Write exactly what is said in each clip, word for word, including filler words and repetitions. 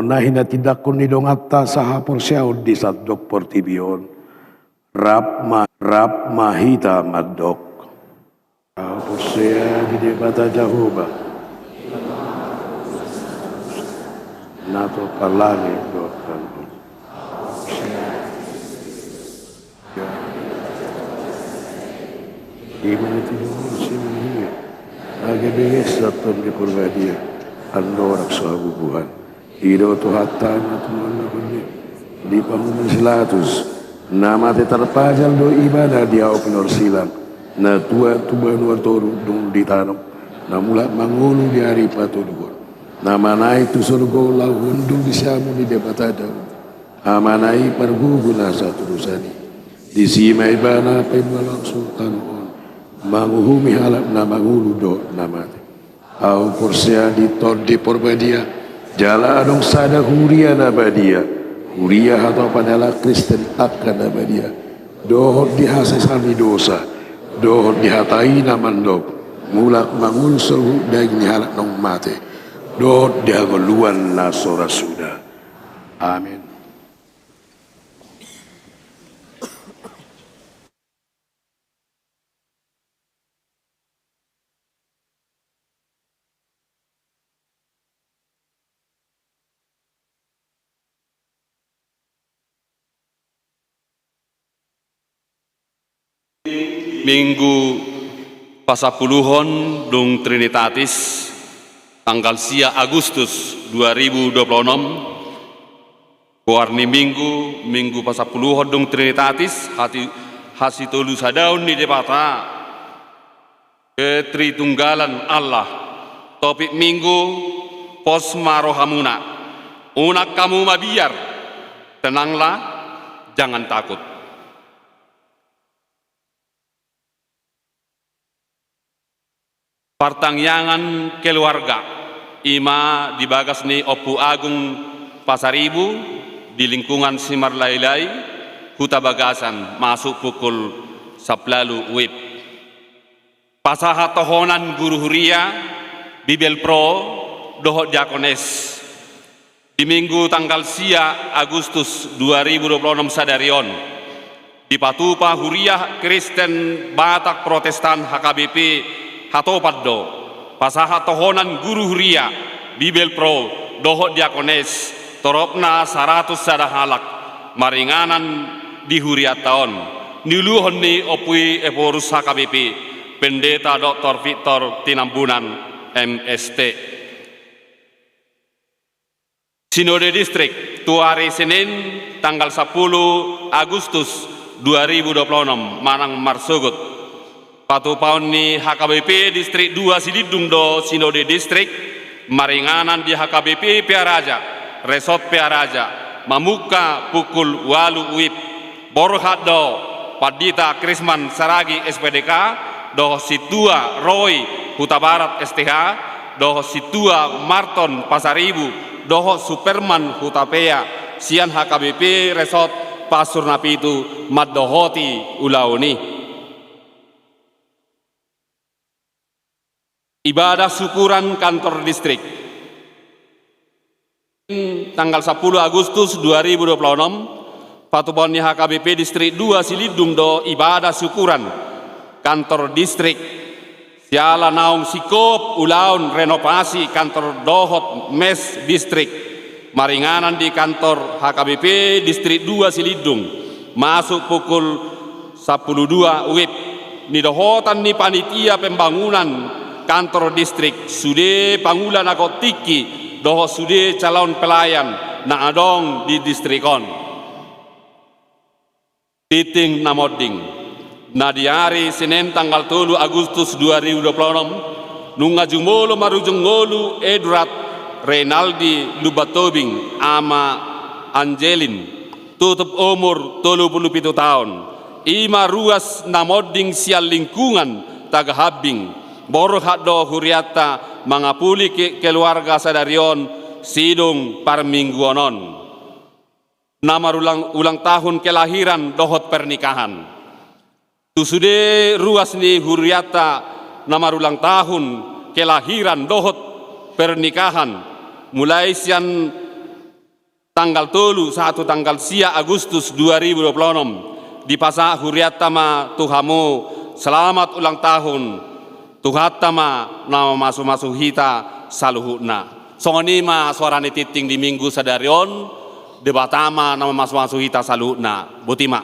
na hinatindanghon ni donganta sahaporseaon di sandok portibi on. Rap ma, rap ma hita mandok. Ahu porsea di Debata Jahowa, na tompa langit dohot tano on. Ima na tinadingkon si Maria, na gabe les dohot Tondi Porbadia, andorang so habubuhan. Didok Tuhanta ma tumundalhon i, di panguhuman ni si Pilatus, na mate tarpajal do ibana di aek pinorsilang, na tuat tu banua toru dung ditanom, na mulak mangolu di ari patoluhon, na manaek tu surgo laho hundul di siamun ni Debata Daud. Amana i pargogo na saturusan i. Disi ma ibana paimbalang so tano on, manguhumi halak na mangolu dohot na mate. Ahu porsea di Tondi Porbadia, jala adong sada huria na badia, huria hatopan ni halak Kristen angka na badia, dohot di hasesaan ni dosa, dohot di hata i na mandok, mulak mangolu saluhut daging ni halak naung mate, dohot di hangoluan na so ra suda. Amen. Minggu pasampuluhon dung Trinitatis, tanggal sia Agustus dua ribu dua puluh enam, goar ni Minggu, Minggu pasampuluhon dung Trinitatis, hati, hasitolusadaon ni Debata, Ketritunggalan Allah. Topik Minggu, pos ma rohamuna, unang hamu mabiar, tenanglah, jangan takut. Partangiangan keluarga, ima di bagas ni Ompu Agung Pasaribu, di lingkungan Simarlailai, Huta Bagasan, masuk pukul sampulu ualu WIB. Pasahat tohonan guru huria, Bibelvrouw, dohot diakones. Di Minggu tanggal sia Agustus dua ribu dua puluh enam sadari on, dipatupa Huria Kristen Batak Protestan H K B P Hatopan do pasahat tohonan guru huria, Bibelvrouw, dohot diakones, toropna saratus sada halak, maringanan di hurianta on, niuluhon ni Ompu i Ephorus H K B P, Pendeta Doktor Victor Tinambunan, M S T. Sinode Distrik, tu ari Senin, tanggal sampulu Agustus dua ribu dua puluh enam, manang marsogot. Patupaon ni H K B P Distrik dua Silindung do Sinode Distrik, maringanan di H K B P Pearaja, Resort Pearaja, mamungka pukul ualu WIB. Borhat do Pandita Krisman Saragi S P D K, dohot Sintua Roy Hutabarat S T H, dohot Sintua Marton Pasaribu, dohot Superman Hutapea, sian H K B P Resort Pasur Napitu mandohoti ulaon i. Ibadah syukuran kantor distrik. Tanggal sampulu Agustus dua ribu dua puluh enam, patupaon ni H K B P Distrik dua Silindung do ibadah syukuran kantor distrik. Siala naung singkop ulaon renovasi kantor dohot mes distrik. Maringanan di kantor H K B P Distrik dua Silindung, masuk pukul sampulu dua WIB. Nidohotan ni panitia pembangunan kantor distrik, sude pangula na gok tingki, dohot sude calon pelayan na adong di distrik on. Tingting na monding. Na di ari Senin tanggal tolu Agustus dua ribu dua puluh enam, nunga jumolo marujung ngolu Edward Renaldi Lumbatobing, ama Angelin, tutup umur tolu pulu pitu taon. Ima ruas na monding sian lingkungan Tagahambing. Borhat do hurianta mangapuli ke-, keluarga sadari on sidung parmingguon on. Na marulang ulang tahun kelahiran dohot pernikahan. Tu sude ruas ni hurianta na marulang tahun kelahiran dohot pernikahan, mulai sian tanggal tolu sahat tu tanggal sia Agustus dua ribu dua puluh enam, dipasahat hurianta ma tu hamu selamat ulang tahun. Tuhanta ma na mamasumasu hita saluhutna. Songon i ma suara ni tingting di Minggu sadari on, Debata ma na mamasumasu hita saluhutna. Boti ma.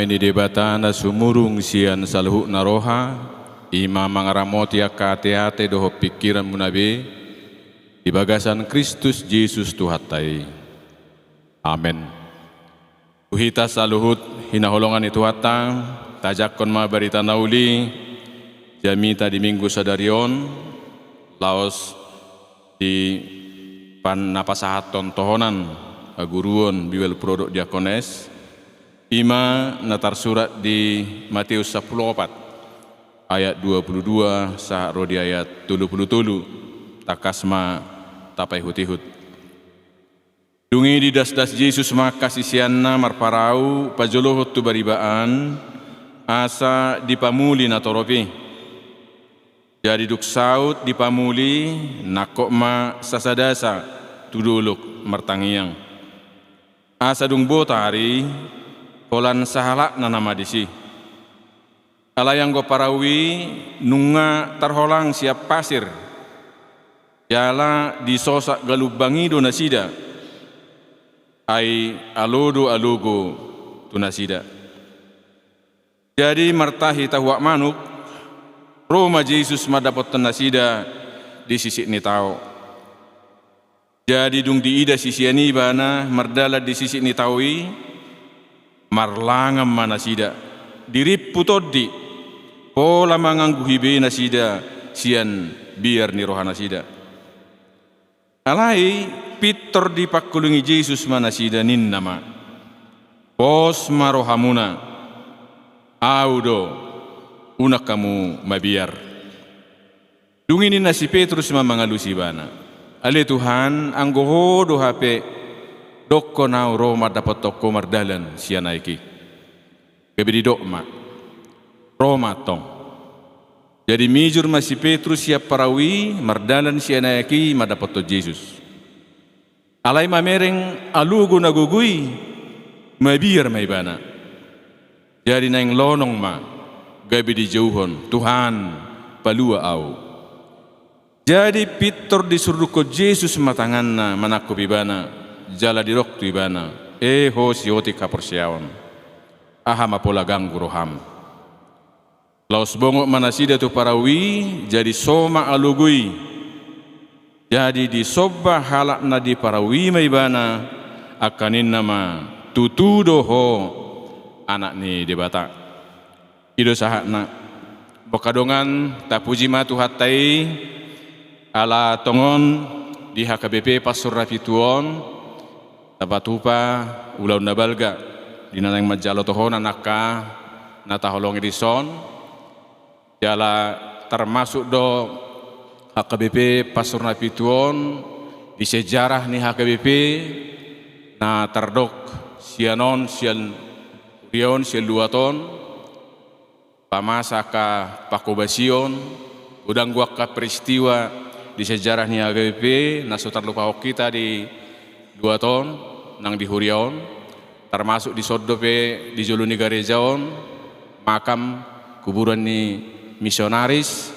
Ni Debata na sumurung sian saluhutna roha, i ma mangaramoti angka ateate dohot pingkiranmuna be, di bagasan Kristus Jesus Tuhanta i. Amen. Tu hita saluhut hinaholongan ni Tuhanta, tajangkon ma barita na uli jamita di Minggu sadari on, laos di pan-, na pasahathon tohonan haguruon Biwel Prodok Diakones, i ma na tarsurat di Mateus sampulu opat ayat dua pulu dua sahat ro di ayat tolu pulu tolu. Tangkas ma tapaihut-ihut. Dung i didasdas Jesus ma angka siseanna marparau pajolohon tu bariba an, asa dipamuli natorop i. Jadi dung saut dipamuli, nangkok ma sasadasa tu dolok martangiang. Asa dung bot ari, holan sahalakna nama disi. Alai anggo parau i nunga tarholang sian pasir, jala disosak galumbang i do nasida, ai alo do alogo tu nasida. Jadi martahi tahuak manuk, ro ma Jesus mandapothon nasida di sisik ni tao. Jadi dung diida sisean i ibana mardalan di sisik ni tao i, marlangan ma nasida, dirimpu tondi, pola mangangguhi be nasida sian biar ni rohanasida. Alai pintor dipangkulingi Jesus ma nasida, ninna ma: Pos ma rohamuna, Ahu do, unang hamu mabiar. Dung i ninna si Petrus ma mangalusi ibana: Ale Tuhan, anggo Ho do hape, dokkon ahu ro mandapothon Ho mardalan sian aek i. Gabe didok ma: Ro ma antong. Jadi mijur ma si Petrus sian parau i mardalan sian aek i mandapothon Jesus. Alai mamereng alogo na gogo i, mabiar ma ibana. Jadi naeng lonong ma, gabe dijouhon: Tuhan, palua ahu. Jadi pintor disurdukkon Jesus ma tanganna manangkup ibana, jala didok tu ibana: E ho siotik haporseaon, aha ma pola ganggu roham? Laos bongot ma nasida tu parau i, jadi so ma alogo i. Jadi disomba halak na di parau i ma ibana, angka ninna ma: Tutu do Ho Anak ni Debata. I do sahatna. Mauliate ma dongan, tapuji ma Tuhanta i, ala tongon di H K B P Pansur Napitu on, tapatupa ulaon na balga, di na naeng manjalo tohonan angka na taholongi dison, jala termasuk do H K B P Pansur Napitu on di sejarah ni H K B P na tardok sian on, sian huria on, sian luat on, umpama angka pangkobasion, godang do angka peristiwa di sejarah ni H K B P na so tarlupahon hita di luat on, nang di huria on, termasuk dison dope di jolo ni gareja on, makam kuburan ni misionaris.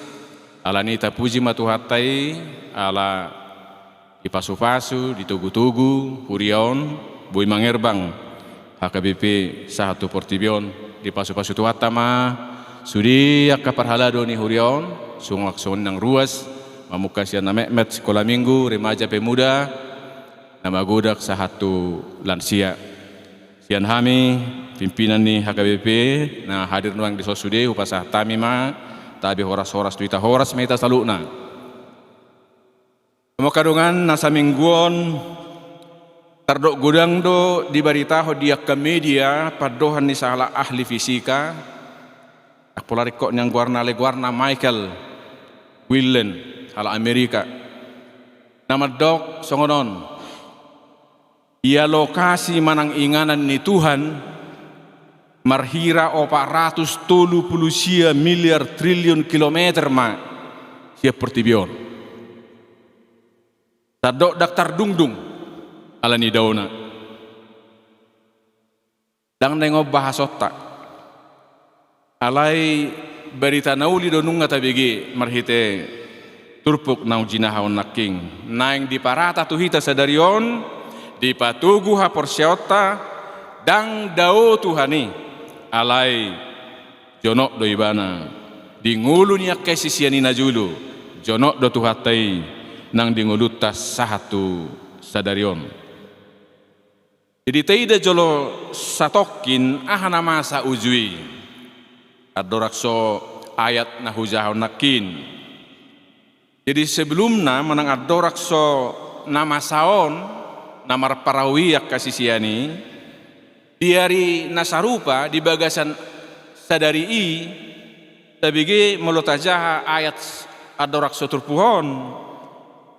Alani i tapuji ma Tuhanta i, ala dipasupasu, ditogutogu huria on, boi mangerbang H K B P sahat tu portibi on. Dipasupasu Tuhanta ma sude angka parhalado ni huria on, songon songon i nang ruas, mamungka sian na metmet, sikola minggu, remaja, pemuda, na magodang sahat tu lansia. Sian hami pimpinan ni H K B P na hadir nuaeng dison sude, hupasahat hami ma tabe horas-horas tu hita, horas ma hita saluhutna. Mauliate ma dongan, na saminggu on tardok godang do dibaritahon di angka media pandohan ni sahalak ahli fisika, ndang pola ringkot nian goarna, alai goarna Michael Whelan, halak Amerika, na mandok songon on: Ia lokasi manang inganan ni Tuhan marhira opat ratus tolu pulu sia miliar triliun kilometer ma sian portibi on. Sandok ndang tardungdung ala ni daona. Ndang naeng on bahasonta. Alai barita na uli do nunga tabege marhite turpuk naung jinahahon nangkin. Naeng diparata tu hita sadari on, dipatogu haporseaonta, ndang dao Tuhan i, Alai jonok do ibana di ngolu ni angka sisean i na jolo, jonok do Tuhanta i nang di ngolunta sahat tu sadari on. Jadi taida jolo satongkin aha na masa uju i. Andorang so ayat na hujahahon nangkin. Jadi sebelumna manang andorang so na masa on, na marparau i angka sisean i, di ari na sarupa di bagasan sadari i, tabege molo tajaha ayat andorang so turpuk on,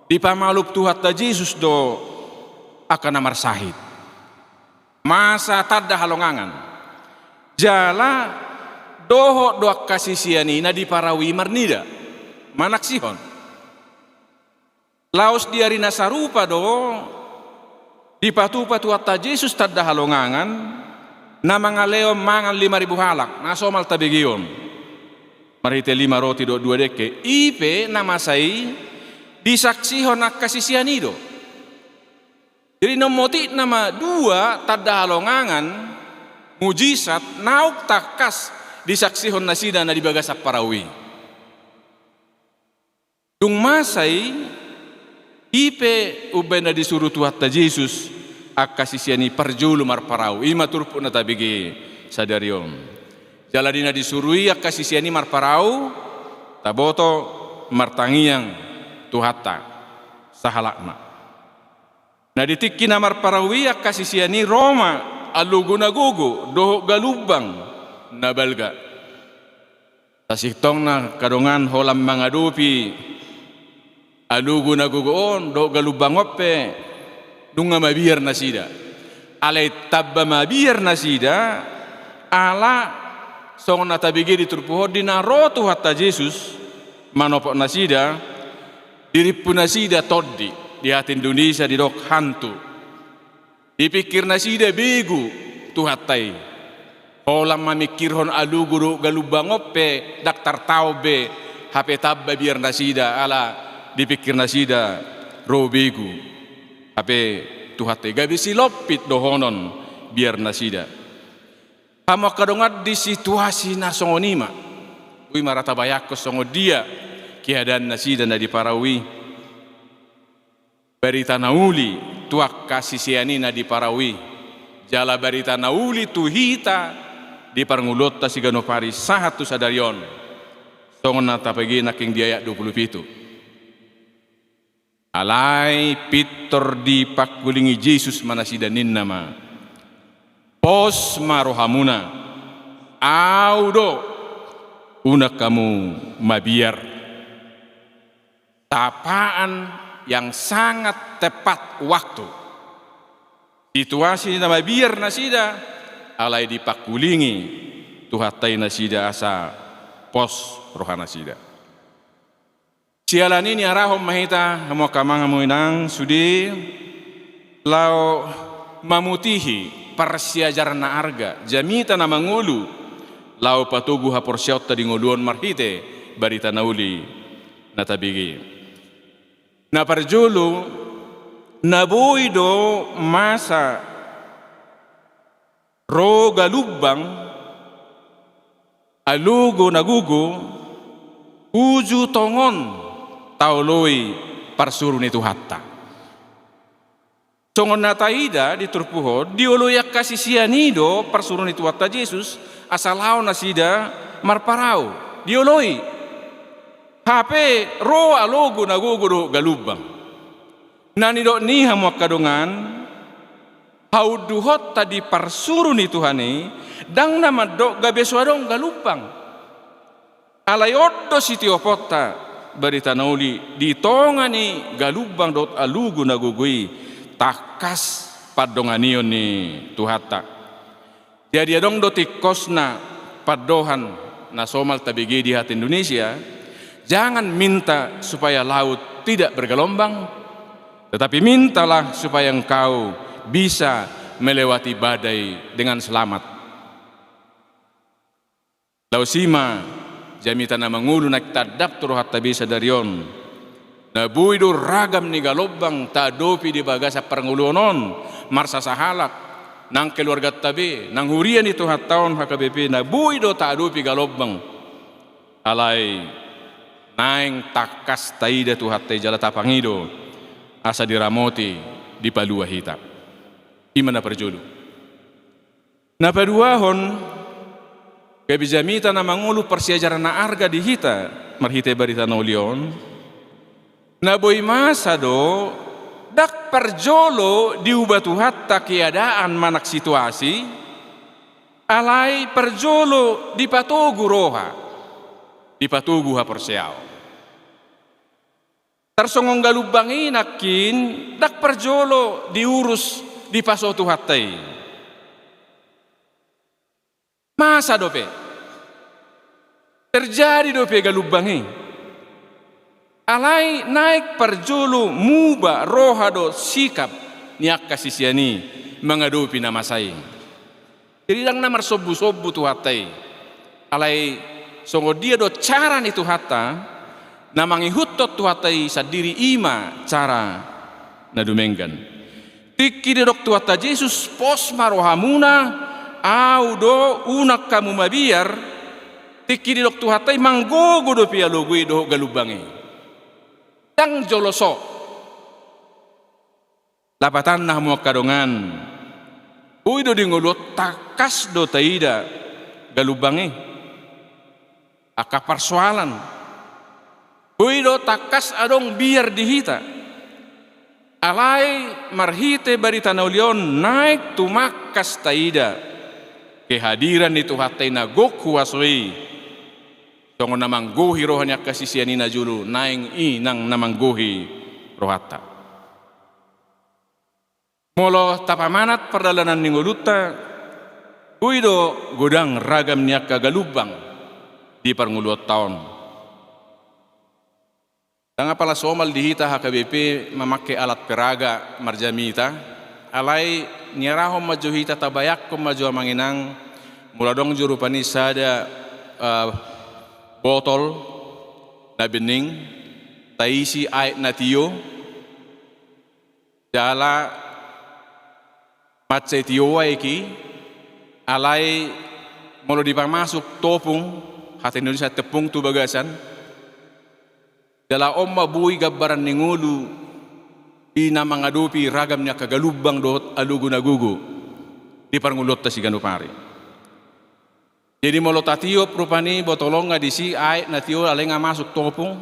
dipamalum Tuhanta Jesus do angka na marsahit. Masa tanda halongangan. Jala dohot do angka sisean i na diparau i marnida, manaksihon. Laos di ari na sarupa do dipatupa Tuhanta Jesus tanda halongangan, na mangalehon mangan lima ribu halak, na somal tabegehon. Marhite lima roti dohot dua dengke, i pe na masa i disaksihon angka sisean i do. Jadi na motik nama dua tanda halongangan, mujizat, naung tangkas disaksihon nasida na di bagasan parau i. Dung masa i, i pe umbaen na disuru Tuhanta Jesus angka sisean i parjolo marparau, i ma turpuk na tabege sadari on. Jala di na disuru i angka sisean i marparau, taboto martangiang Tuhanta sahalakna. Na di tingki na marparau i angka sisean i ro ma alogo na gogo dohot galumbang na balga. Sasintongna angka dongan holan mangadopi alogo na gogo on dohot galumbang on pe nunga mabiar nasida. Alai tamba mabiar nasida ala songon na tabege di turpuk on, di na ro Tuhanta Jesus manopot nasida, dirimpu nasida tondi, di hata Indonesia didok hantu. Dipikir nasida begu Tuhanta i. Holan mamikirhon alogo dohot galumbang on pe ndang tartaon be, hape tamba biar nasida ala dipikir nasida ro begu. Hape Tuhanta i gabe silompit dohonon biar nasida. Hamu angka dongan, di situasi na songon i ma, ui ma ra tabayangkon songon dia keadaan nasida na diparau i. Barita na uli tu angka sisean i na diparau i, jala barita na uli tu hita di parngoluonta siganup ari sahat tu sadari on. Songon na tabege nangkin di ayat dua pulu pitu. Alai pintor dipangkulingi Jesus ma nasida, ninna ma: Pos ma rohamuna, Ahu do, unang hamu mabiar. Sapaan yang sangat tepat waktu. Situasi na mabiar nasida, alai dipangkulingi Tuhanta i nasida asa pos roha nasida. Siala ni i, niarahon ma hita, hamu angka amang, hamu inang, sude laho mamutihi parsiajaran na arga, jamita na mangolu, laho patogu haporseaonta di ngolu on marhite barita na uli na tabege. Na parjolo, na boi do masa ro galumbang, alogo na gogo, uju tongon taoloi parsuru ni Tuhanta. Songon na taida di turpuk on, dioloi angka sisean i do parsuru ni Tuhanta Jesus, asa laho nasida marparau. Dioloi. Hape ro alogo na gogo dohot galumbang. Na nidok ni i, hamu angka dongan, haunduhonta di parsuru ni Tuhan i, ndang na mandok gabe so adong galumbang. Alai on do sitioponta barita na uli, di tonga ni galumbang dohot alogo na gogo i, tangkas pandonganion ni Tuhanta. Jadi adong do tingkosna pandohan na somal tabege di hata Indonesia, jangan minta supaya laut tidak bergelombang, tetapi mintalah supaya engkau bisa melewati badai dengan selamat. Laos i ma jamita na mangolu naeng tandap tu rohanta be sadari on. Na boi do ragam ni galombang taadopi di bagasan parngoluon on, marsasahalak, Nang keluarganta be, nang huria ni Tuhanta on H K B P na boi do taadopi galombang. Alai naeng tangkas taida Tuhanta i jala tapangido asa diramoti, dipalua hita. I ma na parjolo. Na paduahon, gabe jamita na mangolu parsiajaran na arga di hita marhite barita na uli on. Na boi masa do, ndang parjolo diuba Tuhanta keadaan manang situasi, alai parjolo dipatogu roha, dipatogu haporseaon. Tarsongon galumbang i nangkin, ndang parjolo diurus, dipaso Tuhanta i. Masa dope. Terjadi dope galumbang i. Alai naeng parjolo muba roha dohot sikap ni angka sisean i mangadopi na masa i. Jadi ndang na marsombusombu Tuhanta i. Alai songon dia do cara ni Tuhanta, na mangihuthon Tuhanta i sandiri, i ma cara na dumenggan. Tingki didok Tuhanta Jesus, pos ma rohamuna, Ahu do, unang hamu mabiar. Tingki didok Tuhanta i, manggogo dope alogo i dohot galumbang i. Ndang jolo so. Lapatanna hamu angka dongan, boi do di ngolu on tangkas do taida galumbang i, angka parsoalan. Boi do tangkas adong biar di hita. Alai marhite barita na uli on naeng tumangkas taida kehadiran ni Tuhanta i na gok huaso i. Songon na manggohi roha ni angka sisean i na jolo, naeng i nang na manggohi rohanta. Molo tapamanat pardalanan ni ngolunta, boi do godang ragam ni angka galumbang di parngoluonta on. Ndang apala somal di hita H K B P mamangke alat peraga marjamita, alai niarahon ma jo hita, tabayangkon ma jo amang inang, molo adong jo rupani sada, eh, botol na bening, taisi aek na tio, jala mansai tio aek i, alai molo dipamasuk topung, hata ni Indonesia tepung tu bagasan, jala on ma boi gambaran ni ngolu i na mangadopi ragam ni angka galumbang dohot alogo na gogo di parngoluonta siganup ari. Jadi molo tatiop rupani botol on nga disi aek na tio alai nga masuk topung,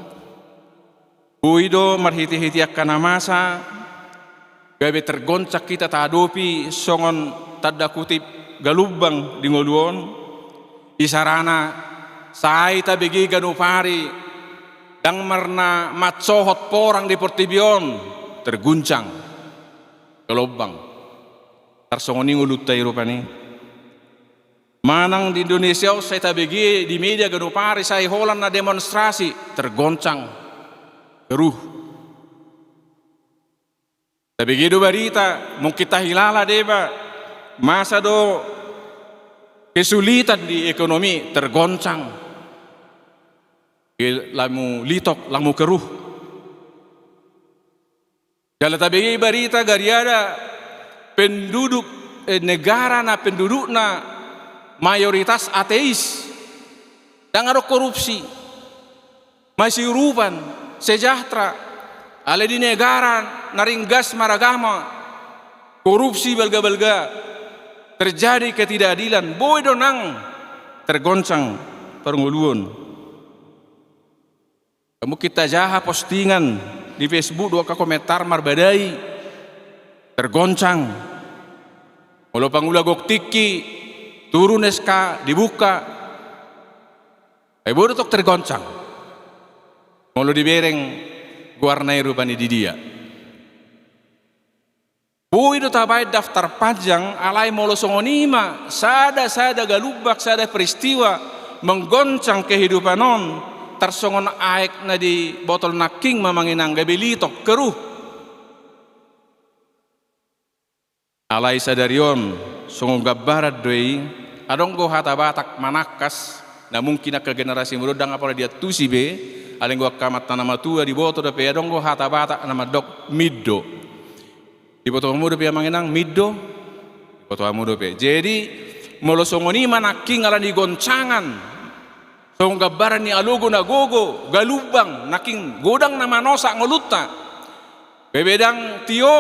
boi do marhitehite angka na masa gabe tergoncang hita taadopi songon tanda kutip galumbang di ngolu on. Isarana, sai tabege ganup ari ndang marna mansohot porang di portibi on, terguncang, galombang. Tarsongon i ngolunta i rupani. Manang di Indonesia on sai tabege di media ganup ari, sai holan na demonstrasi, tergoncang, keruh. Tabege do barita, mungkin tahilala deba, masa do kesulitan di ekonomi, tergoncang. Ge-, lamu litok, lamu keruh. Jala tabege barita gariada penduduk, eh, negara na pendudukna mayoritas ateis. Ndang adong korupsi. Masiurupan, sejahtera. Alai di negara na ringgas maragama, korupsi balga-balga, terjadi ketidakadilan, boi do nang tergoncang parngoluon. Mungkin tajaha postingan di Facebook do angka komentar marbadai, tergoncang. Molo pangula gok tingki, turun S K, dibuka. Ai boi do tong tergoncang molo dibereng goarna i rupani di dia. Boi do tabaen daftar panjang, alai molo songon i ma sada-sada galumbang, sada peristiwa menggoncang kehidupan on, tarsongon aek na di botol nangkin ma amang inang, gabe litok, keruh. Alai sadari on songon gambaran do i, adong do hata Batak manangkas, na mungkin angka generasi mudok ndang apala diantusi be, alai anggo angka amanta na matua diboto dope, adong do hata Batak na mandok mindo. Diboto hamu dope amang inang mindo? Boto hamu dope. Jadi, molo songon i ma nangkin ala ni goncangan, songon gambaran ni alogo na gogo, galumbang, nangkin godang na manosak ngolunta. Gabe ndang tio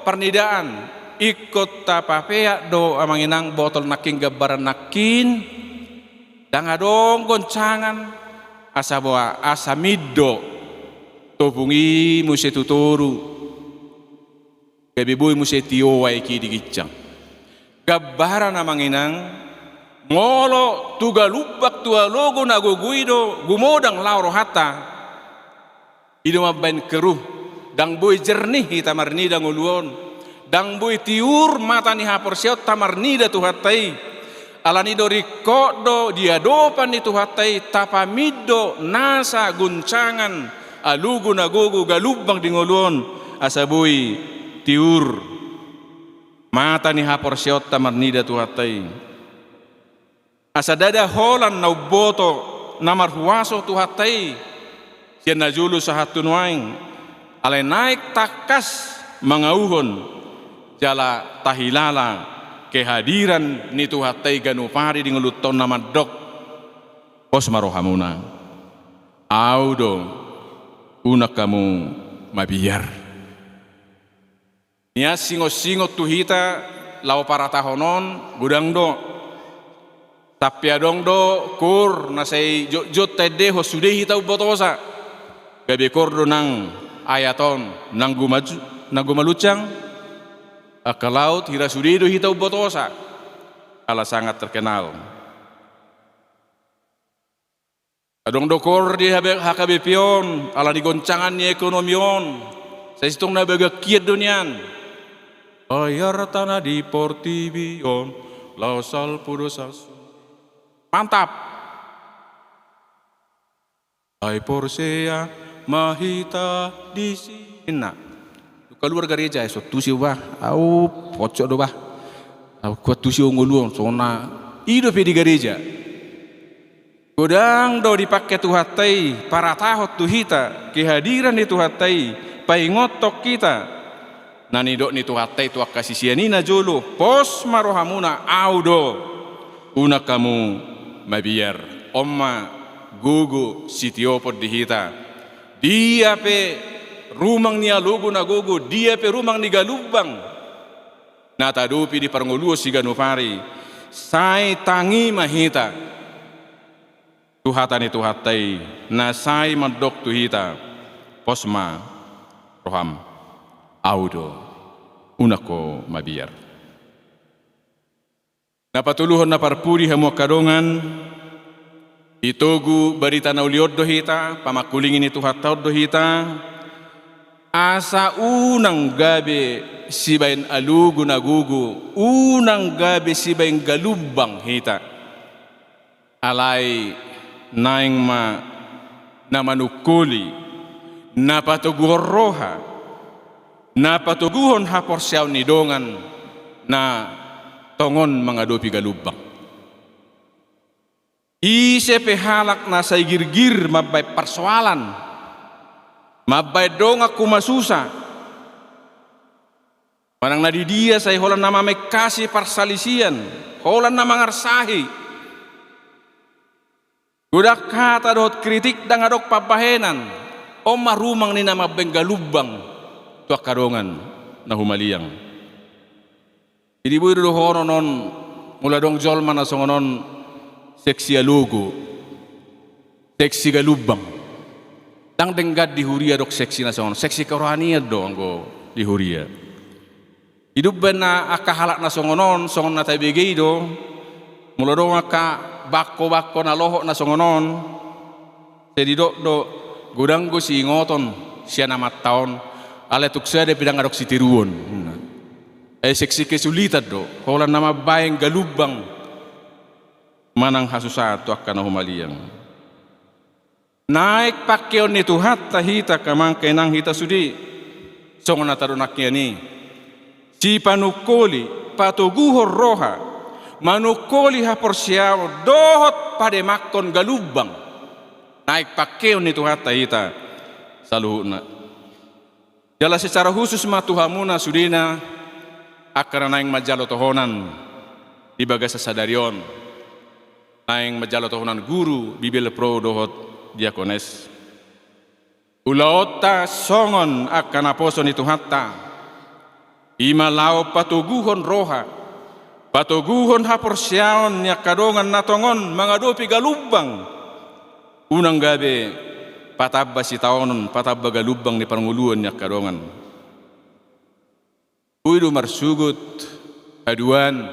parnidaan, ingkon tapapeak do amang inang botol nangkin gambaran nangkin, ndang adong goncangan, asa boha, asa mindo topung i muse tu toru. Gabe boi muse tio aek i di ginjang. Gambaran amang inang, molo tu galumbang tu alogo na gogo i do gumodang laho rohanta. I do mambaen keruh, ndang boi jernih hita marnida ngolu on. Ndang boi tiur mata ni haporseaonta marnida Tuhanta i. Ala ni do ringkot do di adopan ni Tuhanta i tapamindo nasa goncangan alogo na gogo galumbang di ngolu on, asa boi tiur mata ni haporseaonta marnida Tuhanta i. Asa ndada holan na umboto na marhuaso Tuhanta i sian na jolo sahat tu nuaeng, alai naeng tangkas mangauhon jala tahilala kehadiran ni Tuhanta i ganup ari di ngolunta on na mandok: Pos ma rohamuna, Au do, unang hamu mabiar. Nian singot-singot tu hita laho paratahon on, godang do. Sampe adong do koor na sai jotjot taendehon sude hita umbotosa. Gabe koor do nang ayat on, nanggo maju, nanggo maluncang angka laut, hira sude do hita umbotosa. Ala sangat terkenal. Adong do koor di H K B P on, ala ni goncangan ni ekonomi on, sai sitong na bagak hian do nian. Bayar tanah di portibi on, laho salpu do sasu. Mantap. Ai porsea ma hita disi. Inna. Kaluar gareja, ai so tusi bah, au pocok do bah. Au kuat tusi ngolu on, songon na i dope di gareja. Godang do dipangke Tuhanta i paratahon tu hita kehadiran ni Tuhanta i, paingothon hita na nidok ni Tuhanta i tu angka sisean i na jolo: Pos ma rohamuna, Au do, unang hamu mabiar. On ma gogo sitiopon di hita. Dia pe rumang ni alogo na gogo, dia pe rumang ni galumbang na taadopi di parngoluon siganup ari, sai tangi ma hita tu hata ni Tuhanta i na sai mandok tu hita: Pos ma roham, Au do, unang ho mabiar. Na patoluhon na parpudi, hamu angka dongan, di togu barita na uli on do hita, pamangkulingi ni Tuhanta on do hita, asa unang gabe sibaen alogo na gogo, unang gabe sibaen galumbang hita. Alai naeng ma na manungkoli, na patoguhon roha, na patoguhon haporseaon ni dongan na tongon mangadopi galumbang. Ise pe halak na sai girgir mambaen parsoalan, mambaen dongan humasusa, manang na di dia sai holan na mamengkasi parsalisian, holan na mangarsahi, godang hata dohot kritik, ndang adong pambahenan, on ma rumang ni na mambaen galumbang tu angka dongan na humaliang. Jadi boi do dohonon on, molo adong jolma na songon on, seksi alogo, seksi galumbang. Ndang denggan di huria adong seksi na songon on, seksi kerohanian do anggo di huria. Di umbahen na angka halak na songon on, songon na tabege i do, molo adong angka bangko-bangko na lohot na songon on, sai didok do, godang do siingoton sian amanta on, alai tung sada pe ndang adong sitiruon. Ai seksi kesulitan do, holan na mambaen galumbang manang hasusaan tu angka na humaliang. Naeng pangkeon ni Tuhanta hita, angka amang, angka inang, hita sude, songon na tadok nangkin i. Sipanungkoli, patoguhon roha, manungkoli haporseaon dohot pademanghon galumbang. Naeng pangkeon ni Tuhanta hita saluhutna. Jala secara khusus ma tu hamuna sudena, angka na naeng manjalo tohonan di bagasan sadari on, naeng manjalo tohonan guru, Bibelvrouw dohot diakones. Ulaonta songon angka naposo ni Tuhanta, i ma laho patoguhon roha, patoguhon haporseaon ni angka dongan na tongon mangadopi galumbang, unang gabe patamba sitaonon, patamba galumbang ni parngoluon ni angka dongan. Boi do marsogot haduan,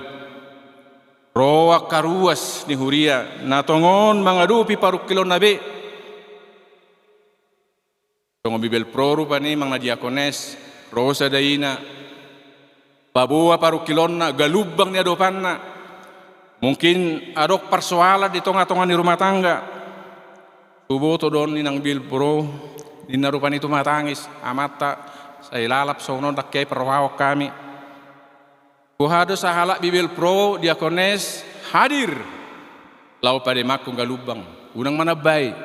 ro angka ruas ni huria na tongon mangadopi parungkilonna be. Songon Bibelvrouw rupani, manang na diakones, ro sada ina, paboa parungkilonna, galumbang ni adopanna. Mungkin adong parsoalan di tonga-tonga ni rumah tangga. Huboto do on, inang Bibelvrouw, ninna rupani tumatangis amanta, sai lalap songon on, ndang hea i parrohahon hami. Boha do sahalak Bibelvrouw, diakones hadir laho pademanghon galumbang, unang manambai.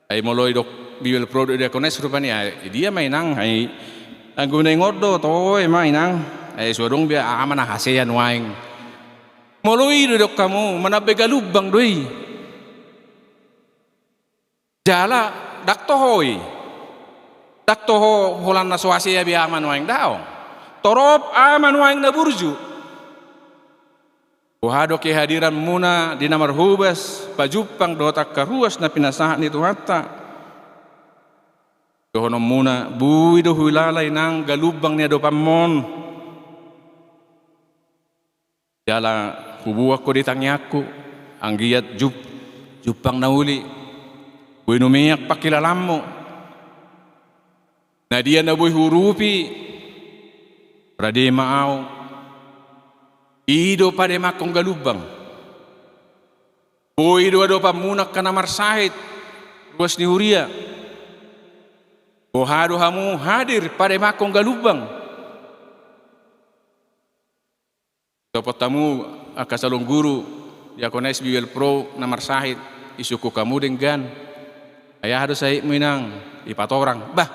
Ai molo didok Bibelvrouw dohot diakones rupani, ai dia ma inang, ai anggo naeng on do, toe ma inang, ai so adong be aha ma na hasea nuaeng. Molo i do didok hamu, manambai galumbang do i. Jala ndang toho i. Ndang toho holan na so hasea be aha ma nuaeng, daong. Torop aha ma nuaeng na burju. Boha do kehadiranmuna di na marhobas, pajumpang dohot angka ruas na pinasahat ni Tuhanta? Dohononmuna, boi do huilala inang galumbang ni adopanmon. Jala huboan ho di tangiangku, anggiat jum-, jumpang na uli, boi numeak pangkilalanmu. Na dia na boi huurupi, rade ma ahu. I do pademanghon galumbang. Boi do adopanmuna angka na marsahit, ruas ni huria. Boha do hamu hadir pademanghon galumbang? Sopot hamu angka calon guru, diakones, Bibelvrouw na marsahit, isungkun hamu denggan. Ai aha do sahitmu inang? Dipatorang. Bah,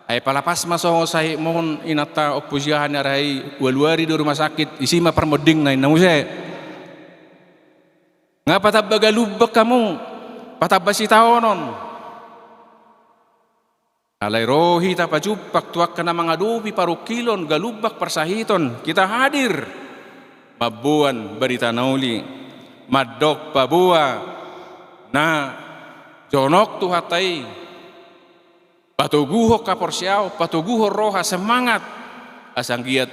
ai pala pas ma songon sahitmon inanta Ompu Siahaan ni ari, ualuari do rumah sakit, disi ma parmondingna, ninna muse. Nga patamba galumbang hamu, patamba sitaonon. Alai ro hita pajumpang tu angka na mangadopi parungkilon, galumbang, parsahiton, hita hadir mamboan barita na uli, mandok paboa na jonok Tuhanta i, patoguhon haporseaon, patoguhon roha, semangat, asa anggiat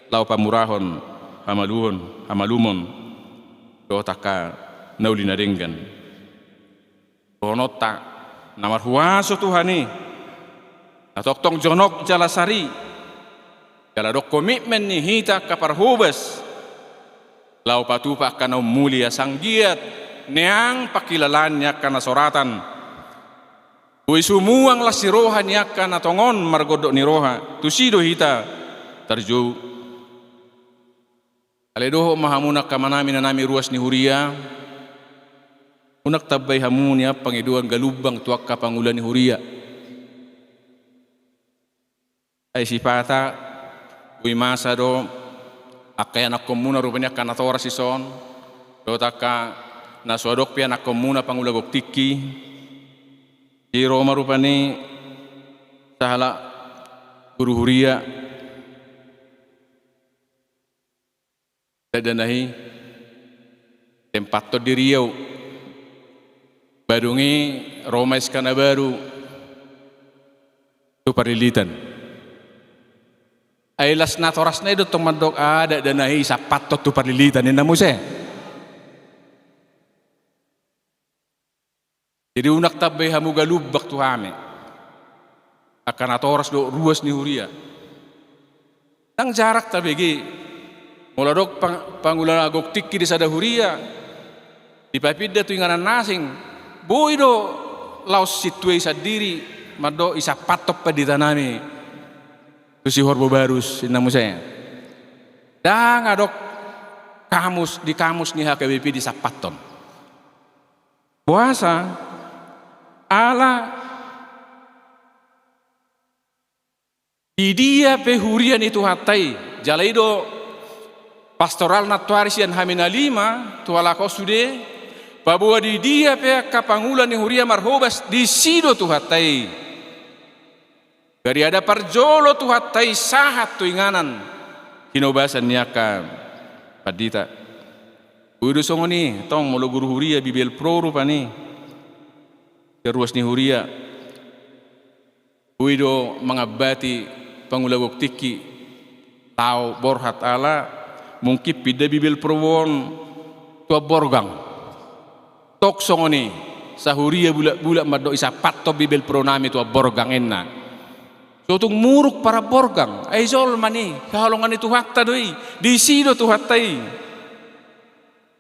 laho pamurahon hamaluon, hamalumon dohot angka na uli na denggan. Dohononta, na marhuaso Tuhan i, na tongtong jonok jala sari, jala adong komitmen ni hita angka parhobas laho patupa angka na ummuli, asa anggiat neang pangkilalaan ni angka na soratan. Boi sumuang las ni roha ni angka na tongon margondok ni roha, tusi do hita tarjou. Alai dohot ma hamu angka amanami, inanami, ruas ni huria, unang tambai hamu nian pangidoan galumbang tu angka pangula ni huria. Ai sipata, boi masa do angka ianakkonmuna rupani, angka natoras dison, dohot angka na so adong pe ianakkonmuna pangula gok tingki, disi ro ma rupani sahalak guru huria. Dakdanak i, tempathon di Riau. Badung i ro ma S K na baru tu Parlilitan. Ai las natorasna i do tong mandok, ah, dakdanak i sampathon tu Parlilitan, ninna muse. Jadi unang tambai hamu galumbang tu hami, angka natoras dohot ruas ni huria. Ndang jarang tabege, molo adong pang-, pangula gok tingki di sada huria, dipapinda tu inganan na asing, boi do laos sintua i sandiri mandok, i sampathon panditanami tu si Horbo Barus, ninna muse. Ndang adong kamus, di kamus ni H K B P disampathon. Boasa? Ala Di dia pe huria ni Tuhanta i, jala i do pastoral nantoari sian hami na lima, tu halak on sude, paboa di dia pe angka pangula ni huria marhobas, disi do Tuhanta i. Gariada parjolo Tuhanta i sahat tu inganan hinobasan ni angka pandita. Boi do songon i, tong molo guru huria Bibelvrouw rupani. Sian ruas ni huria. Boi do mangambati pangula gok tingki laho borhat ala mungkin pinda Bibelvrouw on tu Amborgang. Tong songon i, sahuria bulak-bulak mandok, isampathon Bibelvrouw nami tu Amborgang inna. So tung muruk par Amborgang, ai jolma ni haholongan ni Tuhanta do i, disi do Tuhanta i.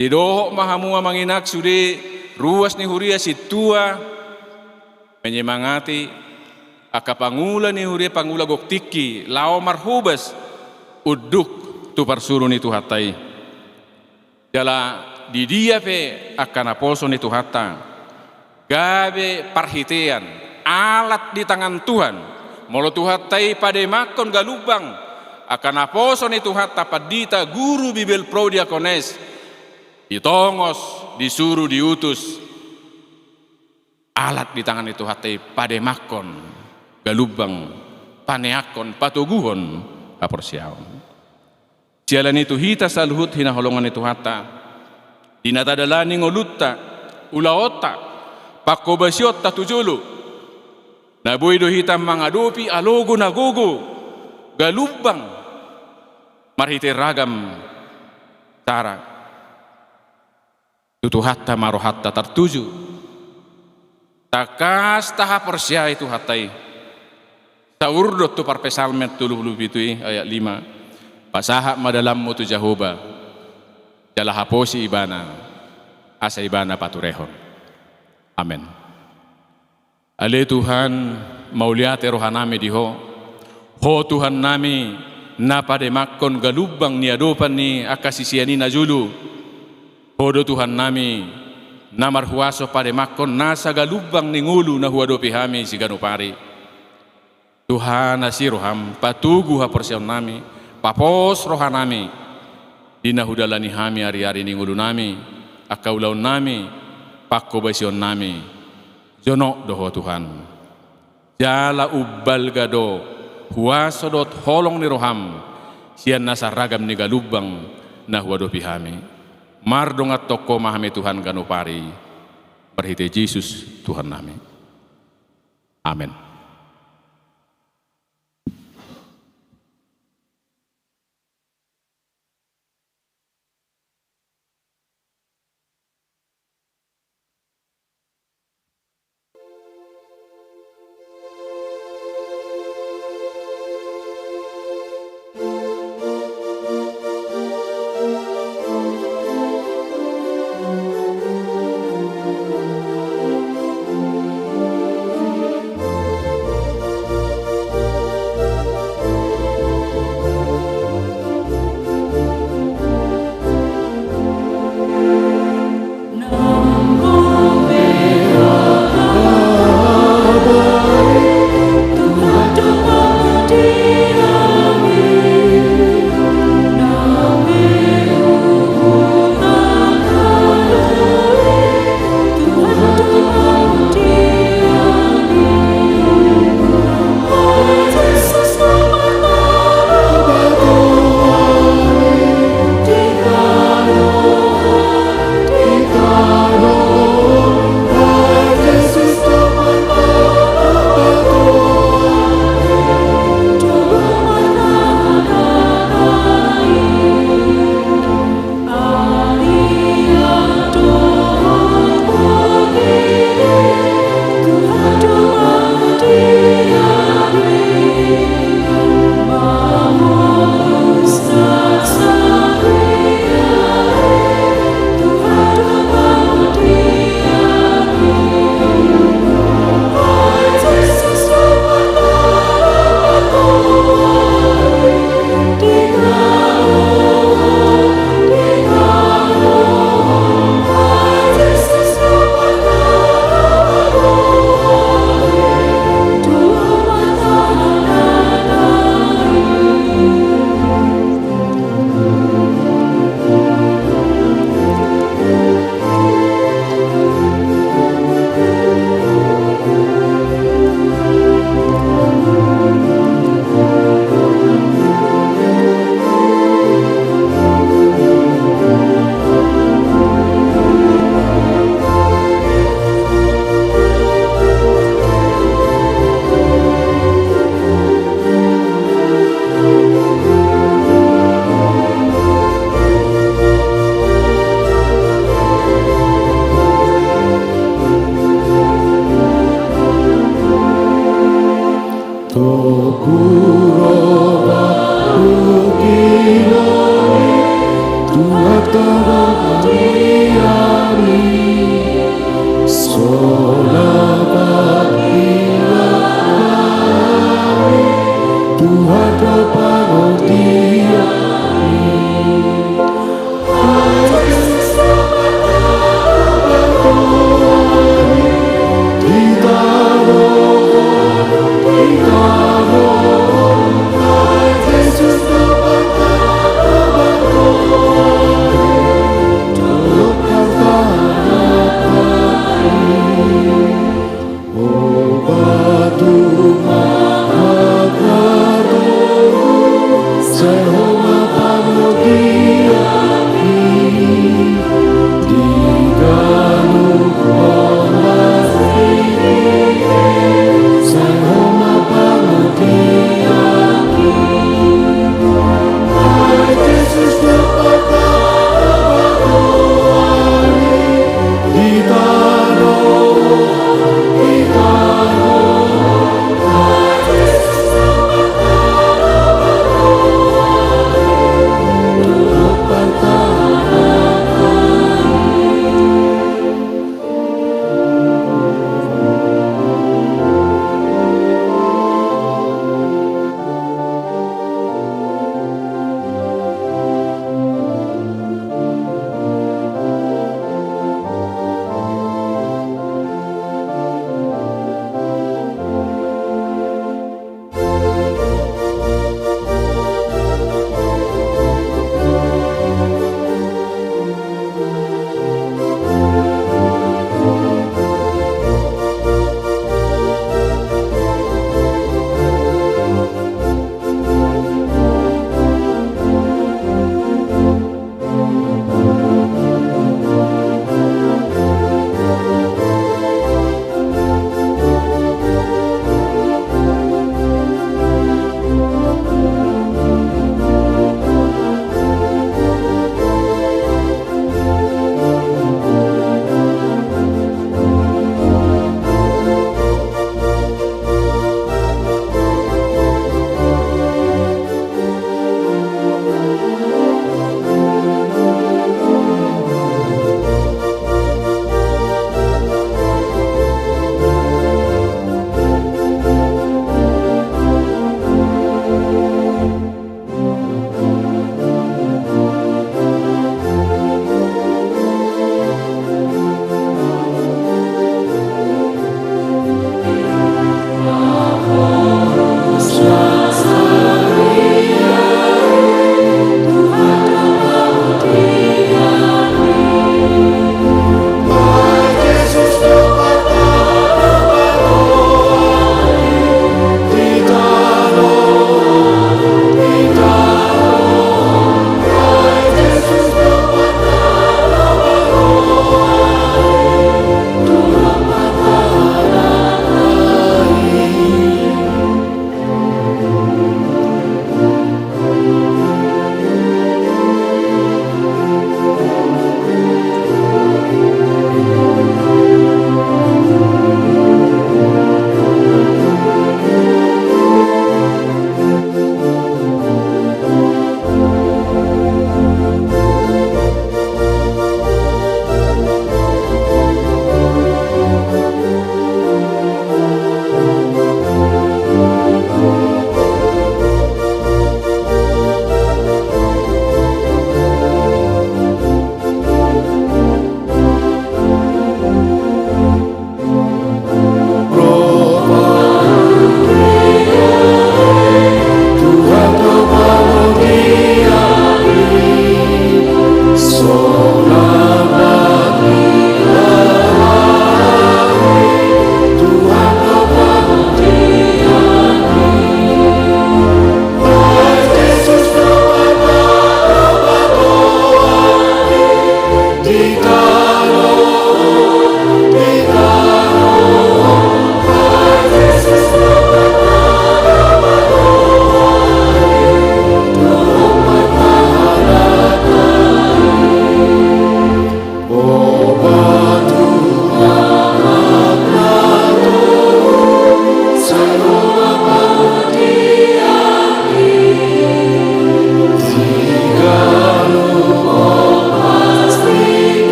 Didohot ma hamu amang inang sude, ruas ni huria sintua, menyemangati angka pangula ni huria, pangula gok tingki laho marhobas unduk tu parsuru ni Tuhanta i. Jala di dia pe angka naposo ni Tuhanta gabe parhitean, alat di tangan Tuhan. Molo Tuhanta i pademanghon galumbang angka naposo ni Tuhanta, pandita, guru, Bibelvrouw, diakones, ditongos, disuru, diutus, alat di tangan ni Tuhanta i pademanghon galumbang, paneanghon, patoguhon haporseaon. Siala ni i tu hita saluhut hinaholongan ni Tuhanta, di na tadalani ngolunta, ulaonta, panghobasionta tu jolo, na boi do hita mangadopi alogo na gogo, galumbang, marhite ragam cara. Tu Tuhanta ma rohanta tartuju. Tangkas tahaporseai Tuhanta i. Saur do tu parpsalmen tolu pulu pitu i ayat lima. Pasahat ma dalanmu tu Jahowa, jala haposi Ibana, asa Ibana paturehon. Amen. Ale Tuhan, mauliate rohanami di Ho. Ho Tuhannami, na pademanghon galumbang ni adopan ni angka sisean i na jolo. Ho do Tuhannami, na marhuaso pademanghon nasa galumbang ni ngolu na huadopi hami siganup ari. Tuhan, asi roham, patogu haporseaonnami, papos rohanami, di na hudalani hami ariari ni ngolunami, angka ulaonnami, pangkobasionnami. Jonok do Ho Tuhan. Jala umbalga do huaso dohot holong ni roham sian nasa ragam ni galumbang na huadopi hami. Mardongan tongko ma hami Tuhan ganup ari, marhite Jesus Tuhannami. Amen.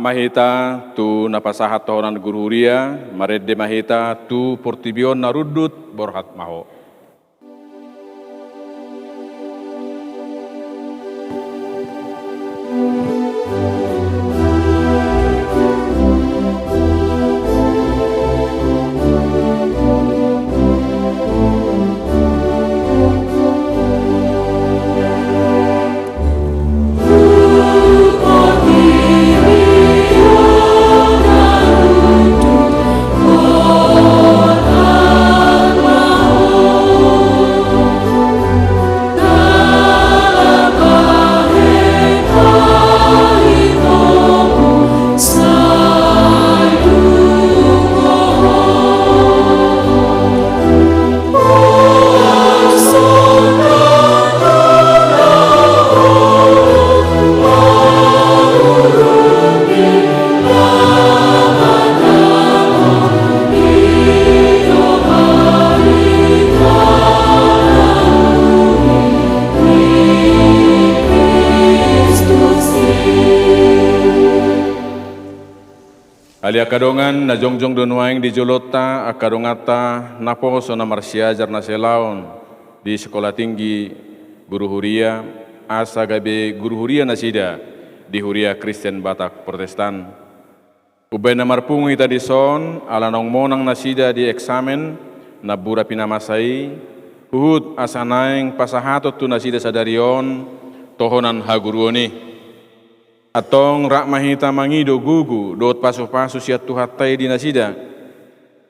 ma hita tu na pasahat tohonan guru huria, marende ma hita tu portibi on na rundut, borhat ma ho. Ale angka dongan, na jongjong do nuaeng di jolonta angka donganta naposo na marsiajar na sialaon di Sekolah Tinggi Guru Huria, asa gabe guru huria nasida di Huria Kristen Batak Protestan. Umbaen na marpungu hita dison, ala naung monang nasida di eksamen, na bura pinamasa i, huhut asa naeng pasahaton tu nasida sadari on tohonan haguruon i. Antong rap ma hita mangido gogo dohot pasupasu sian Tuhanta i di nasida,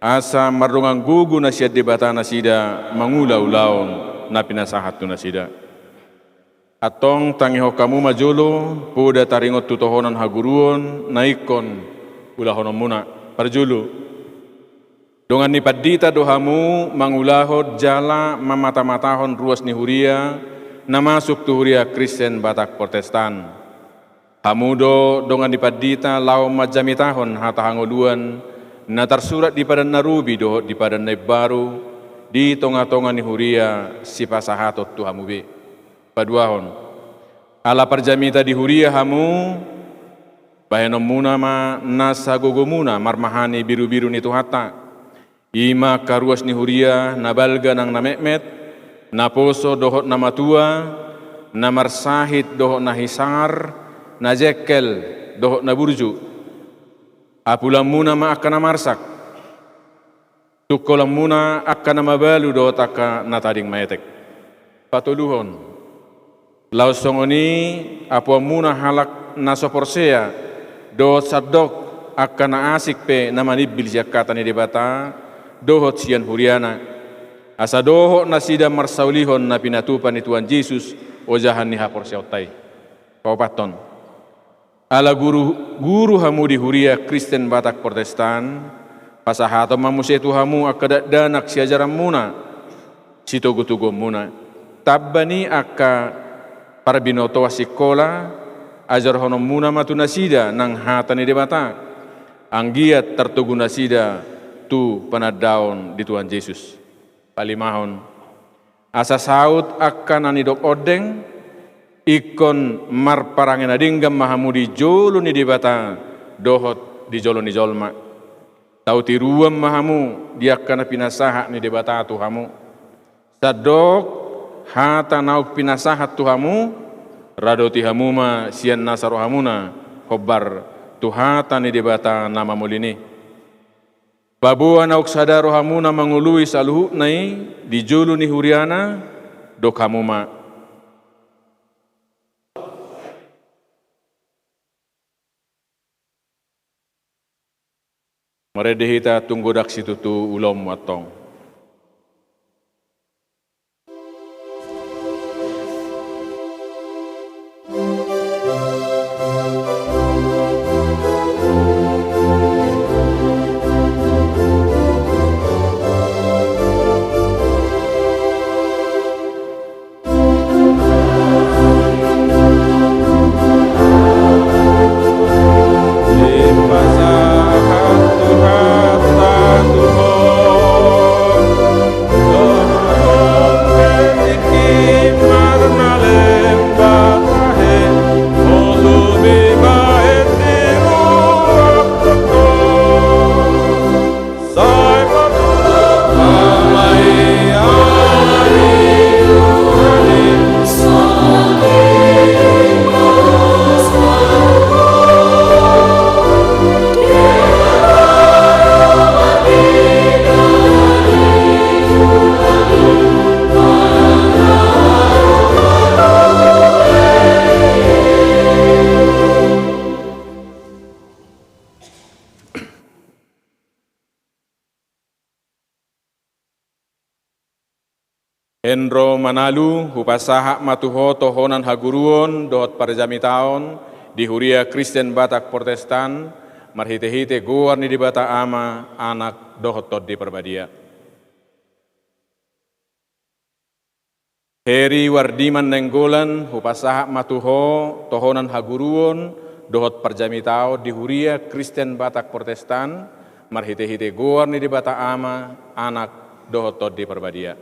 asa mardongan gogo na sian Debata nasida mangula ulaon na pinasahat tu nasida. Antong tangihon hamu ma jolo poda taringot tu tohonan haguruon na ingkon ulahononmuna. Parjolo, dongan ni pandita do hamu mangulahon jala mamatamatahon ruas ni huria na masuk tu Huria Kristen Batak Protestan. Hamu do dongan ni pandita laho manjamitahon hata hangoluan na tarsurat di Padan na Robi dohot di Padan na Imbaru di tongatonga ni huria sipasahaton tu hamu be. Paduahon, ala parjamita di huria hamu, bahenonmuna ma nasa gogomuna marmahani birubiru ni Tuhanta. I ma angka ruas ni huria na balga nang na metmet, naposo dohot na matua, na marsahit dohot na hisar, na jengkel dohot na burju. Apulanmuna ma angka na marsak. Tungkolanmuna angka na mabalu dohot angka na tading maetek. Patoluhon, laos songon i apuanmuna halak na so porsea dohot sandok angka na asing pe na manimbil sian hata ni Debata dohot sian huriana, asa dohot nasida marsaulihon na pinatupa ni Tuhan Jesus ojahan ni haporseaonta i. Paopathon, ala guru, guru hamu di Huria Kristen Batak Protestan, pasahaton ma muse tu hamu angka dakdanak siajaranmuna, sitogutoguonmuna. Tamba ni angka parbinotoan singkola, ajarhononmuna ma tu nasida nang hata ni Debata, anggiat tartogu nasida tu panandaon di Tuhan Jesus. Palimahon, asa saut angka na nidok ondeng, ingkon marparange na denggan ma hamu di jolo ni Debata dohot di jolo ni jolma. Tau tiruan ma hamu di angka na pinasahat ni Debata tu hamu. Sandok hata naung pinasahat tu hamu, radoti hamu ma sian nasa rohamuna hombar tu hata ni Debata na mamolin i. Paboa naung sada rohamuna mangoloi saluhutna i di jolo ni huriana, dok hamu ma. Marende hita tung godang situtu ulaonmu antong. Hendro Manalu, hupasahat ma tu ho tohonan haguruon dohot parjamitaon di Huria Kristen Batak Protestan, marhitehite goar ni Debata Ama, Anak dohot Tondi Parbadia. Heri Wardiman Nainggolan, hupasahat ma tu ho tohonan haguruon dohot parjamitaon di Huria Kristen Batak Protestan, marhitehite goar ni Debata Ama, Anak dohot Tondi Parbadia.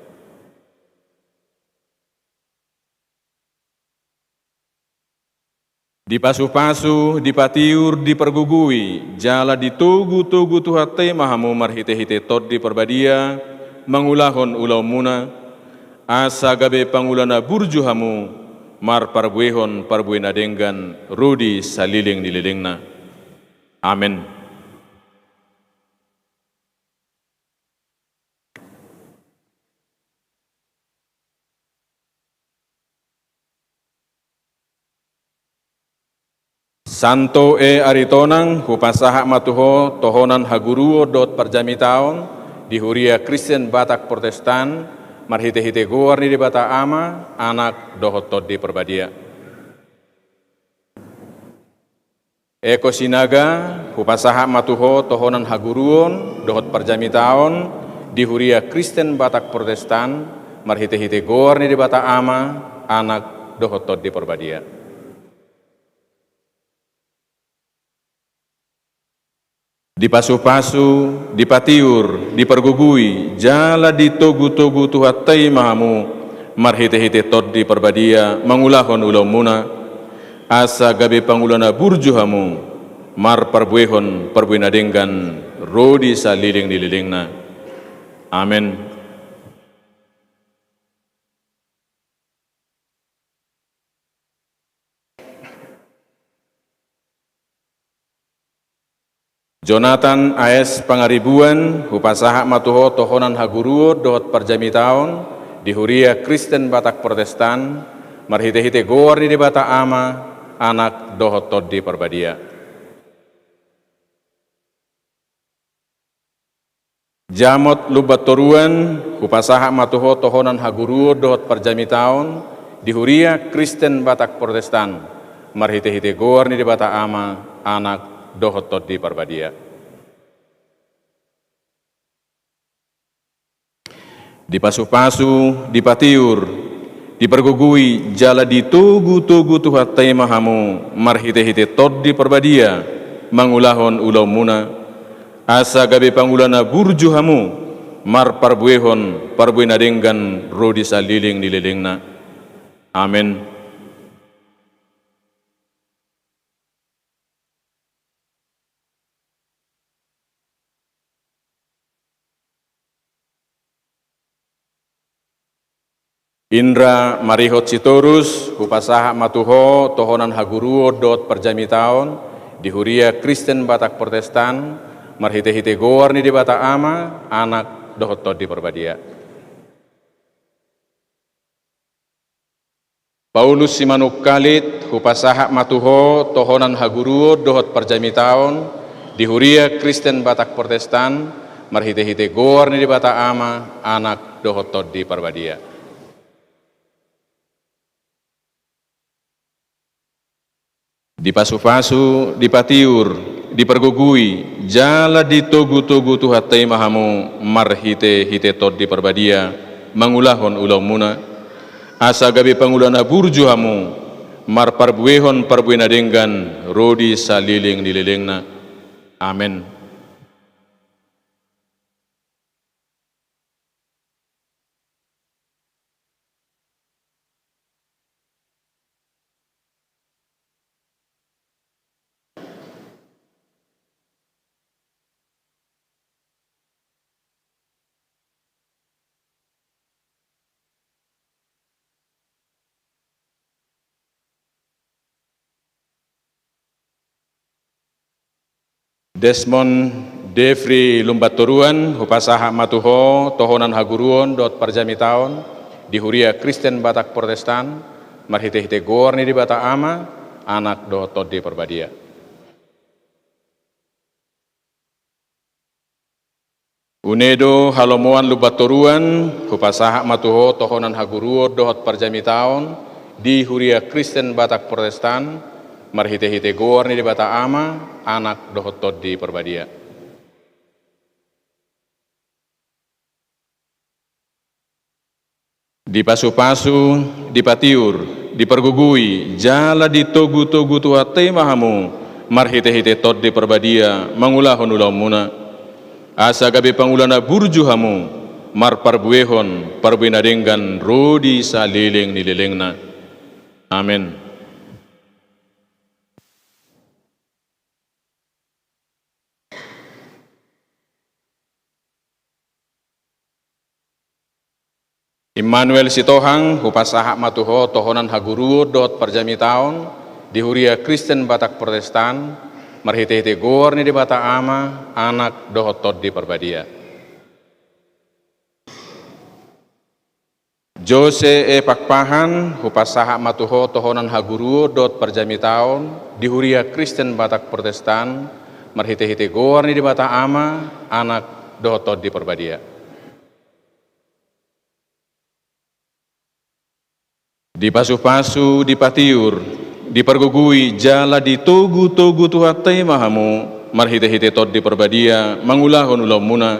Dipasupasu, dipatiur, dipargogoi jala ditogutogu Tuhanta i ma hamu marhitehite Tondi Parbadia mangulahon ulaonmuna, asa gabe pangula na burju hamu marparbuehon parbue na denggan ro di saleleng ni lelengna. Amen. Santo E. Aritonang, hupasahat ma tu ho tohonan haguruon dohot parjamitaon di Huria Kristen Batak Protestan, marhitehite goar ni Debata Ama, Anak dohot Tondi Parbadia. Eko Sinaga, hupasahat ma tu ho tohonan haguruon dohot parjamitaon di Huria Kristen Batak Protestan, marhitehite goar ni Debata Ama, Anak dohot Tondi Parbadia. Dipasupasu, dipatiur, dipargogoi jala ditogutogu Tuhanta i ma hamu marhitehite Tondi Parbadia mangulahon ulaonmuna, asa gabe pangula na burju hamu marparbuehon parbue na denggan ro di saleleng ni lelengna. Amen. Jonathan A S Pangaribuan, hupasahat ma tu ho tohonan haguruon dohot parjamitaon di Huria Kristen Batak Protestan, marhitehite goar ni Debata Ama, Anak dohot Tondi Parbadia. Jamot Lumbantoruan, hupasahat ma tu ho tohonan haguruon dohot parjamitaon di Huria Kristen Batak Protestan, marhitehite goar ni Debata Ama, Anak dohot Tondi Parbadia. Dipasupasu, dipatiur, dipargogoi jala ditogutogu Tuhanta i ma hamu marhitehite Tondi Parbadia mangulahon ulaonmuna, asa gabe pangula na burju hamu marparbuehon parbue na denggan ro di saleleng ni lelengna. Amen. Indra Marihot Sitorus, hupasahat ma tu ho tohonan haguruon dohot parjamitaon di Huria Kristen Batak Protestan, marhitehite goar ni Debata Ama, Anak dohot Tondi Parbadia. Paulus Simanungkalit, hupasahat ma tu ho tohonan haguruon dohot parjamitaon di Huria Kristen Batak Protestan, marhitehite goar ni Debata Ama, Anak dohot Tondi Parbadia. Dipasupasu, dipatiur, dipargogoi jala ditogutogu Tuhanta i ma hamu marhitehite Tondi Parbadia mangulahon ulaonmuna, asa gabe pangula na burju hamu marparbuehon parbue na denggan ro di saleleng ni lelengna. Amen. Desmond Devri Lumbantoruan, hupasahat ma tu ho tohonan haguruon dohot parjamitaon di Huria Kristen Batak Protestan, marhitehite goar ni Debata Ama, Anak dohot Tondi Parbadia. Une do halomoan lumban toruan, hupasahat ma tu ho tohonan haguruon dohot parjamitaon di Huria Kristen Batak Protestan, marhitehite goar ni Debata Ama, Anak dohot Tondi Parbadia. Dipasupasu, dipatiur, dipargogoi, jala ditogutogu Tuhanta i ma hamu, marhitehite Tondi Parbadia, mangulahon ulaonmuna. Asa gabe pangula na burju hamu, marparbuehon parbue na denggan ro di saleleng ni lelengna. Amen. Immanuel Sitohang, hupasahat ma tu ho tohonan haguruon dohot parjamitaon di Huria Kristen Batak Protestan, marhitehite goar ni Debata Ama, Anak dohot Tondi Parbadia. Jose E Pakpahan, hupasahat ma tu ho tohonan haguruon dohot parjamitaon di Huria Kristen Batak Protestan, marhitehite goar ni Debata Ama, Anak dohot Tondi Parbadia. Dipasupasu, dipatiur, dipargogoi, jala ditogutogu Tuhanta i ma hamu, marhitehite Tondi Parbadia, mangulahon ulaonmuna,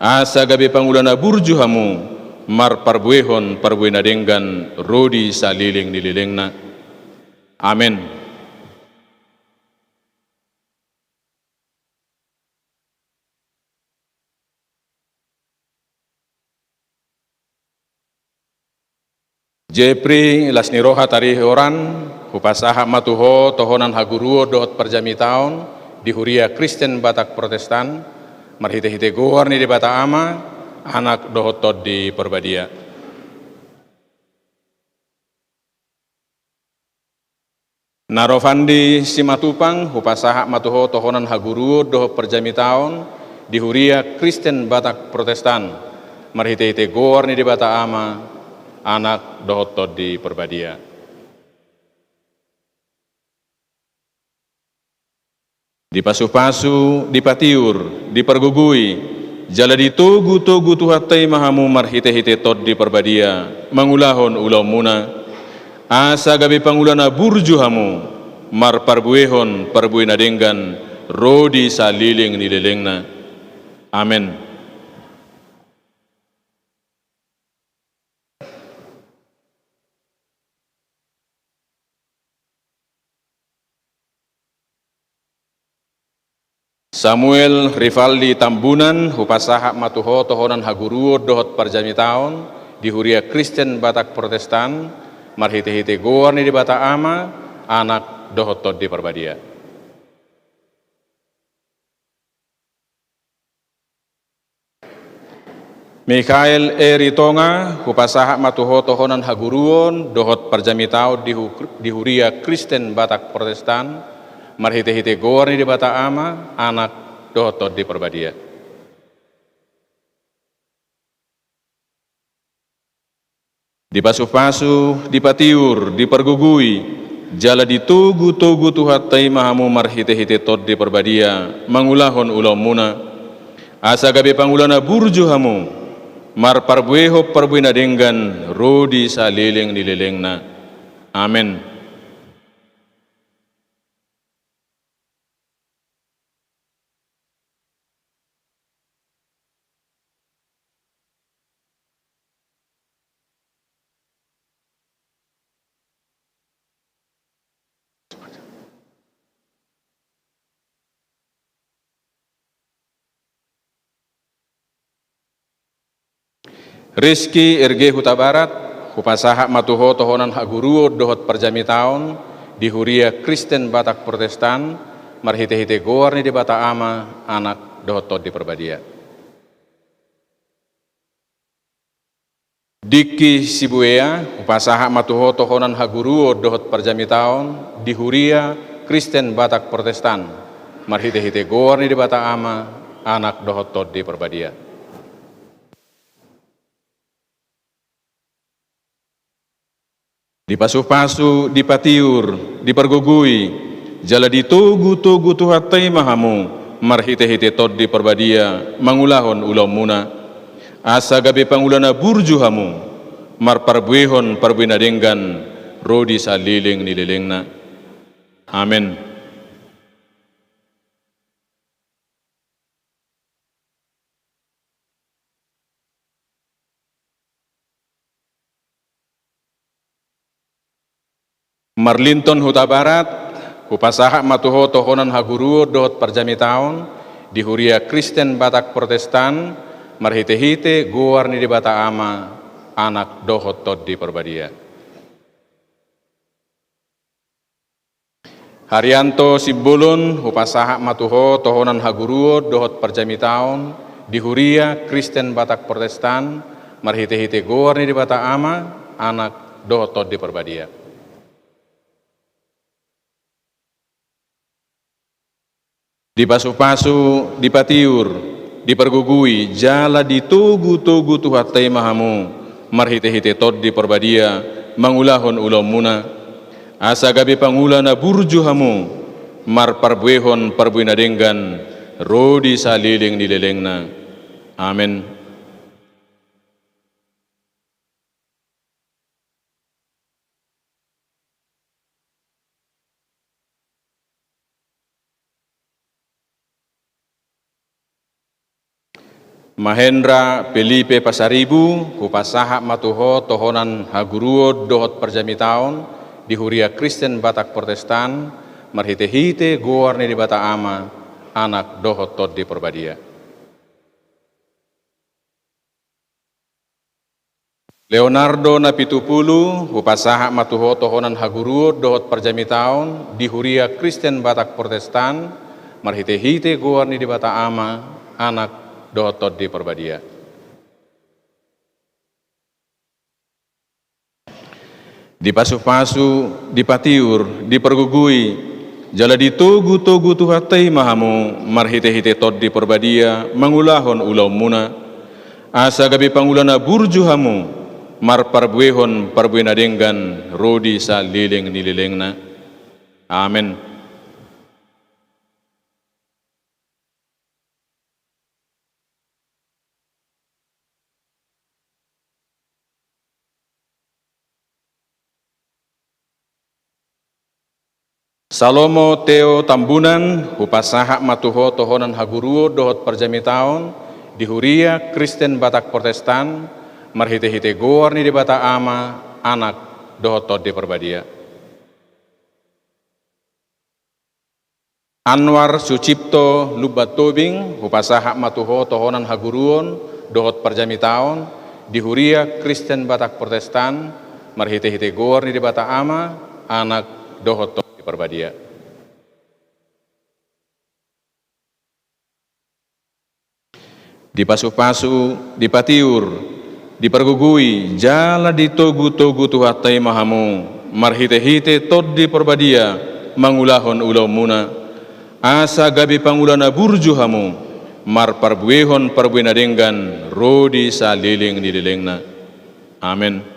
asa gabe pangula na burju hamu, marparbuehon parbue na denggan ro di saleleng ni lelengna. Amen. Jepri Las ni Roha Tarihoran, hupasahat ma tu ho tohonan haguruon dohot parjamitaon di Huria Kristen Batak Protestan, marhitehite goar ni Debata Ama, Anak dohot Tondi Parbadia. Narovandi Simatupang, hupasahat ma tu ho tohonan haguruon dohot parjamitaon di Huria Kristen Batak Protestan, marhitehite goar ni Debata Ama, Anak dohot Tondi Parbadia. Dipasupasu, dipatiur, dipargogoi, jala ditogutogu Tuhanta i ma hamu marhitehite Tondi Parbadia, mangulahon ulaonmuna, asa gabe pangula na burju hamu, marparbuehon parbue na denggan ro di saleleng ni lelengna. Amen. Samuel Rivaldi Tambunan, hupasahat ma tu ho tohonan haguruon dohot parjamitaon di Huria Kristen Batak Protestan, marhitehite goar ni Debata Ama, Anak dohot Tondi Parbadia. Mikhael E Ritonga, hupasahat ma tu ho tohonan haguruon dohot parjamitaon di hu-, di Huria Kristen Batak Protestan, marhitehite goar ni Debata Ama, Anak dohot Tondi Parbadia. Dipasupasu, dipatiur, dipargogoi, jala ditogutogu Tuhanta i ma hamu marhitehite Tondi Parbadia, mangulahon ulaonmuna, asa gabe pangula na burju hamu, marparbuehon parbue na denggan ro di saleleng ni lelengna. Amen. Rizky R G Hutabarat, hupasahat ma tu ho tohonan haguruon dohot parjamitaon di Huria Kristen Batak Protestan, marhitehite goar ni Debata Ama, Anak dohot Tondi Parbadia. Diki Sibuea, hupasahat ma tu ho tohonan haguruon dohot parjamitaon di Huria Kristen Batak Protestan, marhitehite goar ni Debata Ama, Anak dohot Tondi Parbadia. Dipasupasu, dipatiur, dipargogoi, jala ditogutogu Tuhanta i ma hamu, marhitehite Tondi Parbadia mangulahon ulaonmuna, asa gabe pangula na burju hamu, marparbuehon parbue na denggan ro di saleleng ni lelengna. Amen. Marlinton Hutabarat, hupasahat ma tu ho tohonan haguruon dohot parjamitaon di Huria Kristen Batak Protestan, marhitehite goar ni Debata Ama, Anak dohot Tondi Parbadia. Haryanto Simbolon, hupasahat ma tu ho tohonan haguruon dohot parjamitaon di Huria Kristen Batak Protestan, marhitehite goar ni Debata Ama, Anak dohot Tondi Parbadia. Dipasupasu, dipatiur, dipargogoi jala ditogutogu Tuhanta i ma hamu, marhitehite Tondi Parbadia mangulahon ulaonmuna, asa gabe pangula na burju hamu, marparbuehon parbue na denggan ro di saleleng ni lelengna. Amen. Mahendra Felipe Pasaribu, hupasahat ma tu ho tohonan haguruon dohot parjamitaon di Huria Kristen Batak Protestan, marhitehite goar ni Debata Ama, Anak dohot Tondi Parbadia. Leonardo Napitupulu, hupasahat ma tu ho tohonan haguruon dohot parjamitaon di Huria Kristen Batak Protestan, marhitehite goar ni Debata Ama, Anak dohot Tondi Parbadia. Dipasupasu, dipatiur, dipargogoi, jala ditogutogu Tuhanta i ma hamu, marhitehite Tondi Parbadia mangulahon ulaonmuna, asa gabe pangula na burju hamu, marparbuehon parbue na denggan ro di saleleng ni lelengna. Amen. Salomo Teo Tambunan, hupasahat ma tu ho tohonan haguruon dohot parjamitaon di Huria Kristen Batak Protestan, marhitehite goar ni Debata Ama, Anak dohot Tondi Parbadia. Anwar Sucipto Lumban Tobing, hupasahat ma tu ho tohonan haguruon dohot parjamitaon di Huria Kristen Batak Protestan, marhitehite goar ni Debata Ama, Anak dohot Tondi Parbadia. Dipasupasu, dipatiur, dipargogoi, jala ditogutogu Tuhanta i ma hamu, marhitehite Tondi Parbadia mangulahon ulaonmuna, asa gabe pangula na burju hamu, marparbuehon parbue na denggan ro di saleleng ni lelengna. Amen.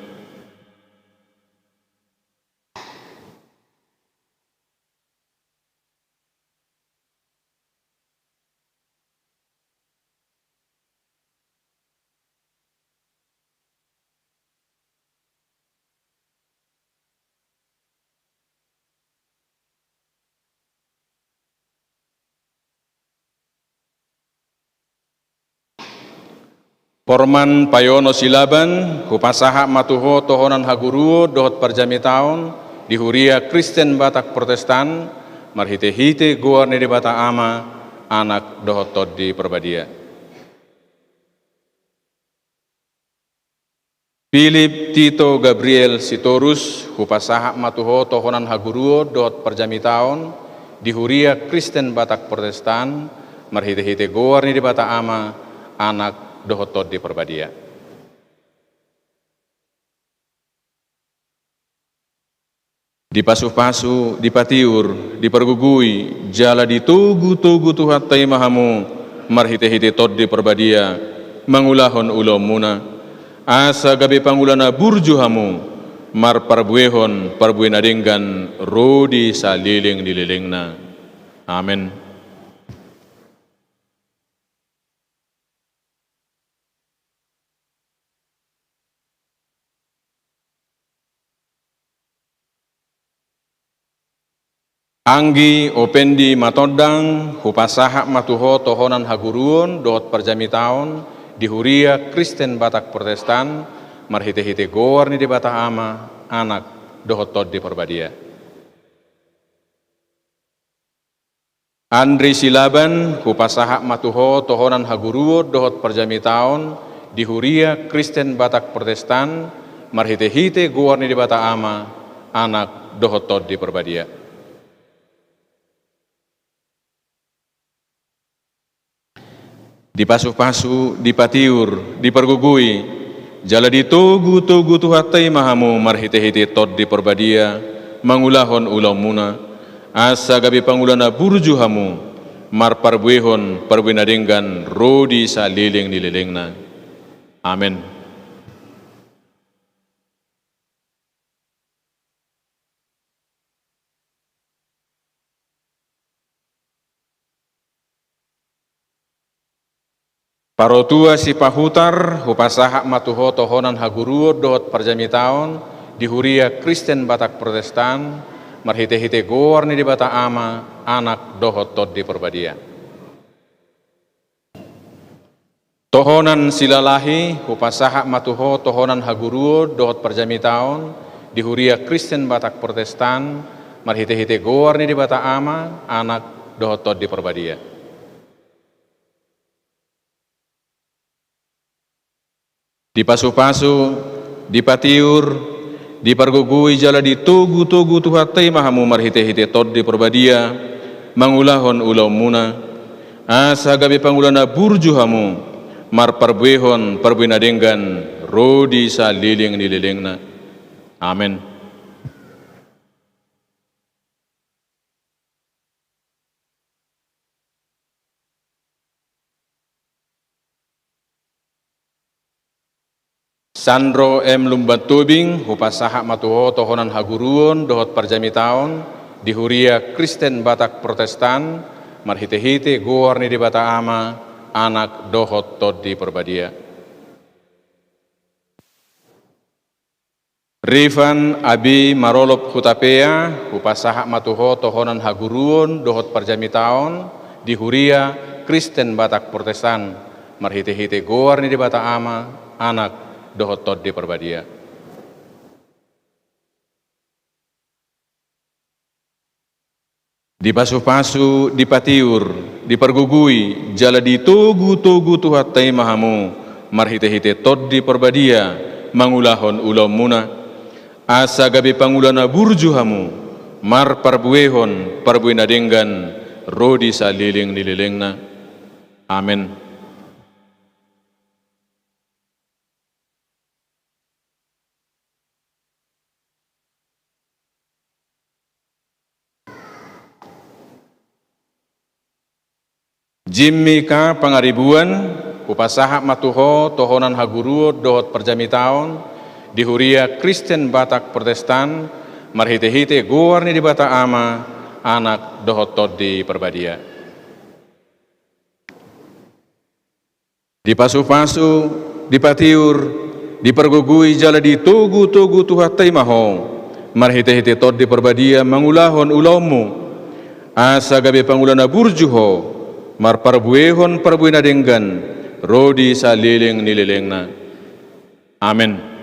Porman Payono Silaban, hupasahat ma tu ho tohonan haguruon dohot parjamitaon di Huria Kristen Batak Protestan, marhitehite goar ni Debata Ama, Anak dohot Tondi Parbadia. Philip Tito Gabriel Sitorus, hupasahat ma tu ho tohonan haguruon dohot parjamitaon di Huria Kristen Batak Protestan, marhitehite goar ni Debata Ama, Anak dohot Tondi Parbadia. Dipasupasu, dipatiur, dipargogoi, jala ditogutogu Tuhanta i ma hamu, marhitehite Tondi Parbadia, mangulahon ulaonmuna, asa gabe pangula na burju hamu, marparbuehon parbue na denggan ro di saleleng ni lelengna. Amen. Anggi, Opendi Matondang, hupasahat ma tu ho tohonan haguruon dohot parjamitaon di Huria Kristen Batak Protestan, marhitehite goar ni Debata Ama, Anak, dohot Tondi Parbadia. Andri Silaban, hupasahat ma tu ho tohonan haguruon dohot parjamitaon di Huria Kristen Batak Protestan, marhitehite goar ni Debata Ama, Anak, dohot Tondi Parbadia. Dipasupasu, dipatiur, dipargogoi, jala ditogutogu Tuhanta i ma hamu marhitehite Tondi Parbadia, mangulahon ulaonmuna, asa gabe pangula na burju hamu, marparbuehon parbue na denggan ro di saleleng ni lelengna. Amen. Parotua Sipahutar, hupasahat ma tu ho tohonan haguruon dohot parjamitaon di Huria Kristen Batak Protestan, marhitehite goar ni Debata Ama, Anak, dohot Tondi Parbadia. Tohonan Silalahi, hupasahat ma tu ho tohonan haguruon dohot parjamitaon di Huria Kristen Batak Protestan, marhitehite goar ni Debata Ama, Anak, dohot Tondi Parbadia. Dipasupasu, dipatiur, dipargogoi jala ditogutogu Tuhanta i ma hamu marhitehite Tondi Parbadia, mangulahon ulaonmuna, asa gabe pangula na burju hamu, marparbuehon parbue na denggan ro di saleleng ni lelengna. Amen. Sandro M Lumban Tobing, hupasahat ma tu ho tohonan haguruon dohot parjamitaon di Huria Kristen Batak Protestan, marhitehite goar ni Debata Ama, Anak, dohot Tondi Parbadia. Rifan Abi Marolop Hutapea, hupasahat ma tu ho tohonan haguruon dohot parjamitaon di Huria Kristen Batak Protestan, marhitehite goar ni Debata Ama, Anak, dohot Tondi Parbadia. Dipasupasu, dipatiur, dipargogoi, jala ditogutogu Tuhanta i ma hamu, marhitehite Tondi Parbadia, mangulahon ulaonmuna, asa gabe pangula na burju hamu, marparbuehon parbue na denggan ro di saleleng ni lelengna. Amen. Jimmy K Pangaribuan, hupasahat ma tu ho tohonan haguruon dohot parjamitaon di Huria Kristen Batak Protestan, marhitehite goar ni Debata Ama, Anak, dohot Tondi Parbadia. Dipasupasu, dipatiur, dipargogoi jala ditogutogu Tuhanta i ma ho, marhitehite Tondi Parbadia mangulahon ulaonmu, asa gabe pangula na burju ho, marparbuehon parbue na denggan, ro di saleleng ni lelengna. Amen.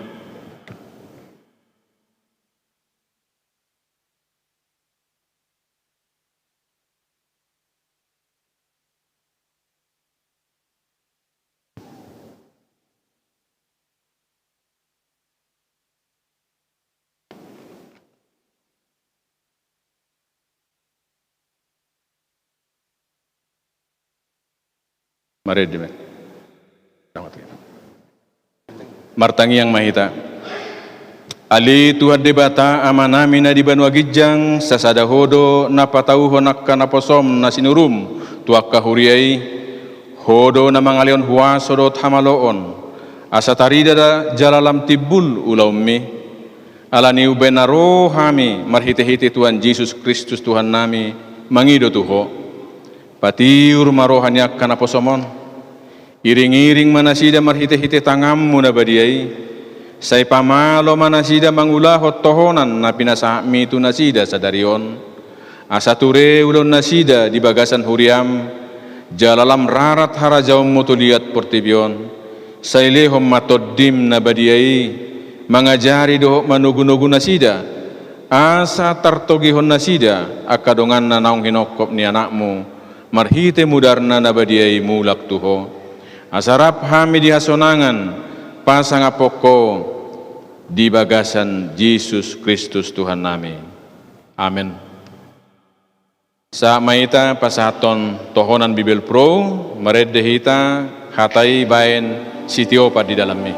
Marende ma. Martangiang ma hita. Ale Tuhan Debata Amanami na di banua ginjang, sasada Ho do na patauhon angka naposoM na sinuruM tu angka huria i. Ho do na mangalehon huaso dohot hamaloon, asa tarida jala lam timbul ulaonMi. Alani i umbahen na ro hami marhitehite Tuhan Jesus Kristus Tuhannami mangido tu Ho. Patiur ma roha ni angka naposoM on. Iringiring ma nasida marhitehite tanganMu na badia i. Sai pamalo ma nasida mangulahon tohonan na pinasahatMi tu nasida sadari on. Asa ture ulaon nasida di bagasan huriam, jala lam rarat harajaonmu tu liat portibi on. Sai lehon ma Tondim na badia i mangajari dohot manogunogu nasida, asa tartogihon nasida angka donganna naung hinongkop ni anakmu marhite mudarna na badia i mulak tu ho. Asa rap hami di hasonangan pasangaphon ho di bagasan Jesus Kristus Tuhannami. Amen. Sahat ma hita pasahathon tohonan Bibel Pro, marende hita hata i baen sitiopan di dalanmi.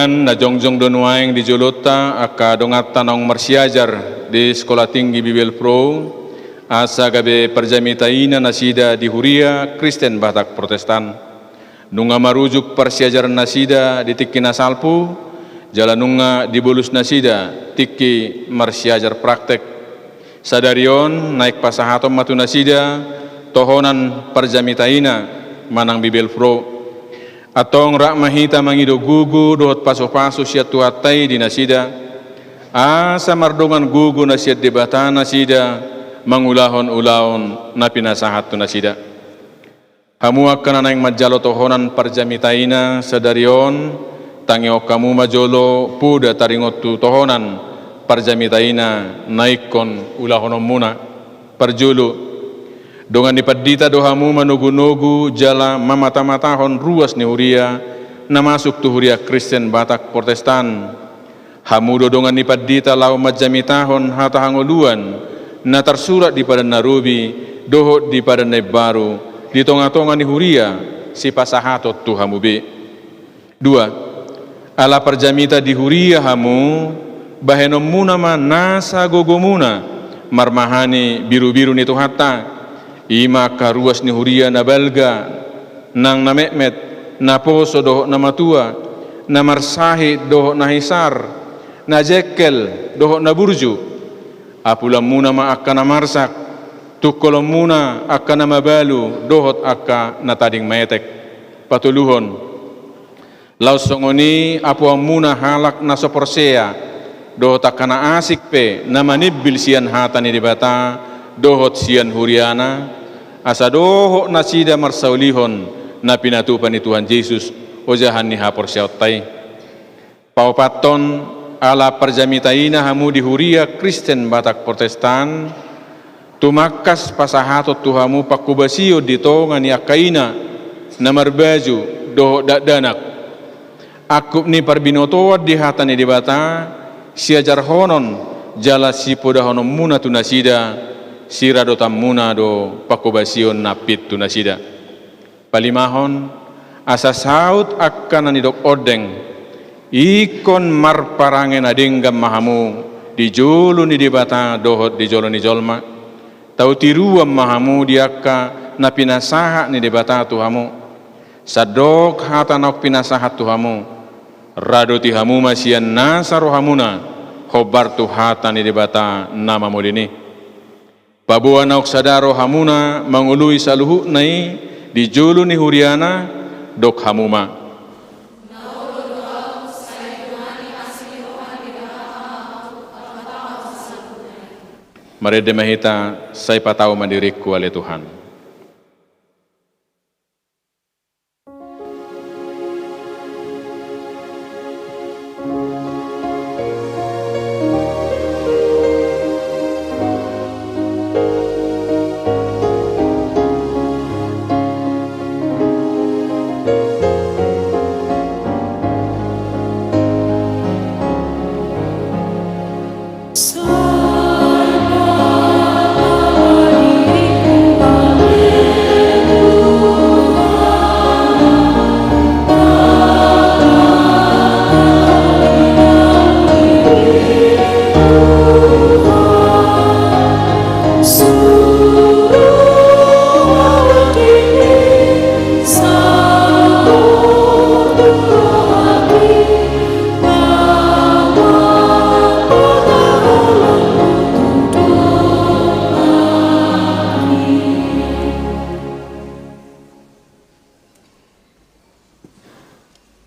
Dongan, na jongjong do nuaeng di jolonta angka donganta naung marsiajar di Sekolah Tinggi Bibel Pro, asa gabe parjamita ina nasida di Huria Kristen Batak Protestan. Nunga marujung parsiajaran nasida di tingki na salpu, jala nunga dibolus nasida tingki marsiajar praktek. Sadari on naeng pasahaton ma tu nasida tohonan parjamita ina manang Bibel Pro. Antong rap ma hita mangido gogo dohot pasupasu sian Tuhanta i di nasida, asa mardongan gogo na sian Debata nasida mangulahon ulaon na pinasahat tu nasida. Hamu angka na naeng manjalo tohonan parjamita ina sadari on, tangihon hamu ma jolo poda taringot tu tohonan parjamita ina na ingkon ulahononmuna. Parjolo, dongan ni pandita do hamu manogunogu jala mamatamata ruas ni huria na masuk tu Huria Kristen Batak Protestan. Hamu do dongan ni pandita laho manjamitahon hata hangoluan na tarsurat di Padan na Robi dohot di Padan na Imbaru di tongatonga ni huria sipasahaton tu hamu be. Dua, ala parjamita di huria hamu, bahenonmuna ma nasa gogomuna marmahani birubiru ni Tuhanta, i ma angka ruas ni huria na balga nang na metmet, na poso dohot na matua, na marsahit dohot na hisar, na jengkel dohot na burju. Apulanmuna ma angka na marsak, tungkolonmuna angka na mabalu dohot angka na tading maetek. Patoluhon, laos songon i apuanmuna halak na so porsea dohot angka na asing pe na manimbil sian hata ni Debata dohot sian huriana, asa dohot nasida marsaulihon na pinatupa ni Tuhan Jesus ojahan ni haporseaonta i. Paopathon, ala parjamita ina hamu di Huria Kristen Batak Protestan, tumangkas pasahaton tu hamu pangkobasion di tonga ni angka ina na marbaju dohot dakdanak. Angkup ni parbinotoan di hata ni Debata siajarhonon jala sipodahononmuna tu nasida, siradotanmuna do pangkobasion na pit tu nasida. Palimahon, asa saut angka na nidok ondeng, ingkon marparange na denggan ma hamu di jolo ni Debata dohot di jolo ni jolma. Tau tiruan ma hamu di angka na pinasahat ni Debata tu hamu. Sandok hata naung pinasahat tu hamu, radoti hamu ma sian nasa rohamuna hombar tu hata ni Debata na mamolin i. Paboa naung sada rohamuna mangoloi saluhutna i di jolo ni huriana, dok hamu ma. Marende ma hita, sai patau ma diringku ale Tuhan.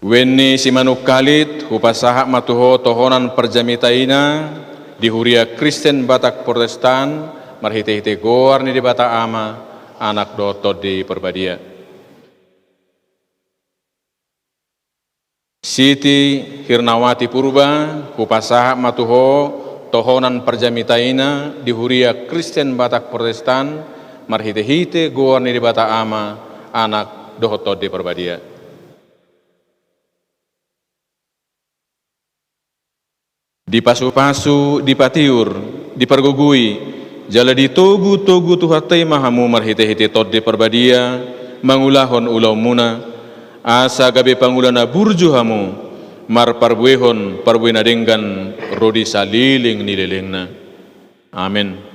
Uen ni Simanungkalit, hupasahat ma tu ho tohonan parjamitaina di Huria Kristen Batak Protestan, marhitehite goar ni Debata Ama, Anak dohot Tondi Parbadia. Siti Hirnawati Purba, hupasahat ma tu ho tohonan parjamitaina di Huria Kristen Batak Protestan, marhitehite goar ni Debata Ama, Anak dohot Tondi Parbadia. Dipasupasu, dipatiur, dipargogoi, jala ditogutogu Tuhanta i ma hamu marhitehite Tondi Parbadia, mangulahon ulaonmuna, asa gabe pangula na burju hamu, marparbuehon parbue na denggan ro di saleleng ni lelengna. Amen.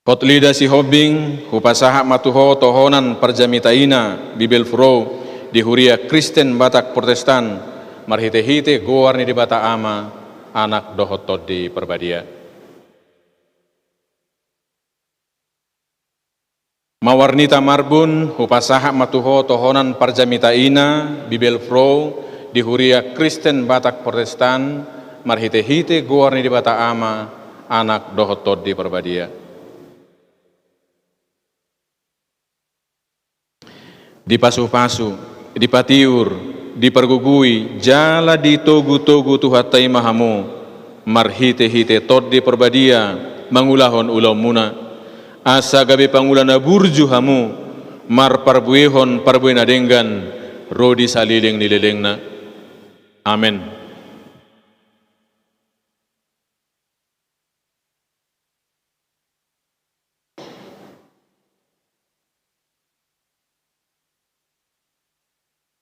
Hotlida Sihombing, hupasahat ma tu ho tohonan parjamitaina, Bibelvrouw di Huria Kristen Batak Protestan, marhitehite goar ni Debata Ama, Anak dohot Tondi Parbadia. Mawarnita Marbun, hupasahat ma tu ho tohonan parjamitaina, Bibelvrouw di Huria Kristen Batak Protestan, marhitehite goar ni Debata Ama, Anak dohot Tondi Parbadia. Dipasupasu, dipatiur, dipargogoi, jala ditogutogu Tuhanta i ma hamu, marhitehite Tondi Parbadia, mangulahon ulaonmuna, asa gabe pangula na burju hamu, marparbuehon parbue na denggan, ro di saleleng ni lelengna. Amen.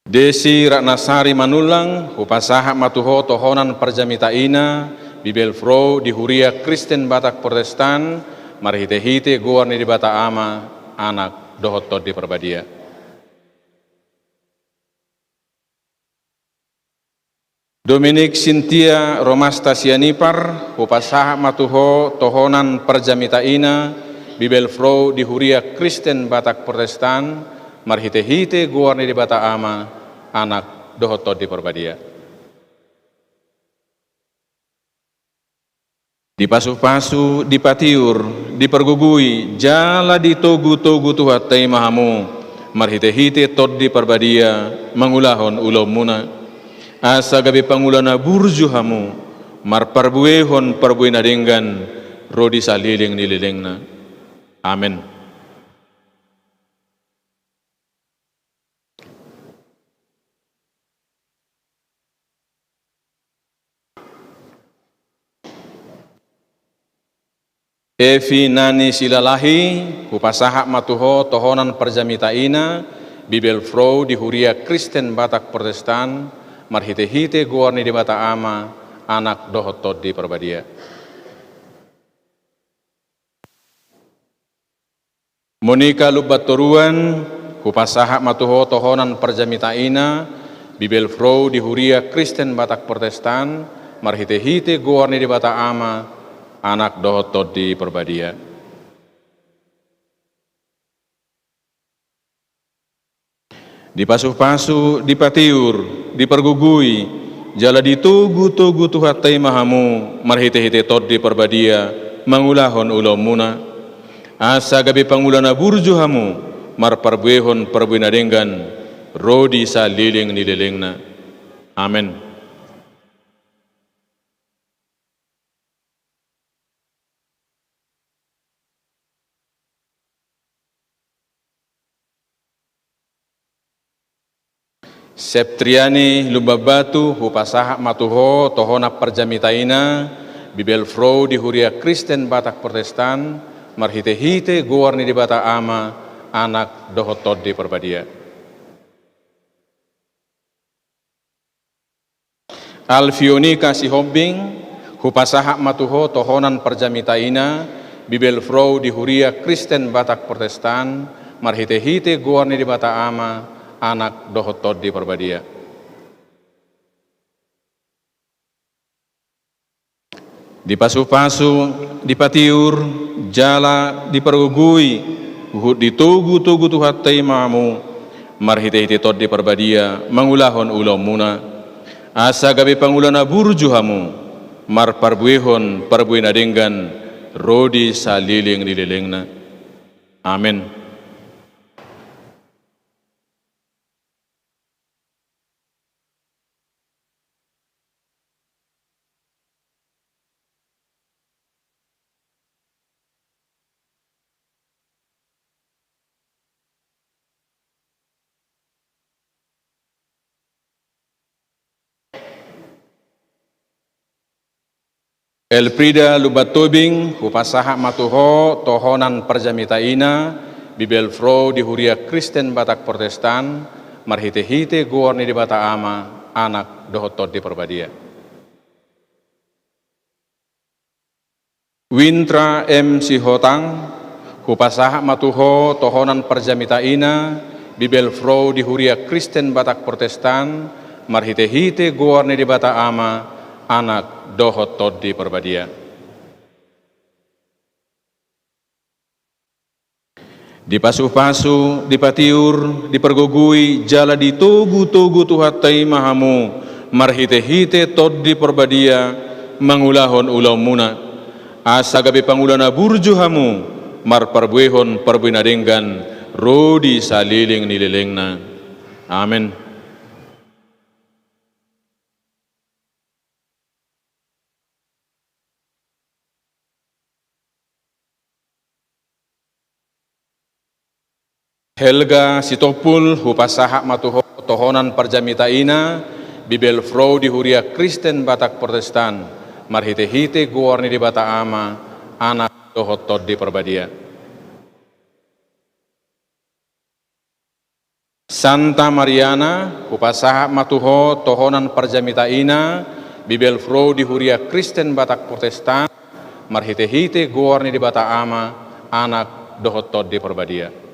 Desi Ratnasari Manullang, hupasahat ma tu ho tohonan parjamitaina, Bibelvrouw di Huria Kristen Batak Protestan, marhitehite goar ni Debata Ama, Anak dohot Tondi Parbadia. Dominik Sintia Romasta Sianipar, hupasahat ma tu ho tohonan parjamitaina, Bibelvrouw di Huria Kristen Batak Protestan, marhitehite goar ni Debata Ama, Anak dohot Tondi Parbadia. Dipasupasu, dipatiur, dipargogoi, jala ditogutogu Tuhanta i ma hamu, marhitehite Tondi Parbadia, mangulahon ulaonmuna, asa gabe pangula na burju hamu, marparbuehon parbue na denggan, ro di saleleng ni lelengna. Amen. Evi Nani Silalahi, hupasahat ma tu ho tohonan parjamitaina, Bibelvrouw di Huria Kristen Batak Protestan, marhitehite goar ni Debata Ama, Anak dohot Tondi Parbadia. Monika Lumbantoruan, hupasahat ma tu ho tohonan parjamitaina, Bibelvrouw di Huria Kristen Batak Protestan, marhitehite goar ni Debata Ama, Anak dohot Tondi Parbadia. Dipasupasu, dipatiur, dipargogoi, jala ditogutogu Tuhanta i ma hamu, marhitehite Tondi Parbadia, mangulahon ulaonmuna, asa gabe pangula na burju hamu, marparbuehon parbue na denggan, ro di saleleng ni lelengna. Amen. Septriani Lumbanbatu, hupasahat ma tu ho tohonan parjamitaina, Bibelvrouw di Huria Kristen Batak Protestan, marhitehite goar ni Debata Ama, Anak dohot Tondi Parbadia. Alfionika Sihombing, hupasahat ma tu ho tohonan parjamitaina, Bibelvrouw di Huria Kristen Batak Protestan, marhitehite goar ni Debata Ama, Anak dohot Tondi Parbadia. Dipasupasu, dipatiur, jala dipargogoi, huhut ditogutogu Tuhanta i ma hamu, marhitehite Tondi Parbadia, mangulahon ulaonmuna, asa gabe pangula na burju hamu, marparbuehon parbue na denggan, ro di saleleng ni lelengna. Amen. Elfrida Lumban Tobing, hupasahat ma tu ho tohonan parjamita ina, Bibelvrouw di Huria Kristen Batak Protestan, marhitehite goar ni Debata Ama, Anak, dohot Tondi Parbadia. Wintra M. Sihotang, hupasahat ma tu ho tohonan parjamita ina, Bibelvrouw di Huria Kristen Batak Protestan, marhitehite goar ni Debata Ama, Anak, dohot Tondi Parbadia. Dipasupasu, dipatiur, dipargogoi, jala ditogutogu Tuhanta i ma hamu, marhitehite Tondi Parbadia, mangulahon ulaonmuna. Asa gabe pangula na burju hamu, marparbuehon parbue na denggan, ro di saleleng ni lelengna. Amen. Helga Sitompul, hupasahat ma tu ho tohonan parjamita ina, Bibelvrouw di Huria Kristen Batak Protestan, marhitehite goar ni Debata Ama, Anak, dohot Tondi Parbadia. Santa Mariana, hupasahat ma tu ho tohonan parjamita ina, Bibelvrouw di Huria Kristen Batak Protestan, marhitehite goar ni Debata Ama, Anak, dohot Tondi Parbadia.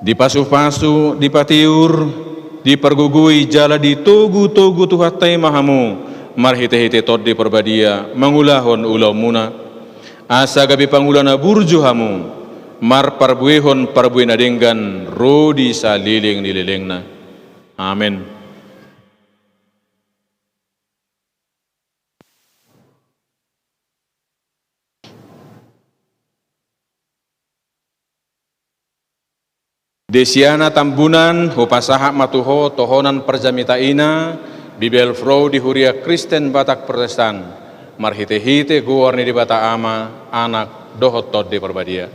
Dipasupasu, dipatiur, dipargogoi jala ditogutogu Tuhanta i ma hamu, marhitehite Tondi Parbadia, mangulahon ulaonmuna. Asa gabe pangula na burju hamu, marparbuehon parbue na denggan, ro di saleleng ni lelengna. Amen. Desiana Tambunan, hupasahat ma tu ho tohonan parjamita ina, Bibelvrouw di Huria Kristen Batak Protestan, marhitehite goar ni Debata Ama, Anak, dohot Tondi Parbadia.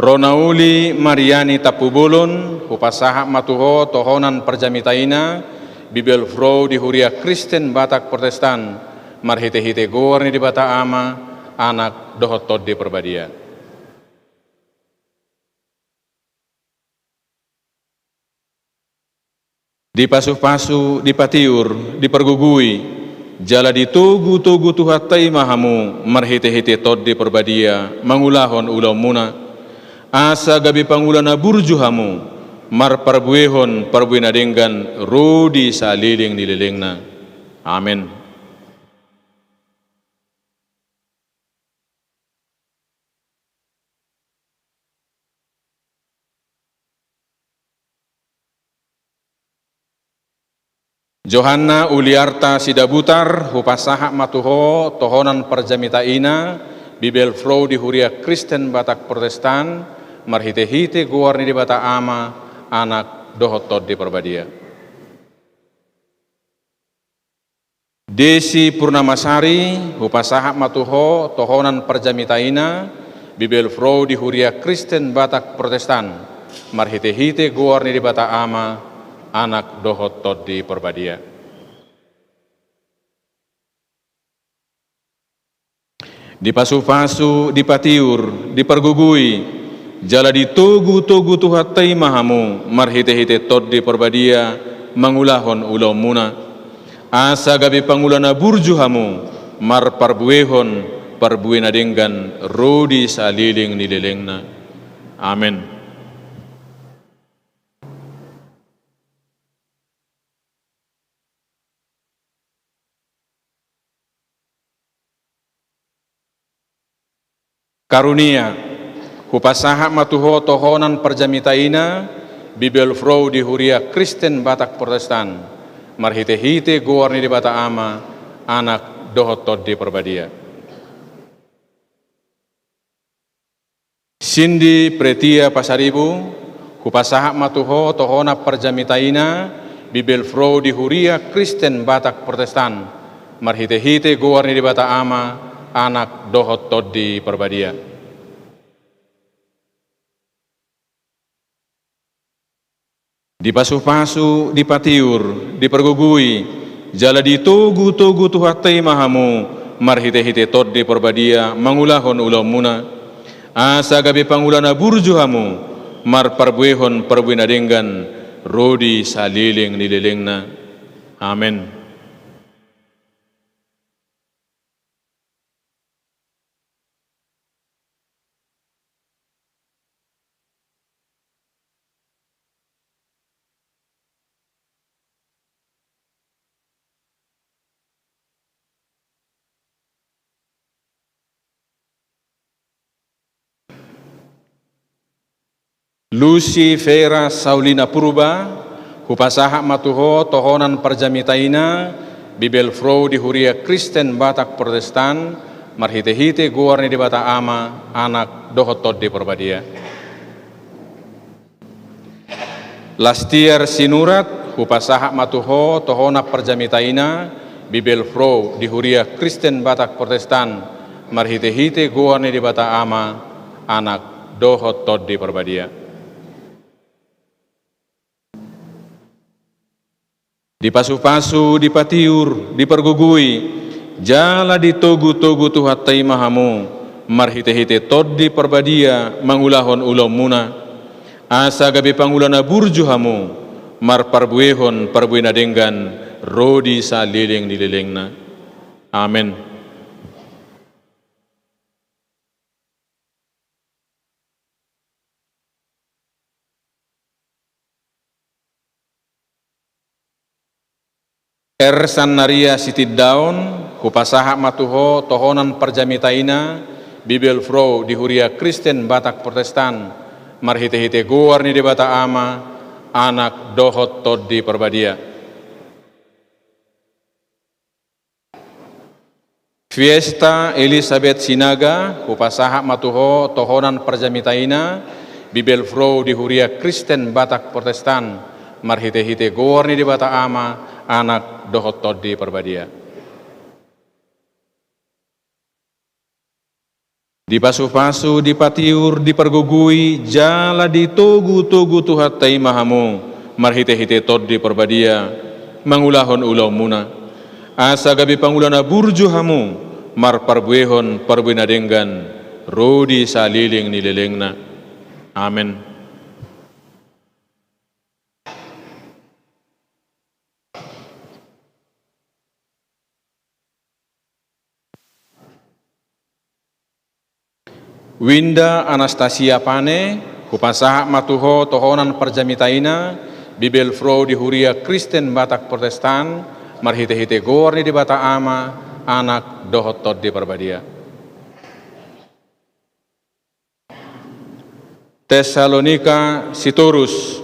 Ronauli Mariani Tampubolon, hupasahat ma tu ho tohonan parjamita ina, Bibelvrouw di Huria Kristen Batak Protestan, marhitehite goar ni Debata Ama, Anak, dohot Tondi Parbadia. Dipasupasu, dipatiur, dipargogoi, jala ditogutogu Tuhanta i ma hamu, marhitehite Tondi Parbadia, mangulahon ulaonmuna, asa gabe pangula na burju hamu, marparbuehon parbue na denggan, ro di saleleng ni lelengna. Amen. Johanna Uliarta Sidabutar, hupasahat ma tu ho tohonan parjamita ina, Bibelvrouw di Huria Kristen Batak Protestan, marhitehite goar ni Debata Ama, Anak, dohot Tondi Parbadia. Desi Purnamasari, hupasahat ma tu ho tohonan parjamita ina, Bibelvrouw di Huria Kristen Batak Protestan, marhitehite goar ni Debata Ama, Anak, dohot Tondi Parbadia. Dipasupasu, dipatiur, dipargogoi, jala ditogutogu Tuhanta i ma hamu, marhitehite Tondi Parbadia, mangulahon ulaonmuna. Asa gabe pangula na burju hamu, marparbuehon parbue na denggan, ro di saleleng ni lelengna. Amen. Karunia, hupasahat ma tu ho tohonan parjamitaina, Bibelvrouw di Huria Kristen Batak Protestan, marhitehite goar ni Debata Ama, Anak dohot Tondi Parbadia. Sindi Pretia Pasaribu, hupasahat ma tu ho tohonan parjamitaina, Bibelvrouw di Huria Kristen Batak Protestan, marhitehite goar ni Debata Ama, Anak dohot Tondi Parbadia. Dipasupasu, dipatiur, dipargogoi, jala ditogutogu Tuhanta i ma hamu, marhitehite Tondi Parbadia, mangulahon ulaonmuna. Asa gabe pangula na burju hamu, marparbuehon parbue na denggan, ro di saleleng ni lelengna. Amen. Lucy Vera Saulina Purba, hupasahat ma tu ho tohonan parjamitaina, Bibelvrouw di Huria Kristen Batak Protestan, marhitehite goar ni Debata Ama, Anak dohot Tondi Parbadia. Lastiar Sinurat, hupasahat ma tu ho tohonan parjamitaina, Bibelvrouw di Huria Kristen Batak Protestan, marhitehite goar ni Debata Ama, Anak dohot Tondi Parbadia. Dipasupasu, dipatiur, dipargogoi, jala ditogutogu Tuhanta i ma hamu, marhitehite Tondi Parbadia, mangulahon ulaonmuna, asa gabe pangula na burju hamu, marparbuehon parbue na denggan, ro di saleleng ni lelengna. Amen. Ersan Naria Sitindaon, hupasahat ma tu ho tohonan parjamitaina, Bibelvrouw di Huria Kristen Batak Protestan, marhitehite goar ni Debata Ama, Anak dohot Tondi Parbadia. Fiesta Elisabet Sinaga, hupasahat ma tu ho tohonan parjamitaina, Bibelvrouw di Huria Kristen Batak Protestan, marhitehite goar ni Debata Ama, Anak dohot Tondi Parbadia. Dipasupasu, dipatiur, dipargogoi, jala ditogutogu Tuhanta i ma hamu, marhitehite Tondi Parbadia, mangulahon ulaonmuna. Asa gabe pangula na burju hamu, marparbuehon parbue na denggan, ro di saleleng ni lelengna. Amen. Winda Anastasia Pane, hupasahat ma tu ho tohonan parjamitaina, Bibelvrouw di Huria Kristen Batak Protestan, marhitehite goar ni Debata Ama, Anak dohot Tondi Parbadia. Tesalonika Sitorus,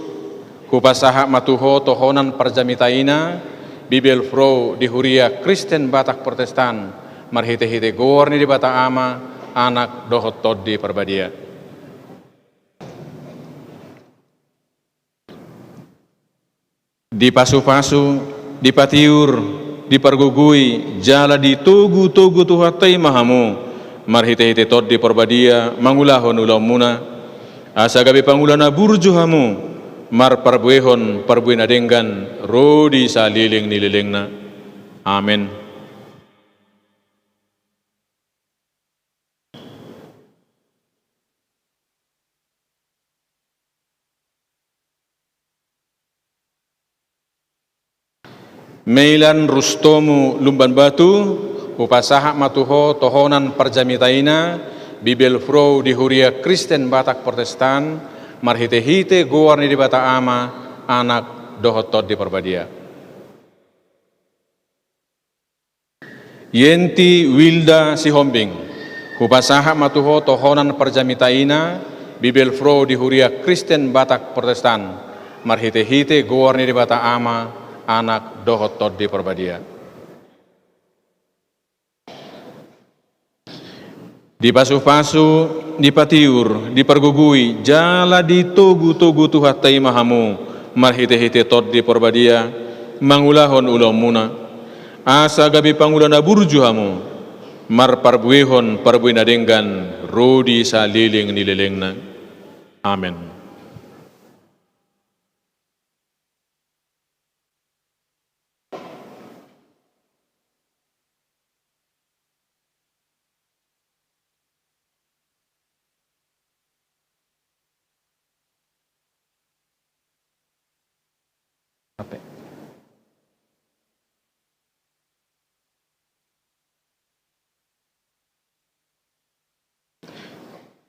hupasahat ma tu ho tohonan parjamitaina, Bibelvrouw di Huria Kristen Batak Protestan, marhitehite goar ni Debata Ama, Anak dohot Tondi Parbadia. Dipasupasu, dipatiur, dipargogoi, jala ditogutogu Tuhanta i ma hamu, marhitehite Tondi Parbadia, mangulahon ulaonmuna, asa gabe pangula na burju hamu, marparbuehon parbue na denggan, ro di saleleng ni lelengna. Amen. Meilan Rustomu Lumban Batu, hupasahat ma tu ho tohonan parjamitaina, Bibelvrouw di Huria Kristen Batak Protestan, marhitehite goar ni Debata Ama, Anak dohot Tondi Parbadia. Yenti Wilda Sihombing, Hupasahat ma tu ho tohonan parjamitaina, Bibelvrouw di Huria Kristen Batak Protestan, marhitehite goar ni Debata Ama, Anak dohot Tondi Parbadia. Dipasupasu, dipatiur, dipargogoi, jala ditogutogu Tuhanta i ma hamu, marhitehite Tondi Parbadia, mangulahon ulaonmuna, asa gabe pangula na burju hamu, marparbuehon parbue na denggan, ro di saleleng ni lelengna. Amen.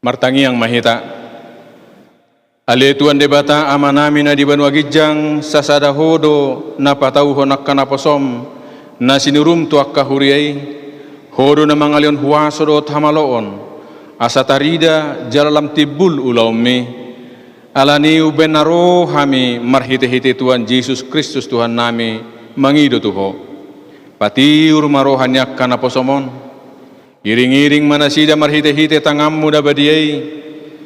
Martangiang ma hita. Ale Tuhan Debata, Amanami na di banua ginjang, sasada Ho do na patauhon angka naposom na sinurum tu angka huria i. Ho do na mangalehon huaso dohot hamaloon, asa tarida jala lam timbul ulaonmi. Alani i umbahen na ro hami marhitehite Tuhan Jesus Kristus Tuhannami mangido tu Ho. Patiur ma roha ni angka naposom on. Iringiring ma nasida marhitehite tanganmu na badia i,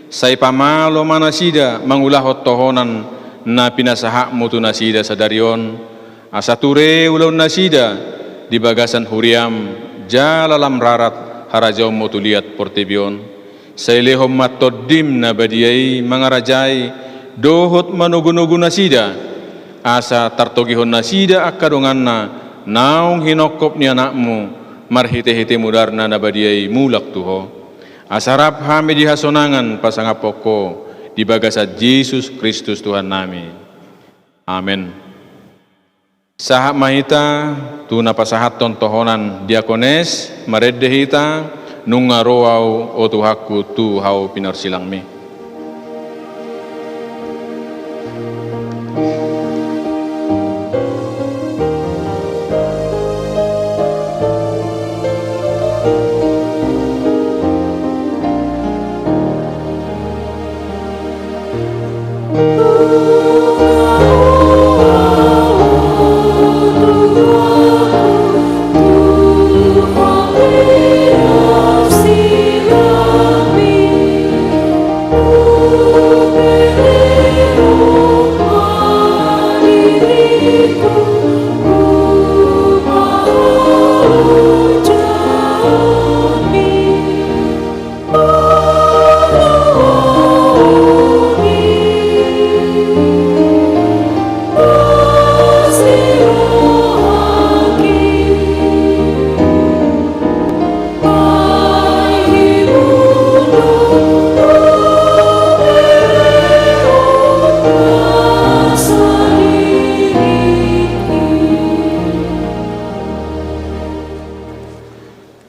sai pamalo ma nasida mangulahon tohonan na pinasahatmu tu nasida sadari on, asa ture ulaon nasida di bagasan huriam, jala lam rarat harajaonmu tu liat portibi on. Sai lehon ma Tondim na badia i mangarajai dohot manogunogu nasida, asa tartogihon nasida angka donganna naung hinongkop ni Anakmu marhitehite mudarna na badia i mulak tu Ho. Asa rap hami di hasonangan pasangaphon Ho di bagasan Jesus Kristus Tuhannami. Amen. Sahat ma hita tu na pasahathon tohonan diakones, marende hita, nunga ro ahu, o Tuhanku, tu hau pinarsilangmi.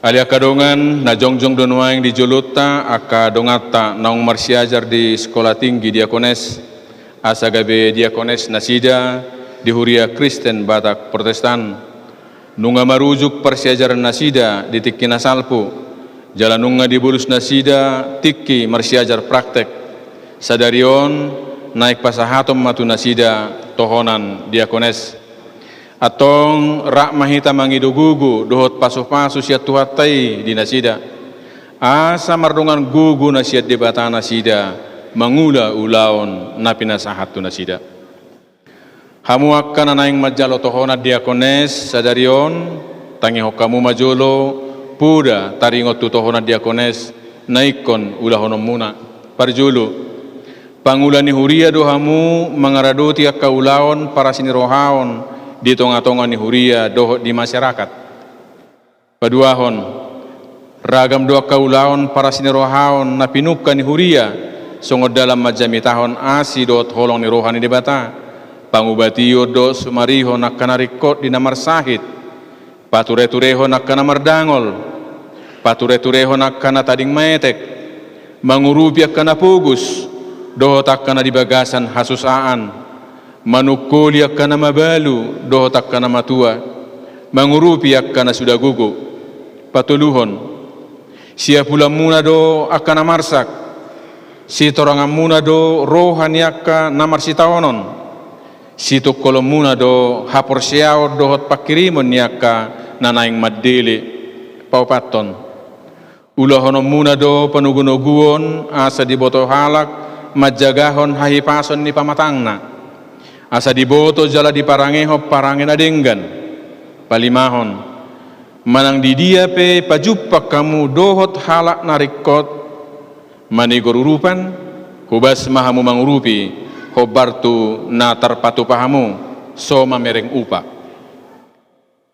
Ale angka dongan, na jongjong do nuaeng di jolonta angka donganta naung marsiajar di Sekolah Tinggi Diakones, asa gabe diakones nasida di Huria Kristen Batak Protestan. Nunga marujuk parsiajaran nasida di tingki na salpu, jala nunga dibolus nasida tingki marsiajar praktek. Sadari on, naeng pasahaton ma tu nasida tohonan diakones. Antong rap ma hita mangido gogo dohot pasupasu sian Tuhanta i di nasida, asa mardongan gogo na sian Debata nasida mangula ulaon na pinasahat tu nasida. Hamu angka na naeng manjalo tohonan diakones sadari on, tangihon hamu ma jolo poda taringot tu tohonan diakones na ingkon ulahononmuna. Parjolo, pangula ni huria do hamu mangaradoti angka ulaon parasinirohaon di tongatonga ni huria dohot di masyarakat. Paduahon, ragam do angka ulaon parasinirohaon na pinungka ni huria, songon dalan manjamitahon asi dohot holong ni roha ni Debata, pangubation dohot sumarihon angka na ringkot di na marsahit, patureturehon angka na mardangol, patureturehon angka na tading maetek, mangurupi angka na pogos, dohot angka na di bagasan hasusaan, manungkoli angka na mabalu dohot angka na matua, mangurupi angka na suda gogo. Patoluhon, Siapulanmuna do angka na marsak, sitoranganmuna do roha ni angka na marsitaonon, situngkolonmuna do haporseaon dohot pangkirimon ni angka na naeng mandele. Paopathon, ulahononmuna do panogunoguon asa diboto halak manjagahon hahipason ni pamatangna, asa diboto jala diparangehon parange na denggan. Palimahon, manang di dia pe pajumpang hamu dohot halak na ringkot manigor urupan, hobas ma hamu mangurupi, hombar tu na tarpatupa hamu, so mamereng upa.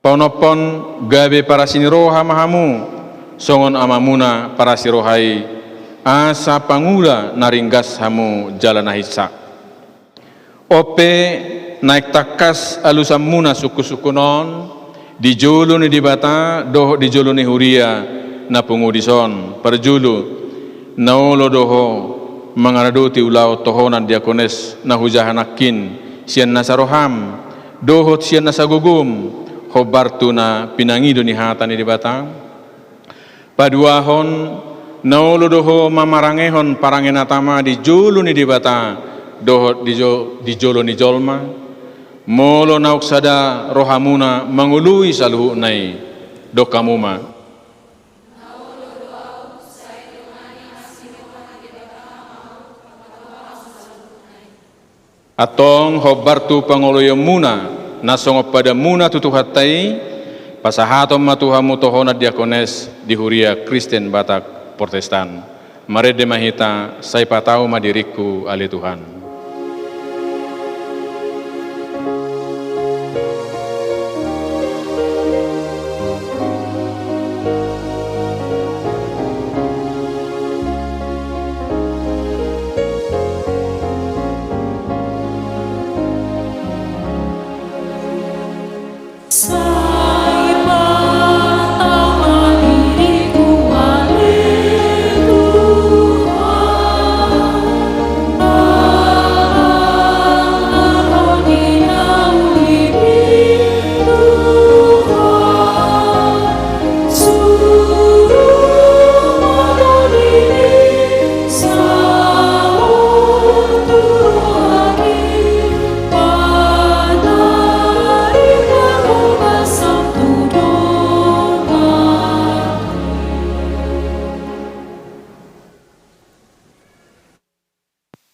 Paonomhon, gabe parasi ni roha ma hamu, songon Amamuna parasi roha i, asa pangula na ringgas hamu jala na hinsa. On pe, naeng tangkas alusanmuna sungkunsungkun on di jolo ni Debata dohot di jolo ni huria na pungu dison. Parjolo, na olo do ho mangaradoti ulaon tohonan diakones na hujaha nangkin sian nasa roham dohot sian nasa gogom, hombar tu na pinangido ni hata ni Debata. Paduahon, na olo do ho mamarangehon parange na tama di jolo ni Debata dohot di jo-, di jolo ni jolma. Molo naung sada rohamuna mangoloi saluhutna i, dok hamu ma. Antong hombar tu pangoloionmuna na songon padanmuna tu Tuhanta i, pasahaton ma tu hamu tohonan diakones di Huria Kristen Batak Protestan. Marende ma hita, sai patau ma diringku ale Tuhan.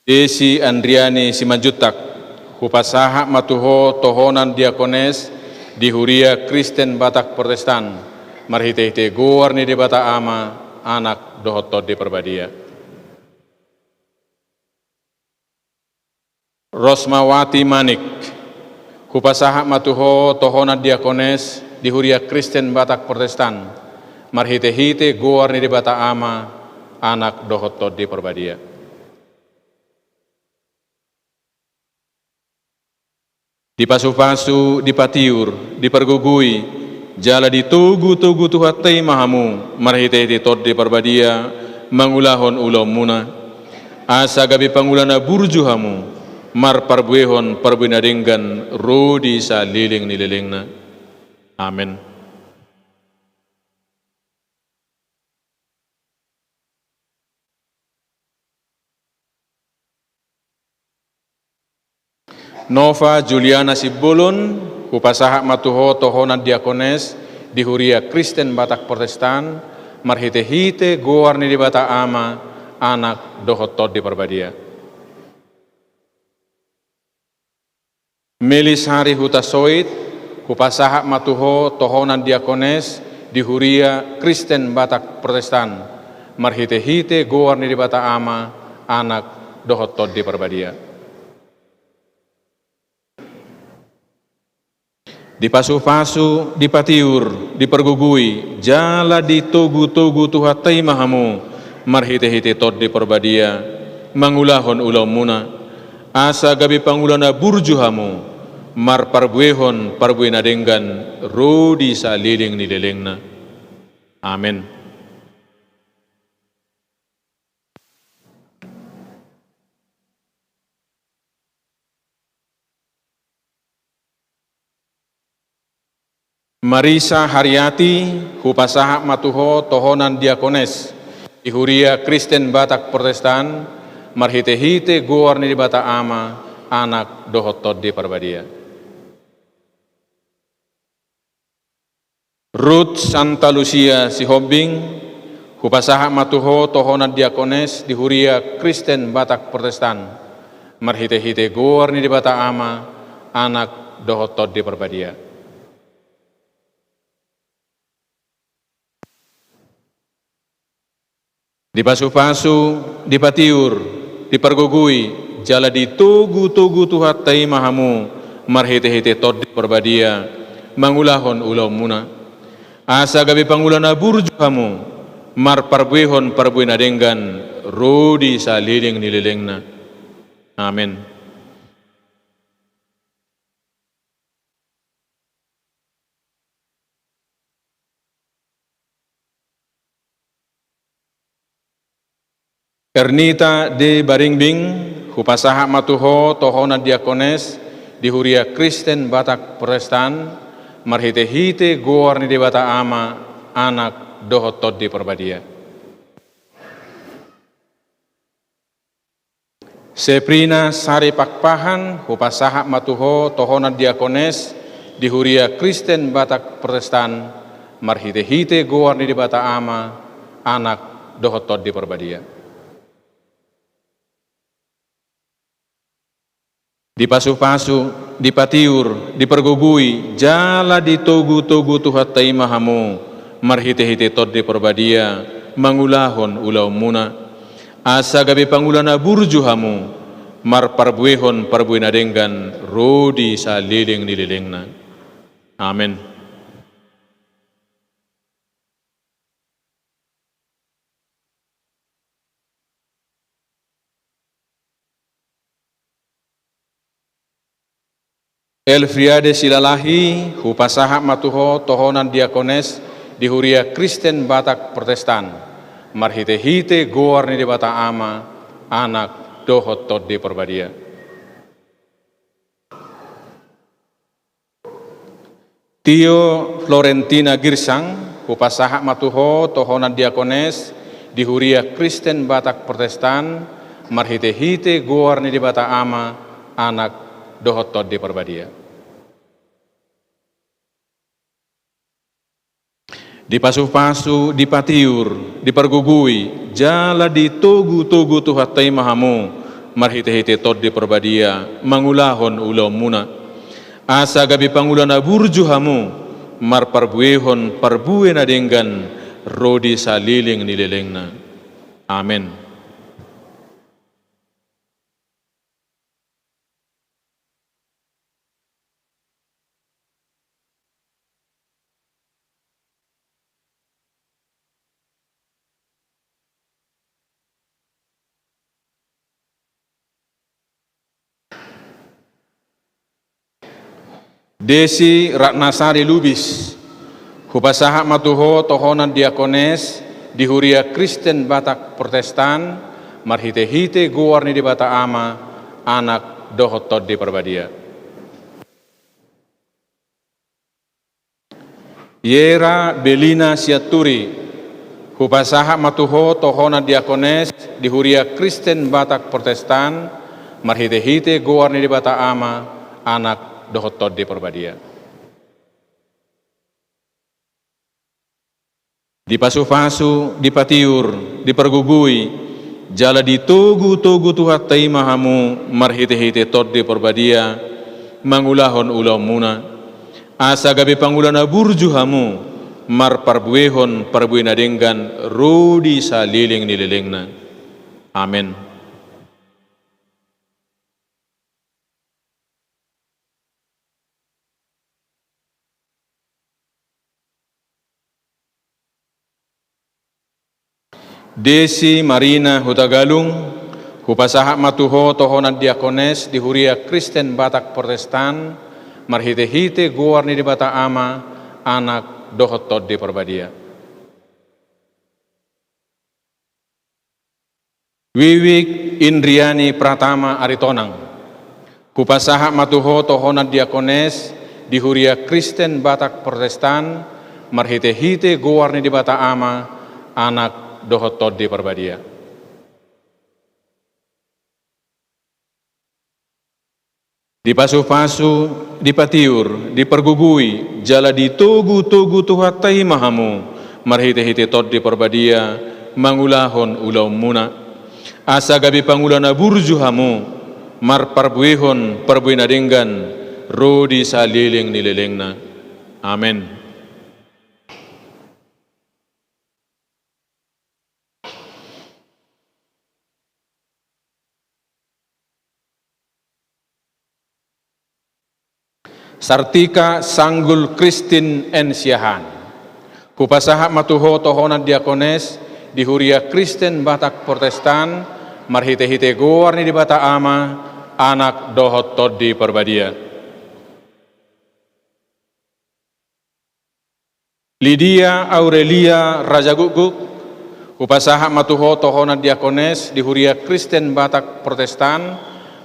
Desi Andriani Simanjuntak, hupasahat ma tu ho tohonan diakones di Huria Kristen Batak Protestan, marhitehite goar ni Debata Ama, Anak dohot Tondi Parbadia. Rosmawati Manik, hupasahat ma tu ho tohonan diakones di Huria Kristen Batak Protestan, marhitehite goar ni Debata Ama, Anak dohot Tondi Parbadia. Dipasupasu, dipatiur, dipargogoi, jala ditogutogu Tuhanta i ma hamu, marhitehite Tondi Parbadia, mangulahon ulaonmuna, asa gabe pangula na burju hamu, marparbuehon parbue na denggan ro di saleleng ni lelengna. Amen. Nova Juliana Simbolon, hupasahat ma tu ho tohonan diakones di Huria Kristen Batak Protestan, marhitehite goar ni Debata Ama, Anak dohot Tondi Parbadia. Melis Hari Hutasoit, hupasahat ma tu ho tohonan diakones di Huria Kristen Batak Protestan, marhitehite goar ni Debata Ama, Anak dohot Tondi Parbadia. Dipasupasu, dipatiur, dipargogoi, jala ditogutogu Tuhanta i ma hamu, marhitehite Tondi Parbadia, mangulahon ulaonmuna, asa gabe pangula na burju hamu, marparbuehon parbue na denggan ro di saleleng ni lelengna. Amen. Marisa Hariati, hupasahat ma tu ho tohonan diakones di Huria Kristen Batak Protestan, marhite-hite goar ni Debata Ama, Anak dohot Tondi Parbadia. Ruth Santa Lucia Sihombing, hupasahat ma tu ho tohonan diakones di Huria Kristen Batak Protestan, marhite-hite goar ni Debata Ama, Anak dohot Tondi Parbadia. Dipasu-pasu, dipatiur, dipargogoi, jala ditogu-togu Tuhanta i ma hamu, marhite-hite Tondi Parbadia, mangulahon ulaonmuna. Asa gabe pangula na burju hamu, marparbuehon parbue na denggan, ro di saleleng ni lelengna. Amen. Ernita de Baringbing, hupasahat ma tu ho tohonan diakones di Huria Kristen Batak Protestan, marhite-hite goar ni Debata Ama, Anak dohot Tondi Parbadia. Seprina Sari Pakpahan, hupasahat ma tu ho tohonan diakones di Huria Kristen Batak Protestan, marhite-hite goar ni Debata Ama, Anak dohot Tondi Parbadia. Dipasu-pasu, dipatiur, dipargogoi, jala ditogu-togu Tuhanta i ma hamu, marhite-hite Tondi Parbadia, mangulahon ulaonmuna. Asa gabe pangula na burju hamu, marparbuehon parbue na denggan, ro di saleleng ni lelengna. Amen. Elfriade Silalahi, hupasahat ma tu ho tohonan diakones di Huria Kristen Batak Protestan, marhite-hite goar ni Debata Ama, Anak dohot Tondi Parbadia. Tio Florentina Girsang, hupasahat ma tu ho tohonan diakones di Huria Kristen Batak Protestan, marhite-hite goar ni Debata Ama, Anak dohot Tondi Parbadia. Dipasu-pasu, dipatiur, dipargogoi, jala ditogu-togu Tuhanta i ma hamu, marhite-hite Tondi Parbadia, mangulahon ulaonmuna. Asa gabe pangula na burju hamu, marparbuehon parbue na denggan, ro di saleleng ni lelengna. Amen. Desi Ratnasari Lubis, hupasahat ma tu ho tohonan diakones di Huria Kristen Batak Protestan, marhite-hite goar ni Debata Ama, Anak dohot Tondi Parbadia. Yera Belina Sianturi, hupasahat ma tu ho tohonan diakones di Huria Kristen Batak Protestan, marhite-hite goar ni Debata Ama, Anak dohot Tondi Parbadia. Dipasu-pasu, dipatiur, dipargogoi, jala ditogu-togu Tuhanta i ma hamu marhite-hite Tondi Parbadia, mangulahon ulaonmuna, asa gabe pangula na burju hamu, marparbuehon parbue na denggan, ro di saleleng ni lelengna. Amen. Desi Marina Hutagalung, hupasahat ma tu ho tohonan diakones di Huria Kristen Batak Protestan, marhite-hite goar ni Debata Ama, Anak dohot Tondi Parbadia. Wiwik Indriani Pratama Aritonang, hupasahat ma tu ho tohonan diakones di Huria Kristen Batak Protestan, marhite-hite goar ni Debata Ama, Anak, dohot Tondi Parbadia. Dipasu-pasu, dipatiur, dipargogoi, jala ditogu-togu Tuhanta i ma hamu, marhite-hite Tondi Parbadia, mangulahon ulaonmuna. Asa gabe pangula na burju hamu, marparbuehon parbue na denggan, ro di saleleng ni lelengna. Amen. Sartika Sanggul Kristin N. Siahaan. Hupasahat ma tu ho tohonan diakones di Huria Kristen Batak Protestan, marhite-hite goar ni Debata Ama, Anak dohot Tondi Parbadia. Lidia Aurelia Rajagukguk, hupasahat ma tu ho tohonan diakones di Huria Kristen Batak Protestan,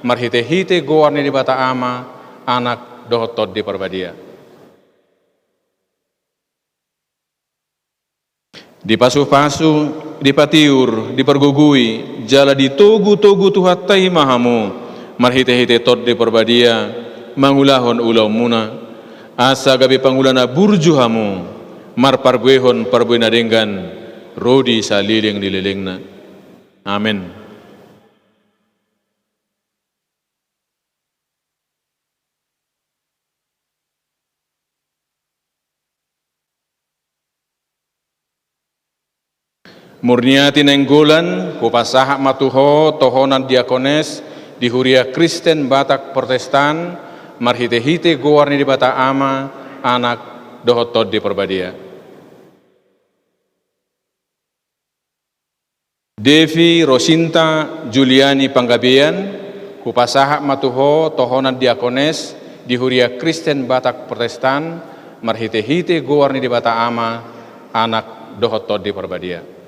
marhite-hite goar ni Debata Ama, Anak dohot Tondi Parbadia. Dipasu-pasu, dipatiur, dipargogoi, jala ditogu-togu Tuhanta i ma hamu, marhite-hite Tondi Parbadia, mangulahon ulaonmuna, asa gabe pangula na burju hamu, marparbuehon parbue na denggan, ro di saleleng ni lelengna. Amen. Murniati Nainggolan, hupasahat ma tu ho tohonan diakones di Huria Kristen Batak Protestan, marhite-hite goar ni Debata Ama, Anak dohot Tondi Parbadia. Devi Rosinta Juliani Panggabean, hupasahat ma tu ho tohonan diakones di Huria Kristen Batak Protestan, marhite-hite goar ni Debata Ama, Anak dohot Tondi Parbadia.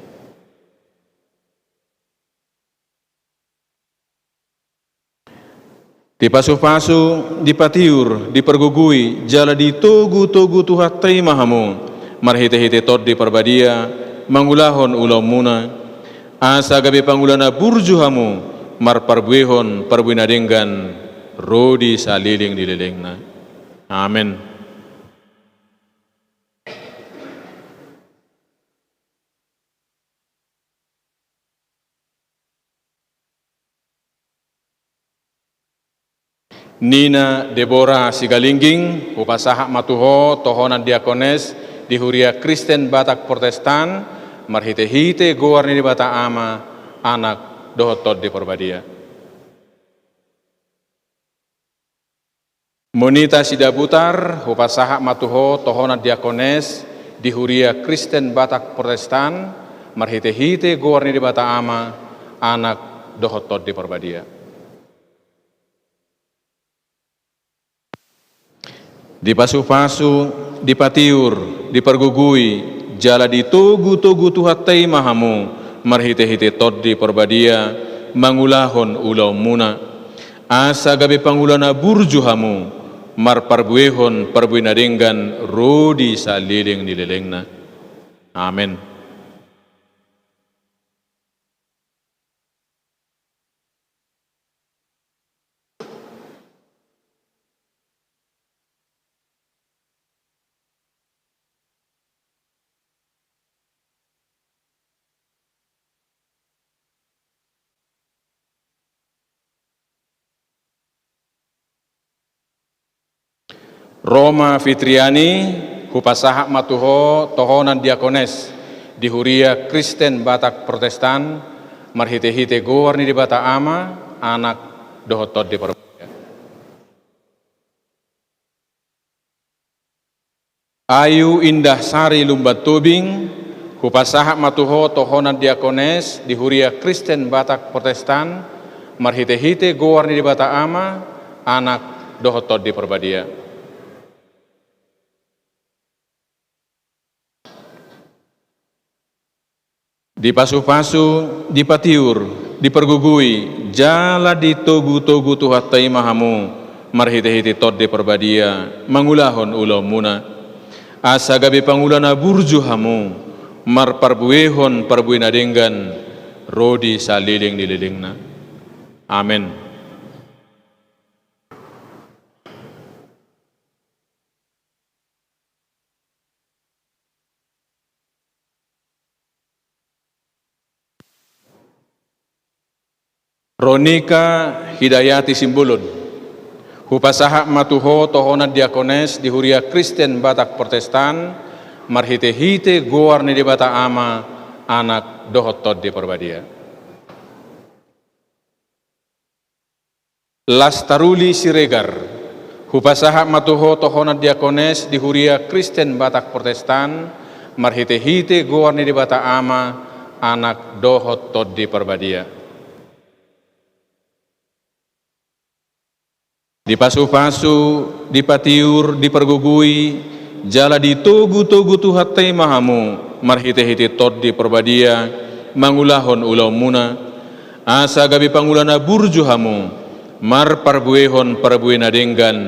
Dipasu-pasu, dipatiur, dipargogoi, jala ditogu-togu Tuhanta i ma hamu, marhite-hite Tondi Parbadia, mangulahon ulaonmuna, asa gabe pangula na burju hamu, marparbuehon parbue na denggan, ro di saleleng ni lelengna. Amen. Nina Debora Sigalingging, hupasahat ma tu ho tohonan diakones di Huria Kristen Batak Protestan, marhite-hite goar ni Debata Ama, Anak dohot Tondi Parbadia. Monita Sidabutar, hupasahat ma tu ho tohonan diakones di Huria Kristen Batak Protestan, marhite-hite goar ni Debata Ama, Anak dohot Tondi Parbadia. Dipasu-pasu, dipatiur, dipargogoi, jala ditogu-togu Tuhanta i ma hamu, marhite-hite Tondi Parbadia, mangulahon ulaonmuna. Asa gabe pangula na burju hamu, marparbuehon parbue na denggan, ro di saleleng ni lelengna. Amen. Roma Fitriani, hupasahat ma tu ho tohonan diakones di Huria Kristen Batak Protestan, marhite-hite goar ni Debata Ama, Anak dohot Tondi Parbadia. Ayu Indah Sari Lumban Tobing, hupasahat ma tu ho tohonan diakones di Huria Kristen Batak Protestan, marhite-hite goar ni Debata Ama, Anak dohot Tondi Parbadia. Dipasu-pasu, dipatiur, dipargogoi, jala ditogu-togu Tuhanta i ma hamu, marhitehite Tondi Parbadia mangulahon ulaonmuna, asa gabe pangula na burju hamu marparbuehon parbue na denggan ro di saleleng ni lelengna. Amen. Ronika Hidayati Simbolon. Hupasahat ma tu ho tohonan diakones di Huria Kristen Batak Protestan, marhitehite goar ni Debata Ama, Anak dohot Tondi Parbadia. Lastaruli Siregar. Hupasahat ma tu ho tohonan diakones di Huria Kristen Batak Protestan, marhitehite goar ni Debata Ama, Anak dohot Tondi Parbadia. Dipasupasu, dipatiur, dipargogoi, jala ditogutogu Tuhanta i ma hamu marhitehite Tondi Parbadia mangulahon ulaonmuna, asa gabe pangula na burju hamu marparbuehon parbue na denggan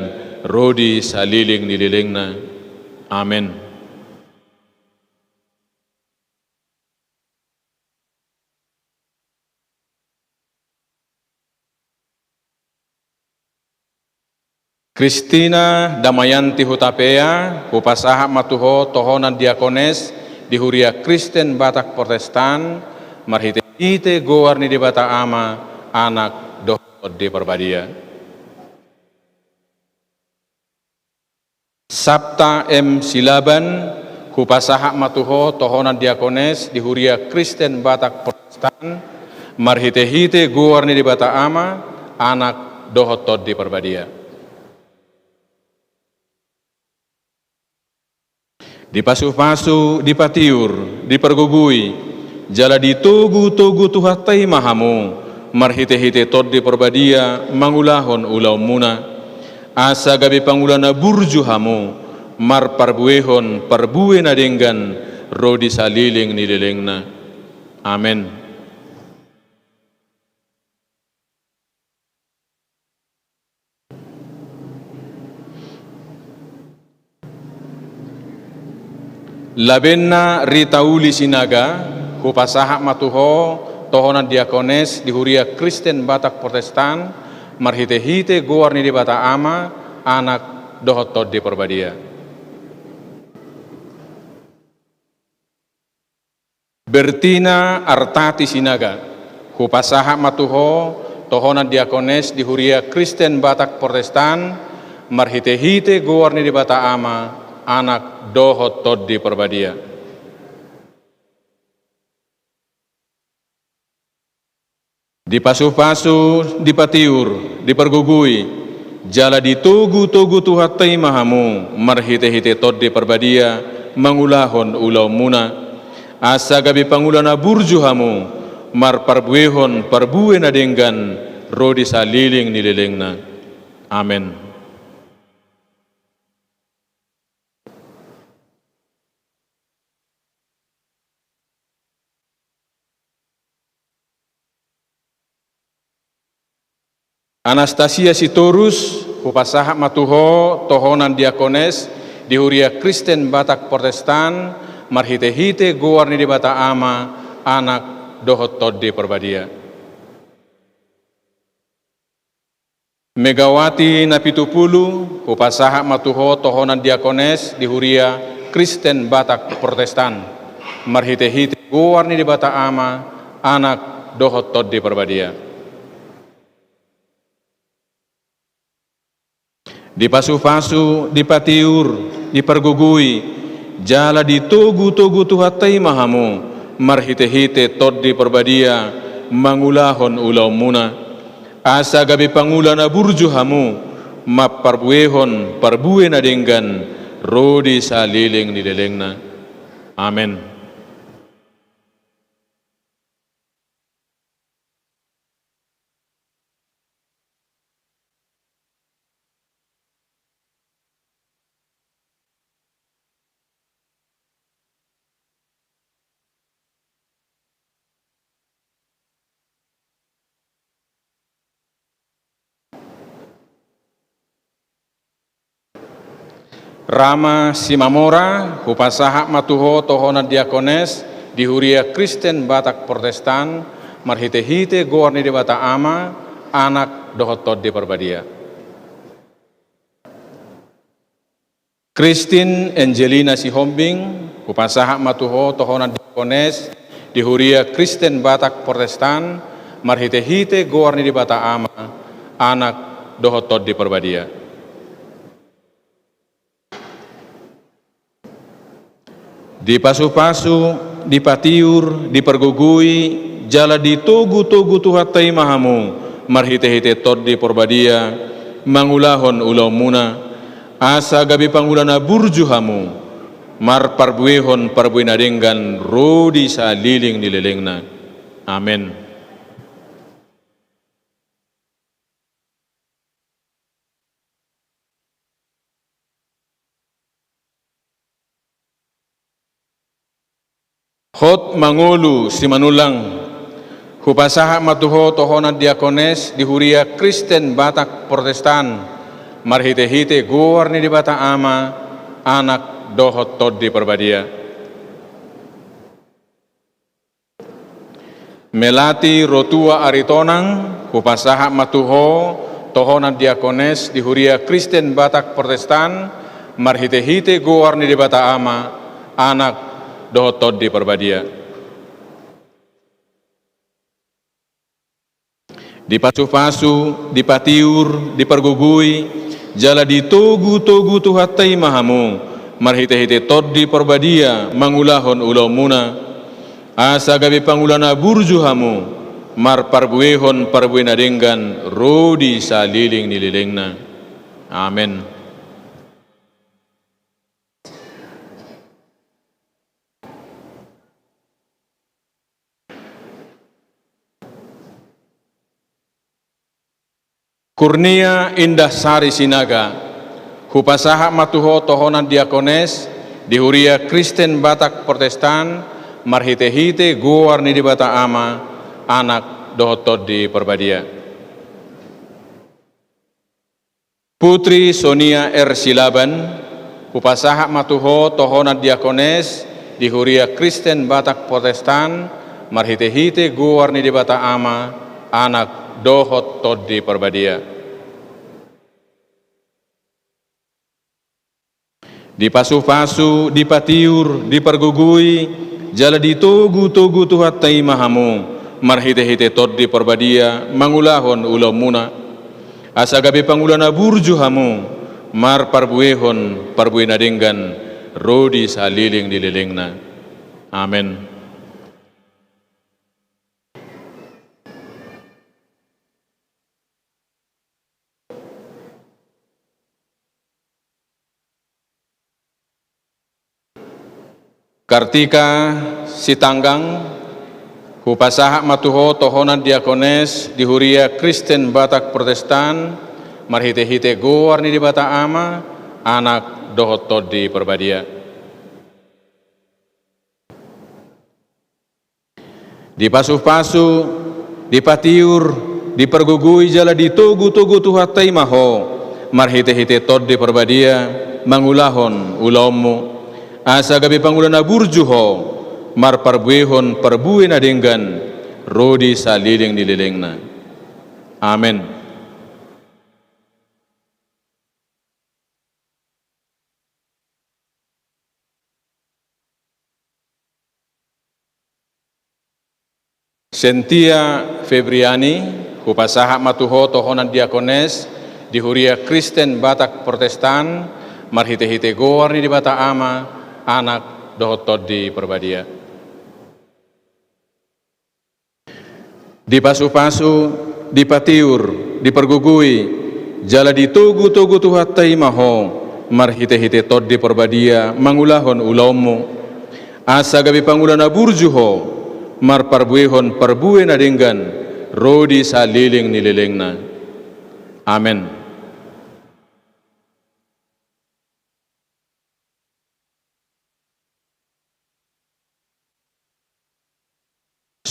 ro di saleleng ni lelengna. Amen. Kristina Damayanti Hutapea, hupasahat ma tu ho tohonan diakones di Huria Kristen Batak Protestan, marhitehite goar ni Debata Ama, Anak dohot Tondi Parbadia. Sabta M Silaban, hupasahat ma tu ho tohonan diakones di Huria Kristen Batak Protestan, marhitehite goar ni Debata Ama, Anak dohot Tondi Parbadia. Dipasupasu, dipatiur, dipargogoi, jala ditogutogu Tuhanta i ma hamu marhitehite Tondi Parbadia mangulahon ulaonmuna, asa gabe pangula na burju hamu marparbuehon parbue na denggan ro di saleleng ni lelengna. Amen. Labenna Rita Uli Sinaga, hupasahat ma tu ho tohonan diakones di Huria Kristen Batak Protestan, marhitehite goar ni Debata Ama, Anak dohot Tondi Parbadia. Bertina Artati Sinaga, hupasahat ma tu ho tohonan diakones di Huria Kristen Batak Protestan, marhitehite goar ni Debata Ama, Anak dohot Tondi Parbadia. Dipasupasu, dipatiur, dipargogoi, jala ditogutogu Tuhanta i ma hamu marhitehite Tondi Parbadia mangulahon ulaonmuna, asa gabe pangula na burju hamu marparbuehon parbue na denggan ro di saleleng ni lelengna. Amen. Anastasia Sitorus, hupasahat ma tu ho tohonan diakones di Huria Kristen Batak Protestan, marhitehite goar ni Debata Ama, Anak dohot Tondi Parbadia. Megawati Napitupulu, hupasahat ma tu ho tohonan diakones di Huria Kristen Batak Protestan, marhitehite goar ni Debata Ama, Anak dohot Tondi Parbadia. Dipasupasu, dipatiur, dipargogoi, jala ditogutogu Tuhanta i ma hamu marhitehite Tondi Parbadia mangulahon ulaonmuna, asa gabe pangula na burju hamu mamparbuehon parbue na denggan ro di saleleng ni lelengna. Amen. Rama Simamora, hupasahat ma tu ho tohonan diakones di Huria Kristen Batak Protestan, marhitehite goar ni Debata Ama, Anak dohot Tondi Parbadia. Kristin Angelina Sihombing, hupasahat ma tu ho tohonan diakones di Huria Kristen Batak Protestan, marhitehite goar ni Debata Ama, Anak dohot Tondi Parbadia. Dipasupasu, dipatiur, dipargogoi, jala ditogutogu Tuhanta i ma hamu, marhitehite Tondi Parbadia, mangulahon ulaonmuna, asa gabe pangula na burju hamu, marparbuehon parbue na denggan ro di saleleng ni lelengna. Amen. Hot mangolu Simanullang, hupasahat ma tu ho tohonan diakones di Huria Kristen Batak Protestan, marhitehite goar ni Debata Ama, Anak dohot Tondi Parbadia. Melati Rotua Aritonang, hupasahat ma tu ho tohonan diakones di Huria Kristen Batak Protestan, marhitehite goar ni Debata Ama, Anak dohot Tondi Parbadia. Dipasupasu, dipatiur, dipargogoi, jala ditogutogu Tuhanta i ma hamu, marhitehite Tondi Parbadia mangulahon ulaonmuna, asa gabe pangula na burju hamu, marparbuehon parbue na denggan ro di saleleng ni lelengna. Amen. Kurnia Indah Sari Sinaga, hupasahat ma tu ho tohonan diakones di Huria Kristen Batak Protestan, marhitehite goar ni Debata Ama, Anak dohot Tondi Parbadia. Putri Sonia R Silaban, hupasahat ma tu ho tohonan diakones di Huria Kristen Batak Protestan, marhitehite goar ni Debata Ama, Anak dohot Tondi Parbadia. Dipasupasu, dipatiur, dipargogoi, jala ditogutogu Tuhanta i ma hamu, marhitehite Tondi Parbadia, mangulahon ulaonmuna, asa gabe pangula na burju hamu, marparbuehon parbue na denggan ro di saleleng ni lelengna. Amen. Kartika Sitanggang, hupasahat ma tu ho tohonan diakones di Huria Kristen Batak Protestan, marhitehite goar ni Debata Ama, Anak dohot Tondi Parbadia. Dipasupasu, dipatiur, dipargogoi jala ditogutogu Tuhanta i ma ho, marhitehite Tondi Parbadia, mangulahon ulaonmu, asa gabe pangula na burju ho, marparbuehon parbue na denggan, ro di saleleng ni lelengna. Amen. Sentia Febriani, hupasahat ma tu ho tohonan diakones di Huria Kristen Batak Protestan, marhitehite goar ni Debata Ama, Anak dohot Tondi Parbadia. Dipasupasu, dipatiur, dipargogoi, jala ditogutogu Tuhanta i ma ho, marhitehite Tondi Parbadia, mangulahon ulaonmu, asa gabe pangula na burju ho, marparbuehon parbue na denggan, ro di saleleng ni lelengna. Amen.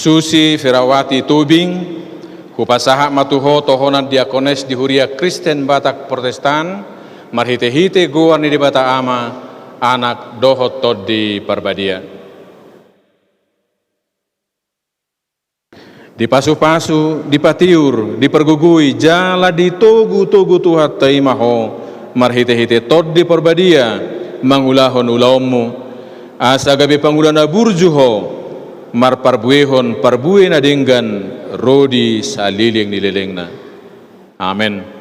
Susi Ferawati Tubing, hupasahat ma tu ho tohonan diakones di Huria Kristen Batak Protestan, Marhitehite goar ni Debata Ama, Anak dohot Tondi Parbadia. Dipasupasu, dipatiur, dipargogoi jala ditogutogu Tuhanta i ma ho marhitehite Tondi Parbadia mangulahon ulaonmu, asa gabe pangula na burju ho marparbuehon parbue na denggan ro di saleleng ni lelengna. Amen.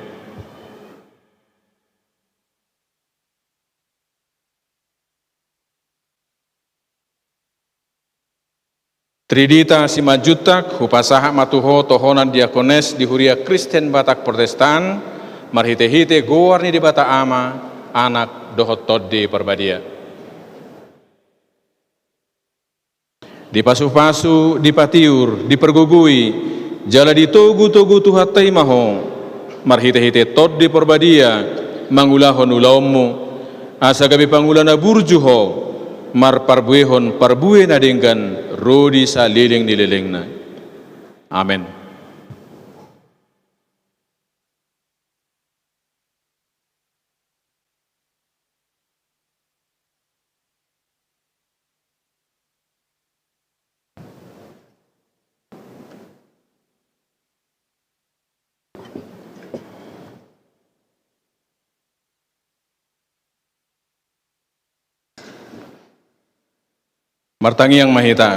Tridita Simanjuntak, hupasahat ma tu ho tohonan diakones di Huria Kristen Batak Protestan, marhitehite goar ni Debata Ama, Anak dohot Tondi Parbadia. Dipasupasu, dipatiur, dipargogoi jala ditogutogu Tuhanta i ma ho marhitehite Tondi Parbadia mangulahon ulaonmu, asa gabe pangula na burju ho marparbuehon parbue na denggan ro di saleleng ni lelengna. Amen. Martangiang ma hita.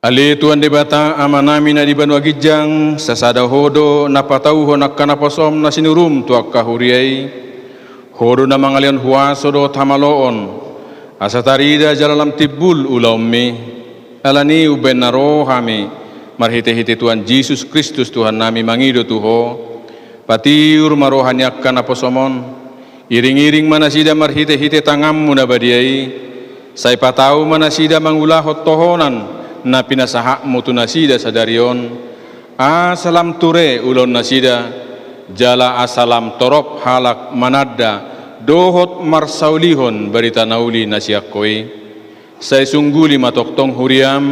Ale Tuhan Debata, Amanami na di banua ginjang, sasada Ho do na patauhon angka naposoM na sinurun tu angka huria i. Ho do na mangalehon huaso dohot hamaloon, asa tarida jala lam timbul ulaonMi. Alani i umbahen na ro hami, marhitehite Tuhan Jesus Kristus Tuhannami mangido tu Ho, patiur ma roha ni angka naposoM on, iringiring ma nasida marhitehite tanganMu na badia i, sai patau ma nasida mangulahon tohonan na pinasahatMu tu nasida sadari on, asa lam ture ulaon nasida, jala asa lam torop halak mananda dohot marsaulihon barita na uli na sian Ho i. Sai sungguli ma tongtong huriaM,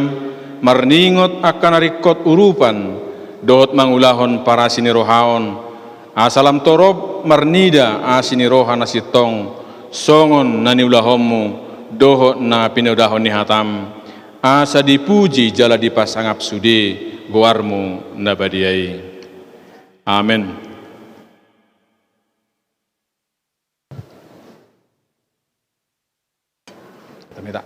marningot angka na ringkot urupan, dohot mangulahon parasi ni roha on, asa lam torop marnida asi ni roha na sintong, songon na niulahonMu, dohot na pinaulahon ni hataM, asa dipuji jala dipasangap sude goarMu na badia i. Amen. Tami ta.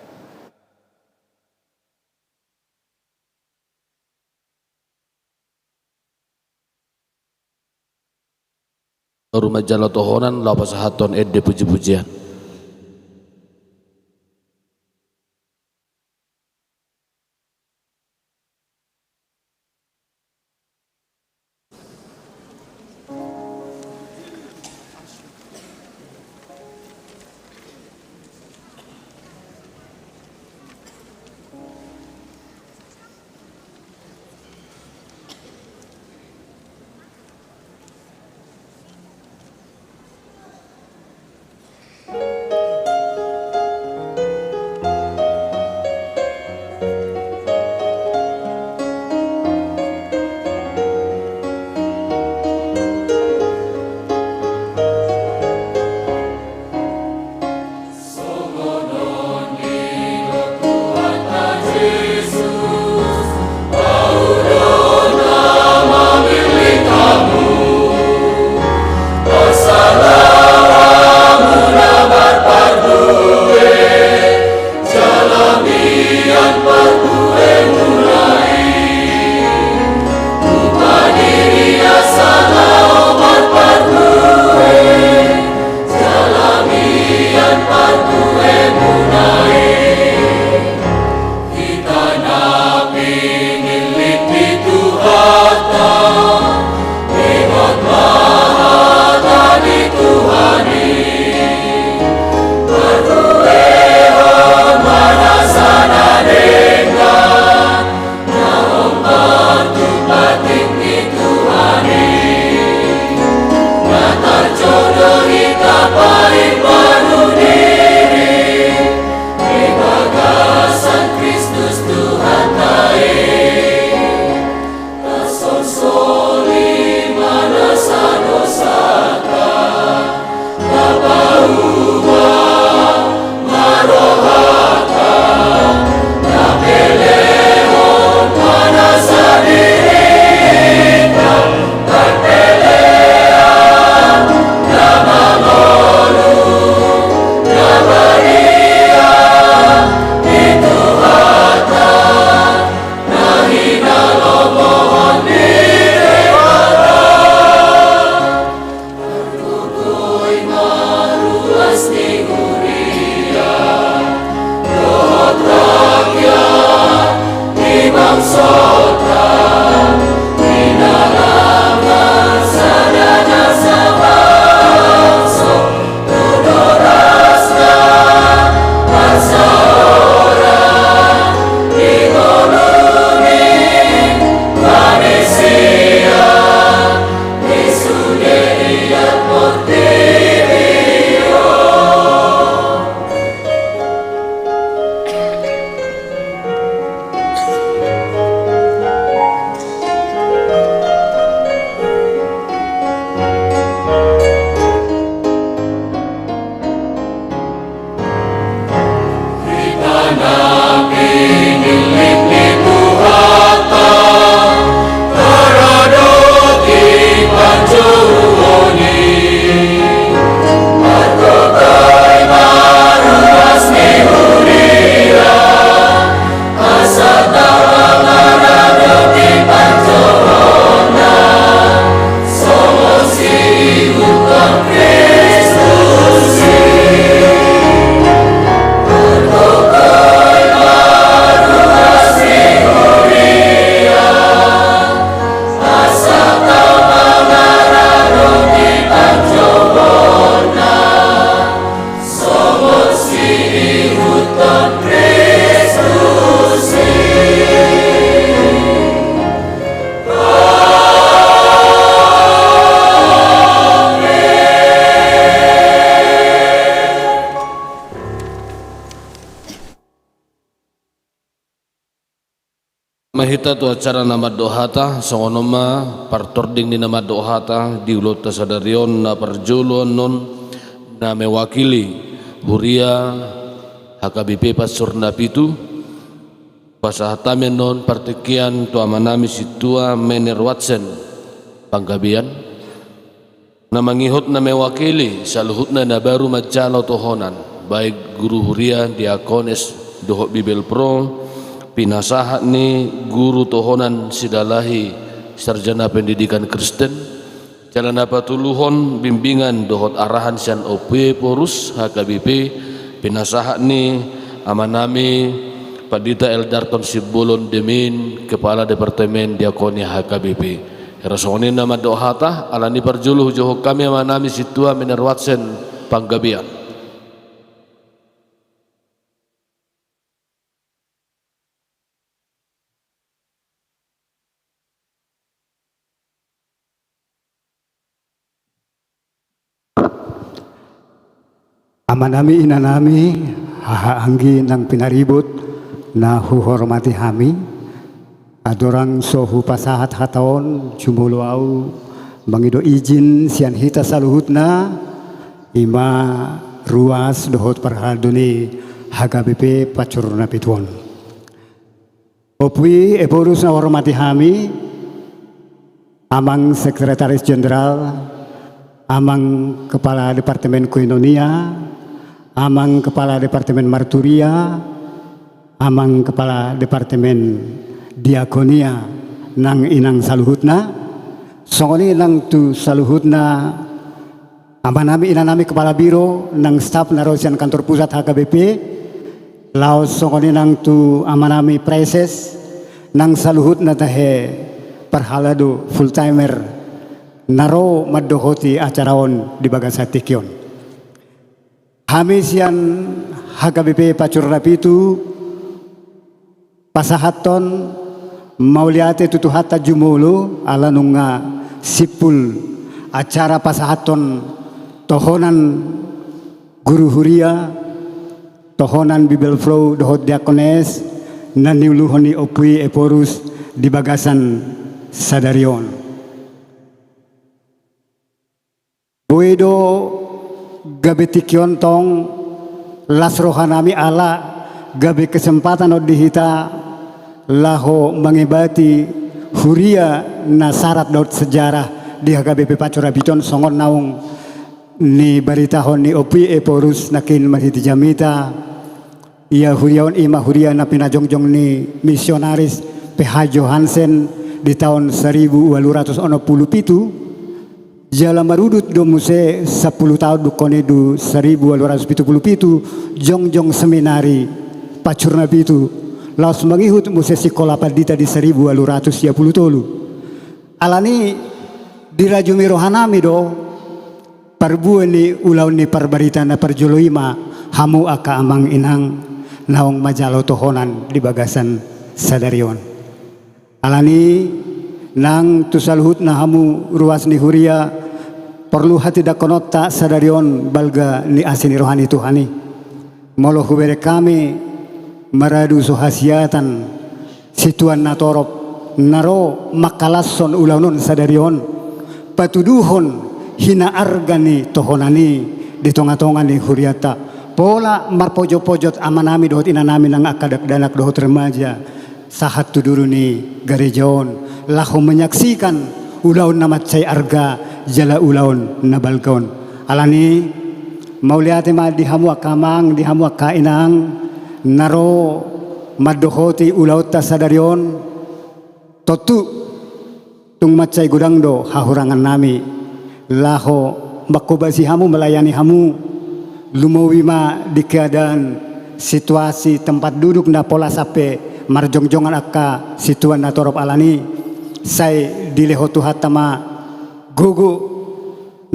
Baru manjalo tohonan laho pasahathon ende pujipujian. Hita tu acara na mandok hata, songon on ma partording ni na mandok hata di ulaonta sadari on. Na parjolo annon na mewakili huria H K B P Pansur Napitu, pasahat hami annon partingkian tu amanami sintua Mener Watsen Panggabean, na mangihut na mewakili saluhutna na baru manjalo tohonan, baik guru huria, diakones dohot Bibelvrouw, pinasahat ni guru tohonan Silalahi Sarjana Pendidikan Kristen, jala na patuluhon bimbingan dohot arahan sian Ompu Ephorus H K B P, pinasahat ni amanami Pandita Eldarton Simbolon Demin, Kepala Departemen Diakonia H K B P. Hira songon i na mandok hata, alani parjolo hujohon hami amanami sintua Mener Watsen Panggabean. Amanami, inanami, haha anggi nang pinaribot na huhormati hami, andorang so hupasahat hata on, jumolo ahu mangido izin sian hita saluhutna, i ma ruas dohot parhalado ni H K B P Pansur Napitu on. Ompu i Ephorus na huhormati hami, Amang Sekretaris Jenderal, Amang Kepala Departemen Koinonia, Amang Kepala Departemen Marturia, Amang Kepala Departemen Diakonia, nang inang saluhutna, songon i nang tu saluhutna amanami, inanami, kepala biro nang staf na ro sian kantor pusat H K B P, laos songon i nang tu amanami praeses, nang saluhutna tahe parhalado full timer na ro mandohoti acara on di bagasan tingki on. Hami sian H K B P Pansur Napitu pasahathon mauliate tu Tuhanta jumolo, ala nunga simpul acara pasahathon tohonan guru huria, tohonan Bibelvrouw dohot diakones na niuluhon ni Ompu i Ephorus di bagasan sadari on. Boi do gabe tingki on tong las rohanami ala gabe kesempatan on di hita laho mangebati huria na sarat dohot sejarah di H K B P Pansur Napitu on, songon naung nibaritahon ni Ompu i Ephorus nangkin marhite jamita. Ia huria on i ma huria na pinajongjong ni misionaris P H Johansen di taon saribu ualu ratus onom pulu pitu, jala marudut do muse sampulu taon dungkon i, di saribu ualu ratus pitu pulu pitu, jongjong seminari Pansur Napitu, laos mangihut muse sikola pandita di saribu ualu ratus sia pulu tolu. Alani dirajumi rohanami do parbue ni ulaon ni parbarita na parjolo i ma hamu angka amang inang naung manjalo tohonan di bagasan sadari on. Alani nang tu saluhutna hamu ruas ni huria, porlu hatindangkononta sadari on balga ni asi ni roha ni Tuhan i. Molo hubereng hami maradu so hasiatan situan na torop na ro mangkalashon ulaon on sadari on, patuduhon hinaarga ni tohonan i di tongatonga ni hurianta, pola marpojotpojot amanami dohot inanami nang angka dakdanak dohot remaja sahat tu duru ni gareja on, laho menyaksikan ulaon na mansai arga jala ulaon na balga on. Alani mauliate ma di hamu angka amang, di hamu angka inang na ro mandohoti ulaonta sadari on. Tontu tung mansai godang do hahurangannami laho manghobasi hamu, melayani hamu, lumobi ma di keadaan situasi tempat duduk na pola sampe marjongjongan angka situan na torop. Alani sai dilehon Tuhanta ma gogo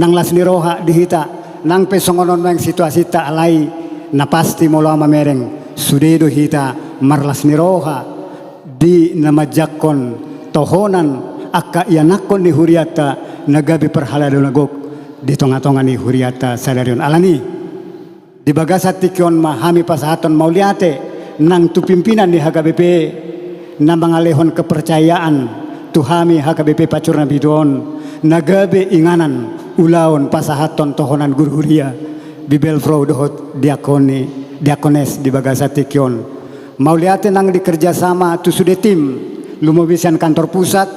nang las ni roha di hita, nang pe songon on naeng situasinta, alai na pasti molo ahu mamereng sude do hita marlas ni roha di na manjangkon tohonan angka ianakhon ni hurianta na gabe parhalado na gok di tongatonga ni hurianta sadari on. Alani di bagasan tingki on ma hami pasahathon mauliate nang tu pimpinan ni H K B P, na mangalehon kepercayaan tu hami H K B P Pansur Napitu on, na gabe inganan ulaon pasahathon tohonan guru huria, Bibelvrouw dohot diakoni, diakones di bagasan tingki on. Mauliate nang di kerjasama tu sude tim, lumobi sian kantor pusat,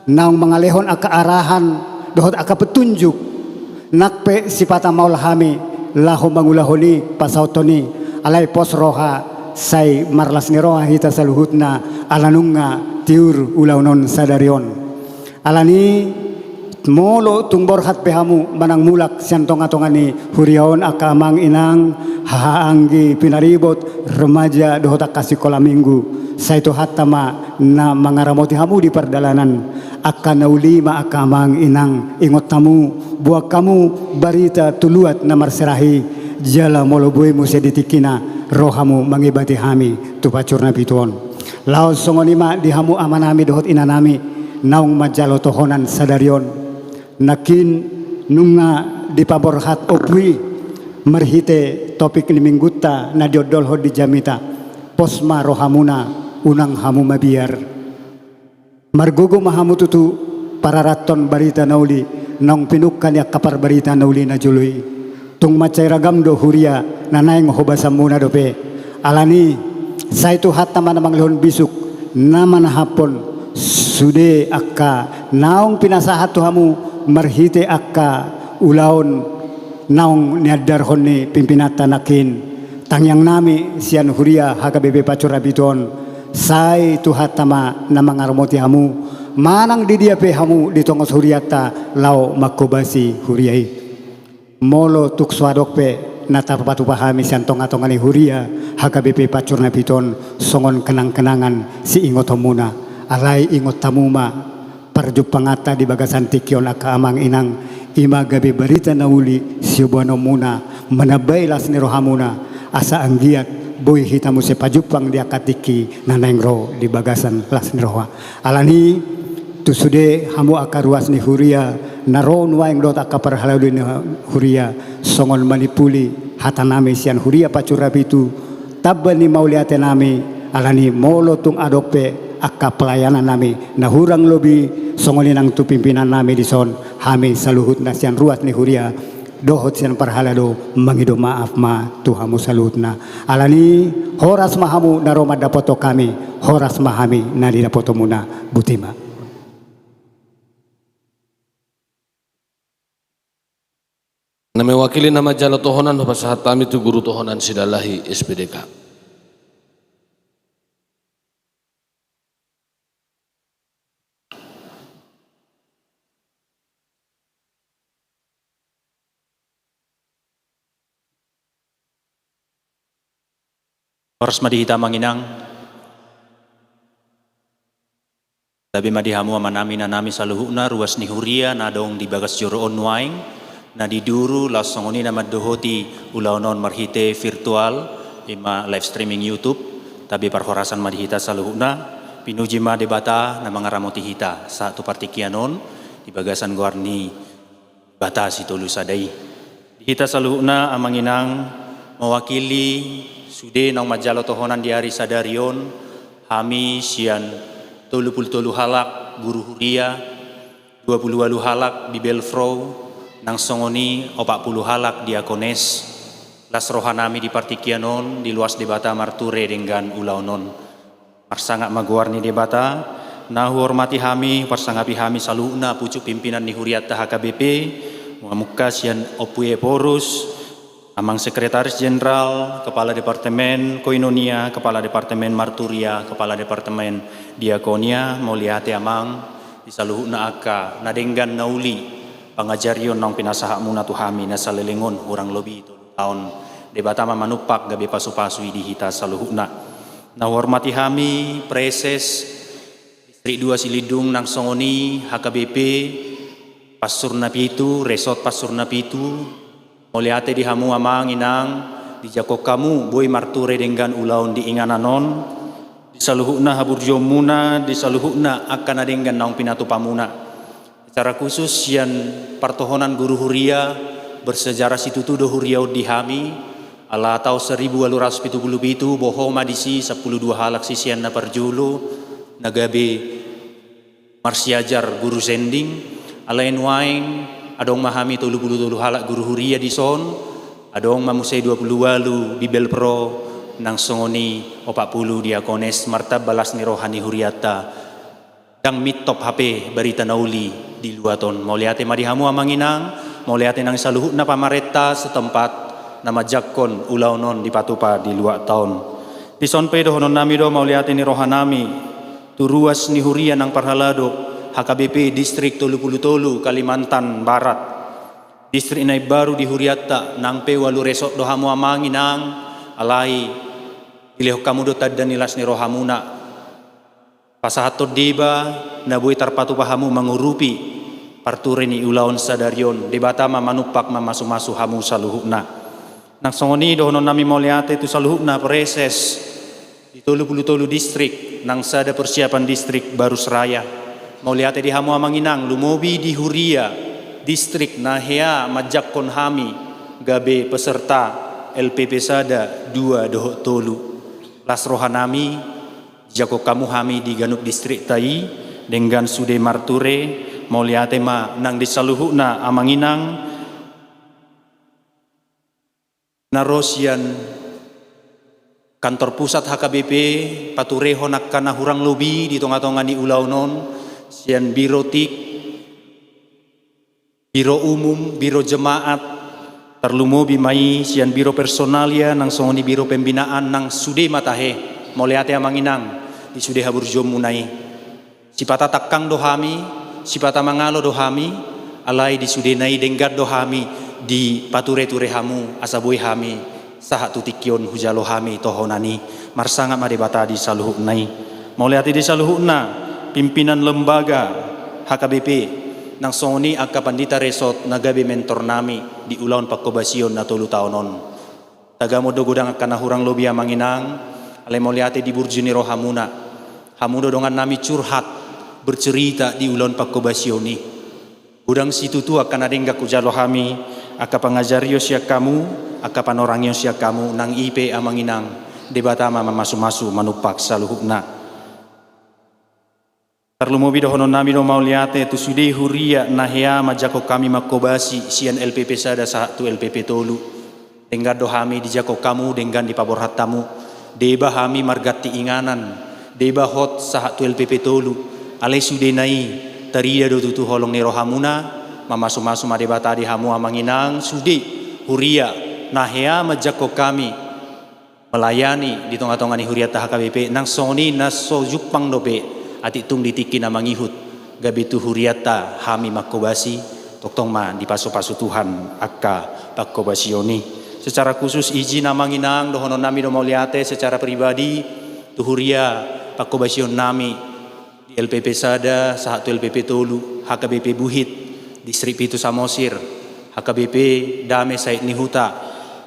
naung mangalehon angka arahan dohot angka petunjuk. Nang pe sipata maol hami laho mangulahon i, pasahathon i, alai pos roha, sai marlas ni roha hita saluhutna, ala nunga tiur ulaon on sadari on. Alani, molo tung borhat pe hamu manang mulak sian tonga-tonga ni huria on, angka amang inang, haha anggi pinaribot, remaja dohot angka sikola minggu, sai Tuhanta ma na mangaramoti hamu di pardalanan. Angka na uli ma, angka amang inang, ingot hamu, boan hamu barita tu luat na marserahi, jala molo boi muse di tingkina, ro hamu mangibati hami tu Pansur Napitu on. Laos songon i ma di hamu amanami dohot inanami naung manjalo tohonan sadari on. Nangkin nunga dipaborhat ompu i marhite topik ni minggunta na diondolhon di jamita, pos ma rohamuna, unang hamu mabiar. Margogo ma hamu tutu pararathon barita na uli, naung pinungka ni angka parbarita na uli na jolo i. Tung mansai ragam do huria na naeng hobasanmuna dope. Alani, sai Tuhanta ma na mangalehon bisuk, na manahaphon sude angka naung pinasahat tu hamu marhite angka ulaon naung niandarhon ni pimpinanta nangkin. Tangiangnami sian huria H K B P Pansur Napitu on, sai Tuhanta ma na mangaramoti hamu, manang di dia pe hamu di tonga hurianta laho manghobasi huria i. Molo tung so adong pe na tarpatupa hami sian tonga-tonga ni huria H K B P Pansur Napitu on songon kenang-kenangan siingotonmuna, alai ingot hamu ma parjumpanganta di bagasan tingki on, angka amang inang, i ma gabe barita na uli siobuanonmuna, manambai las ni rohamuna, asa anggiat boi hita muse pajumpang di angka tingki na naeng ro di bagasan las ni roha. Alani, tu sude hamu angka ruas ni huria na ro nuaeng dohot angka parhalado ni huria, songon manimpuli hatanami sian huria Pansur Napitu, tamba ni mauliatenami, alani molo tung adong pe angka pelayanannami na hurang lobi, songon i nang tu pimpinannami dison, hami saluhutna sian ruas ni huria dohot sian parhalado mangido maaf ma tu hamu saluhutna. Alani, horas ma hamu na ro mandapothon hami, horas ma hami na nidapothonmuna. Botima. Na mewakili na manjalo tohonan, hupasahat hami tu guru tohonan Sidalahi S P D K. Horas ma di hita amang inang. Tabe ma di hamu amanami inanami saluhutna, ruas ni huria na adong di bagas joro on nuaeng, na di duru laos songon i na mandohoti ulaon on marhite virtual, i ma live streaming YouTube. Tabe parhorasan ma di hita saluhutna. Pinuji ma Debata na mangaramoti hita sahat tu partingkian on di bagasan goar ni Debata Sitolu Sada i. Di hita saluhutna amang inang, mewakili sude naung manjalo tohonan di ari sadari on, hami sian tolu pulu tolu halak guru huria, dua pulu ualu halak Bibelvrouw, nang songon i opat pulu halak diakones, las rohanami di partingkian on, diloas Debata marture denggan ulaon on. Marsangap ma goar ni Debata. Na huhormati hami, parsangapi hami saluhutna pucuk pimpinan ni hurianta H K B P, mamungka sian Ompu Ephorus, Amang Sekretaris Jenderal, Kepala Departemen Koinonia, Kepala Departemen Marturia, Kepala Departemen Diakonia, mauliate Amang, di saluhutna angka na denggan na uli pangajarion naung pinasahatmuna tu hami na saleleng on hurang lobi tolu taon. Debata ma manumpak gabe pasupasu i di hita saluhutna. Na huhormati hami, Praeses Distrik dua Silindung nang songon i H K B P Pansur Napitu, Resort Pansur Napitu, mauliate di hamu amang inang, dijangkon hamu boi marture denggan ulaon di inganan on, di saluhutna haburjuonmuna, di saluhutna angka na denggan naung pinatupamuna. Secara khusus sian partohonan guru huria, bersejarah situtu do huria on di hami, Ala taon saribu ualu ratus pitu pulu pitu, boho ma disi sampulu dua halak sisean na parjolo, na gabe marsiajar guru sending, alai nuaeng adong ma hami tolu pulu tolu halak guru huria dison, adong ma muse dua pulu ualu Bibelvrouw, nang songon i opat pulu diakones. Martamba las ni roha ni hurianta. Ndang mintop hape barita na uli di luat on. Mauliate ma di hamu amang inang, mauliate nang saluhutna pamarenta setempat na manjangkon ulaon on dipatupa di luatta on. Dison pe dohonon nami do mauliate ni roha nami tu ruas ni huria nang parhalado H K B P Distrik tolu pulu tolu Kalimantan Barat. Distrik na imbaru di hurianta, nang pe ualu resort do hamu amang inang, alai dilehon hamu do tanda ni las ni rohamuna. Pasahathon deba na boi tarpatupa hamu mangurupi parture ni ulaon sadari on, Debata ma manumpak mamasumasu hamu saluhutna. Nang songon i dohonon nami mauliate tu saluhutna preses di tolu pulu tolu distrik nang sada persiapan distrik Barus Raya. Mauliate di hamu amang inang, lumobi di huria distrik na hea manjangkon hami gabe peserta L P P sada, dua dohot tolu. Las roha nami, dijangkon hamu hami di ganup distrikta i denggan sude marture. Mauliate ma nang di saluhutna amang inang na ro sian kantor pusat H K B P paturehon angka na hurang lobi di tongatonga ni ulaon on, sian biro tik, biro umum, biro jemaat, tarlumobi ma i sian biro personalia nang songon i biro pembinaan nang sude ma tahe. Mauliate amang inang di sude haburjuonmuna i. Sipata tangkang do hami, sipata mangalo do hami, alai di sudena i denggan do hami dipatureture hamu asa boi hami sahat tu tingki on hujalo hami tohonan i. Marsangap ma Debata di saluhutna i. Mauliate di saluhutna pimpinan lembaga H K B P, nang songon i angka pandita resort na gabe mentor nami di ulaon pangkobasion na tolu taon on. Tagamon do godang angka na hurang lobi amang inang, alai mauliate di burju ni rohamuna. Hamu do dongan nami curhat, bercerita di ulaon pangkobasion i. Godang situtu angka na denggan hujalo hami, angka pangajarion sian hamu, angka panorangion sian hamu, nang i pe amang inang, Debata ma mamasumasu manumpak saluhutna. Tarlumobi dohonon nami do mauliate tu sude huria na hea manjangkon hami mangkobasi sian L P P sada sahat tu L P P tolu. Denggan do hami dijangkon hamu, denggan dipaborhat hamu. Deba hami marganti inganan, deba hot sahat tu L P P tolu. Alai sudena i tarida do tutu holong ni rohamuna. Mamasumasu ma Debata di hamu amang inang, sude huria na hea manjangkon hami melayani di tongatonga ni hurianta H K B P, nang songon i na so jumpang dope atik tung di tingki na mangihut, gabe tu hurianta hami mangkobasi, tongtong ma dipasupasu Tuhan angka pangkobasion i. Secara khusus izin amang inang dohonon nami do mauliate secara pribadi tu huria pangkobasion nami di L P P sada sahat tu L P P tolu, H K B P Buhit, Distrik pitu Samosir, H K B P Dame Said Nihuta,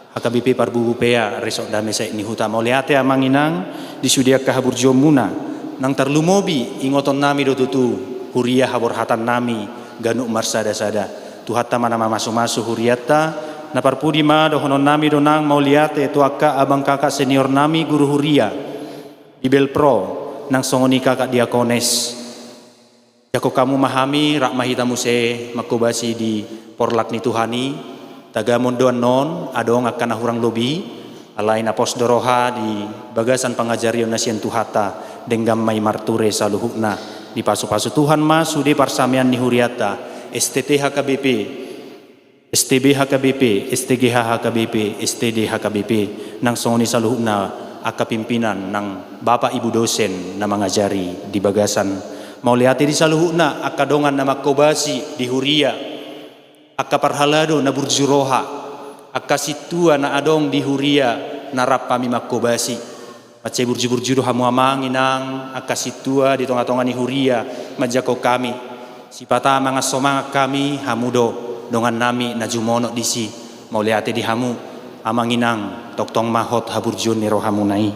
H K B P Parbubupea, Resort Dame Said Nihuta. Mauliate amang inang di sude angka haburjuonmuna. Nang tarlumobi ingoton nami do tutu huria haborhatan nami ganup marsadasada. Tuhanta ma na mamasumasu hurianta. Na parpudi ma dohonon nami do nang mauliate tu angka abang kakak senior nami guru huria, Bibelvrouw, nang songon i kakak diakones. Jangkon hamu ma hami, rap ma hita muse mangkobasi di porlak ni Tuhan i. Tagamon do annon adong angka na hurang lobi, alai na pos do roha di bagasan pangajarion na sian Tuhanta, denggan ma i marture saluhutna. Dipasupasu Tuhan ma sude parsamean ni hurianta, S T T H K B P, S T B H K B P, S T G H H K B P, S T D H K B P, nang songon i saluhutna angka pimpinan nang bapak ibu dosen na mangajari di bagasan. Mauliate di saluhutna angka dongan na mangkobasi di huria, angka parhalado na burju roha, angka sintua na adong di huria na rap hami mangkobasi. Mansai burju-burju do hamu amang inang angka sintua di tonga-tonga ni huria manjangkon hami. Sipata mangan somangan hami, hamu do dongan nami na jumonok disi. Mauliate di hamu amang inang, tongtong ma hot haburjuon ni rohamuna i.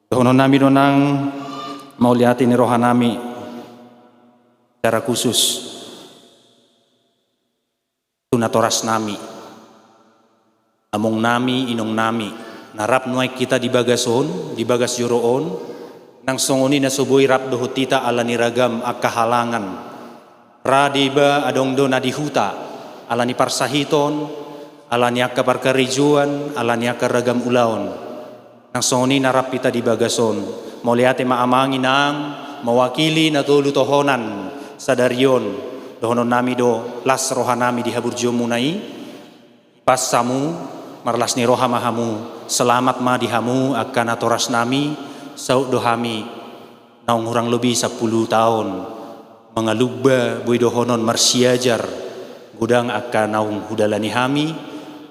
Dohonon nami do nang mauliate ni roha nami secara khusus tu natoras nami, Among nami, inong nami, na rap nuaeng hita di bagas on, di bagas joro on, nang songon i na so boi rap dohot hita ala ni ragam angka halangan. Ra deba adong do na di huta, ala ni parsahiton, ala ni angka parkarejoan, ala ni angka ragam ulaon. Nang songon i na rap hita di bagas on. Mauliate ma amang inang, mewakili na tolu tohonan sadari on. Dohonon nami do las roha nami di haburjuonmuna i. Pas hamu, marlas ni roha ma hamu, selamat ma di hamu angka natoras nami, saut do hami naung hurang lobi sampulu taon mangalumba, boi dohonon marsiajar, godang angka naung hudalani hami,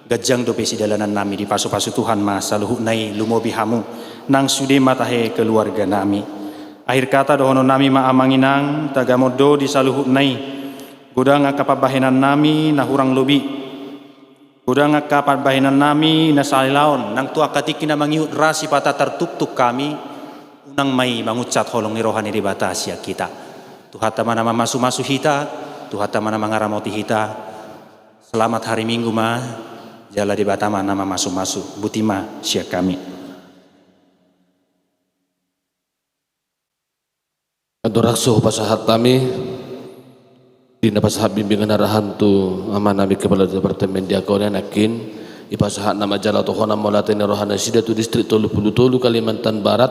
ganjang dope sidalanan nami, dipasupasu Tuhan ma saluhutna i, lumobi hamu nang sude ma tahe keluarga nami. Akhir kata dohonon nami ma amang inang, tagamon do di saluhutna i, godang angka pambahenan nami na hurang lobi. Godang angka pambahenan nami na sahali on, nang tu angka tingki na mangihut ra sipata tartuktuk hami, unang ma i mangunsat holong ni roha ni Debata sian hita. Tuhanta ma na mamasumasu hita, Tuhanta ma na mangaramoti hita. Selamat hari Minggu ma, jala Debata ma na mamasumasu, boti ma sian hami. Andorang so hupasahat hami, di na pasahat bimbingan arahan tu amanami Kepala Departemen Diakonia nangkin, dipasahat nama jala tohonan mauliate ni roha nasida tu distrik tolu pulu tolu Kalimantan Barat,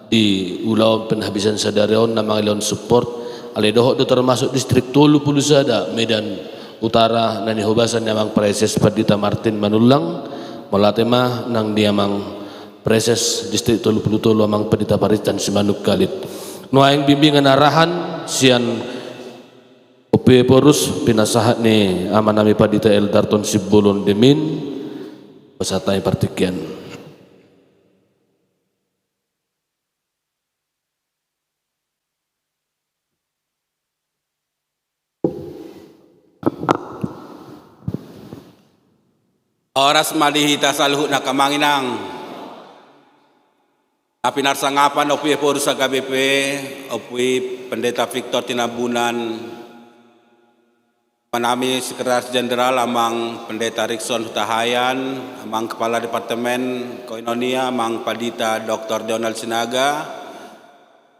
di ulaon penghabisan sadari on na mangalehon support, alai dohot do termasuk distrik tolu pulu sada Medan Utara na nihobasan ni amang Praeses Pandita Martin Manullang, mauliate ma nang di amang Praeses Distrik tolu pulu tolu amang Pandita Paristan Simanungkalit. Nuaeng bimbingan arahan sian Ompu Ephorus pinasahat ni amanami Pandita Eldarton Simbolon Demin, pasahat hami partingkian. Horas ma di hita saluhutna amang inang. Na pinarsangapan Ompu Ephorus H K B P, Ompu Pendeta Victor Tinambunan, amanami Sekretaris Jenderal amang Pendeta Rikson Hutahaean, amang Kepala Departemen Koinonia amang Pandita Doktor Donald Sinaga,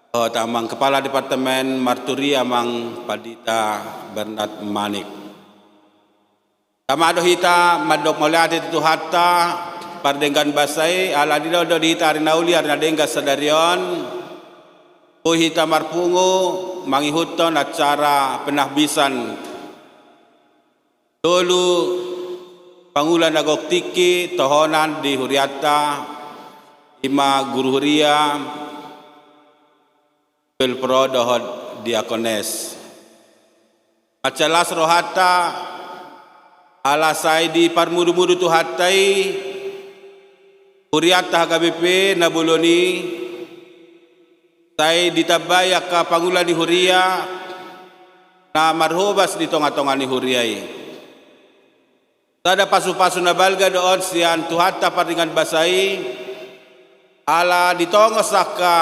dohot amang Kepala Departemen Marturia amang Pandita Bernard Manik. Tama do hita mandok mauliate tu Tuhanta pardenggan basa i, ala didok do di hita ari na uli, ari na denggan sadari on, boi hita marpungu mangihuthon acara penahbisan tolu pangula na gok tingki tohonan di hurianta, i ma guru huria, bibelvrouw dohot diakones. Mansai las rohanta, ala sai diparmudumudu Tuhanta i hurianta H K B P na bolon i, sai ditambai angka pangula ni huria na marhobas di tongatonga ni huria i. Sada pasupasu na balga do on sian Tuhanta pardenggan basa i, ala ditongos angka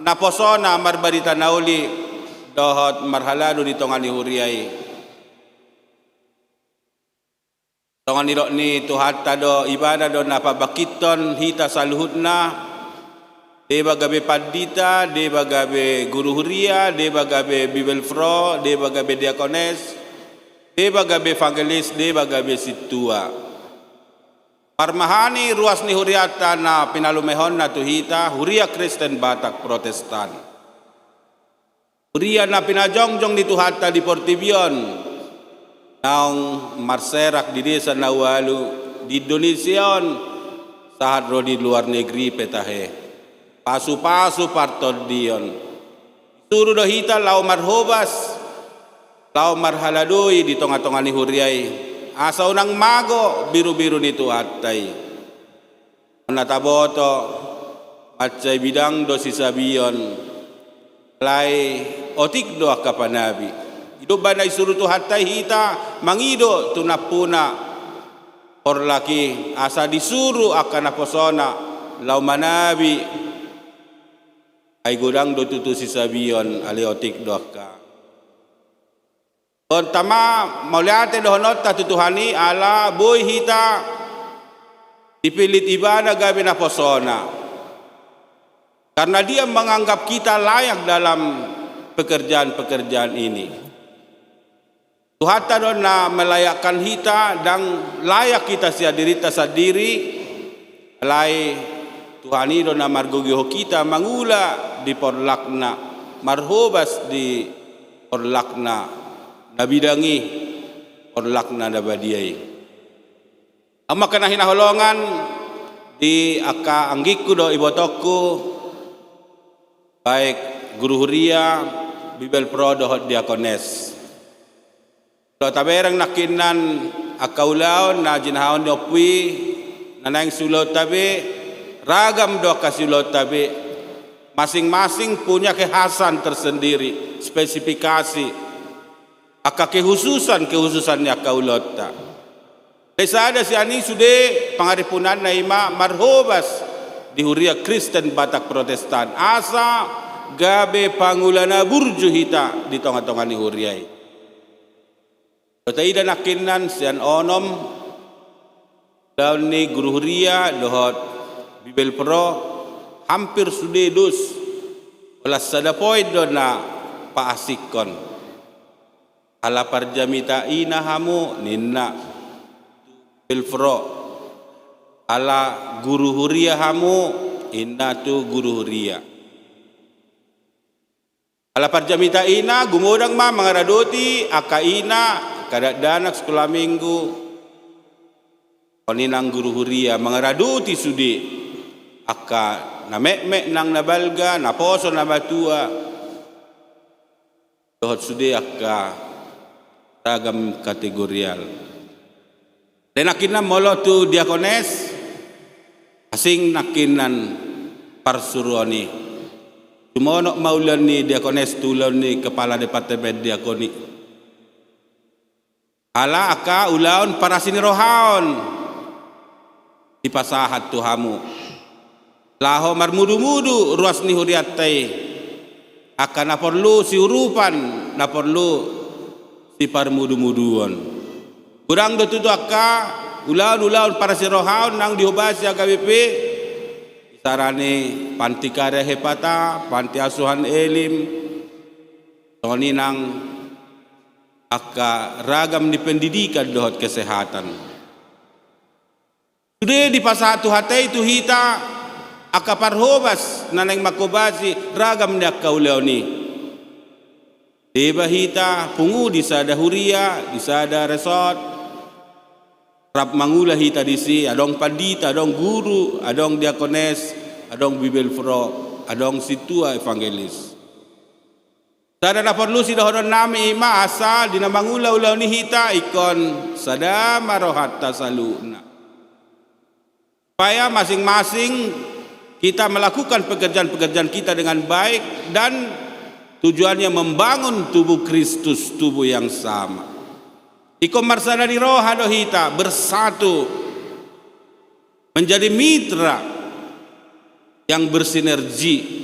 naposona marbarita na uli dohot marhalado di tonga ni huria i. Songon nidok ni Tuhanta do, Ibana do na pabangkithon hita saluhutna, deba gabe pandita, deba gabe guru huria, deba gabe bibelvrouw, deba gabe diakones, deba gabe evangelis, deba gabe sintua. Marmahani ruas ni hurianta na pinalumehonna tu hita, huria Kristen Batak Protestan. Huria na pinajongjong ni Tuhanta di portibi on, naung marserak di desa na ualu di Indonesia on, sahat ro di luar negeri pe tahe. Pasupasu partondion. Suru do hita laho marhobas, laho marhaladoi di tongatonga ni huria i, asa unang mago birubiru ni Tuhanta i. Na taboto, mansai bidang do sisabion, alai otik do angka panabi. I do umbahen na isuru Tuhanta i hita mangido tu nampuna horlak i, asa disuru angka naposona laho manabi. Ai godang do tutu sisabion, alai otik do angka. Tama mauliate dohononta tu Tuhan i, ala boi hita Dipillit ibana gabe naposona. Karena dia menganggap kita layak dalam pekerjaan-pekerjaan ini. Tuhanta do na melayakkan hita, ndang layak hita sian dirinta sandiri, alai Tuhan i do na margogihon hita mangula di porlakna, marhobas di porlakna na bidang i, porlakna na badia i. Ahu ma angka na hinaholongan, di angka anggingku dohot ibotongku, baik guru huria, bibelvrouw dohot diakones. Molo tabereng nangkinan angka ulaon na jinahahon ni ompu i, na naeng siulaonta be, ragam do angka siulaonta be, masing-masing punya kekhasan tersendiri, spesifikasi, angka kekhususan-kekhususan ni angka ulaonta. Alai sada sian i sude pangarimpunanna, i ma marhobas di Huria Kristen Batak Protestan, asa gabe pangula na burju hita di tonga-tonga ni huria i. Molo taida nangkinan sian onom ulaon ni guru huria dohot bibelvrouw, hampir sude dos, holan sada poin do na paasingkon. Ala parjamita ina hamu, ninna tu bibelvrouw. Ala guru huria hamu, ninna tu guru huria. Ala parjamita ina, gumodang ma mangaradoti angka ina, angka dakdanak sikola minggu. Songon i nang guru huria mangaradoti sude angka na metmet nang na balga, na poso na matua, dohot sude angka ragam kategorial. Alai nangkinan molo tu diakones, asing nangkinan parsuruon i. Sumonop ma ulaon ni diakones tu ulaon ni kepala departemen diakon i. Ala angka ulaon parasinirohaon dipasahat tu hamu. Laho marmudu-mudu ruas ni hurianta i. Angka na porlu siurupan, na porlu siparmudu-muduon. Godang do tutu angka ulaon-ulaon parasinirohaon nang dihobasi H K B P. Isarana panti karya hepata, panti asuhan Elim. Songon i nang angka ragam ni pendidikan dohot kesehatan. Sude dipasahat Tuhanta i tu hita angka parhobas na naeng manghobasi ragam ni angka ulaon i. Deba hita pungu di sada huria, di sada resort. Rap mangula hita disi, adong pandita, adong guru, adong diakones, adong bibelvrouw, adong sintua evangelis. Sada na porlu sidohononnami i ma asa di na mangula ulaon i hita ingkon sada ma rohanta saluhutna. Supaya masing-masing kita melakukan pekerjaan-pekerjaan kita dengan baik dan tujuannya membangun tubuh Kristus, tubuh yang sama. Ingkon marsada ni roha do hita, bersatu, menjadi mitra yang bersinergi.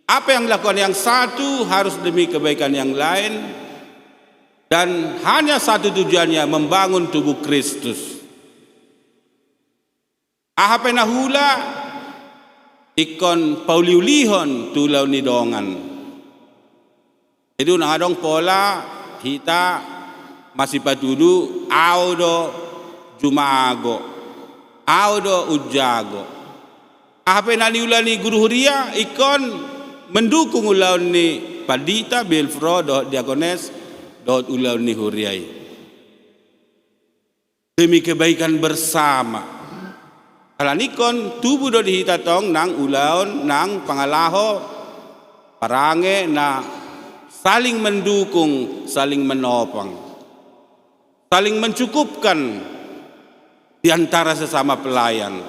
Apa yang dilakukan yang satu harus demi kebaikan yang lain, dan hanya satu tujuannya, membangun tubuh Kristus. Aha pe na huula ingkon pauliulihon tu ulaon ni dongan. Jadi unang adong pola hita masipatudu, ahu do jumago, ahu do umjago. Aha pe na niula ni guru huria ingkon mendukung ulaon ni pandita, bibelvrouw dohot diakones dohot ulaon ni huria i. Demi kebaikan bersama. Alani ingkon tubu do di hita tong nang ulaon nang pangalaho parange na saling mendukung, saling menopang, saling mencukupkan di antara sesama pelayan.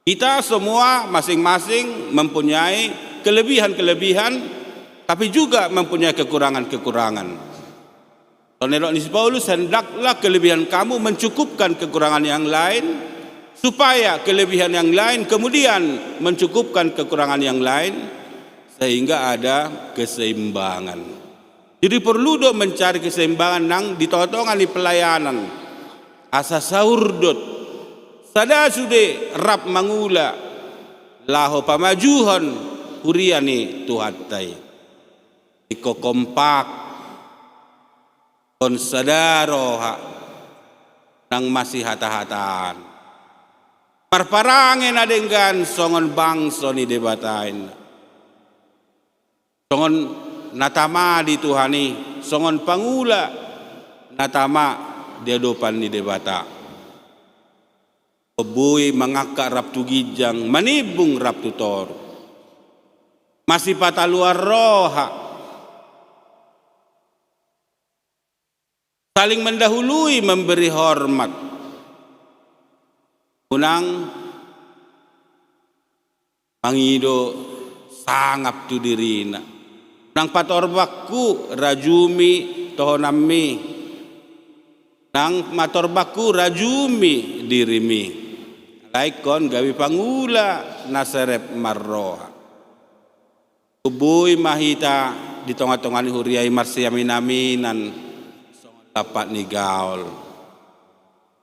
Kita semua masing-masing mempunyai kelebihan-kelebihan, tapi juga mempunyai kekurangan-kekurangan. Songon na nidok ni si Paulus, hendaklah kelebihan kamu mencukupkan kekurangan yang lain, supaya kelebihan yang lain kemudian mencukupkan kekurangan yang lain, sehingga ada keseimbangan. Jadi porlu do mencari keseimbangan nang di tonga-tonga ni pelayanan. Asa saurdot, sada sude rap mangula laho pamajuhon huria ni Tuhanta i. Ingkon kompak, ingkon sada roha, unang masihatahatan. Marparange na denggan songon bangso ni Debata i. Songon na tama di Tuhan i, songon pangula na tama di adopan ni Debata. Boi mangangkat rap tu ginjang, manimbung rap tu toru. Masipataluan roha. Saling mendahului, memberi hormat. Unang mangido sangap tu dirina. Unang patorbangku rajumi tohonanmi. Unang patorbangku rajumi dirimi. Alai ingkon gabe pangula na serep marroha. Boi ma hita di tongatonga ni huria i marsiaminaminan songon lampak ni gaol.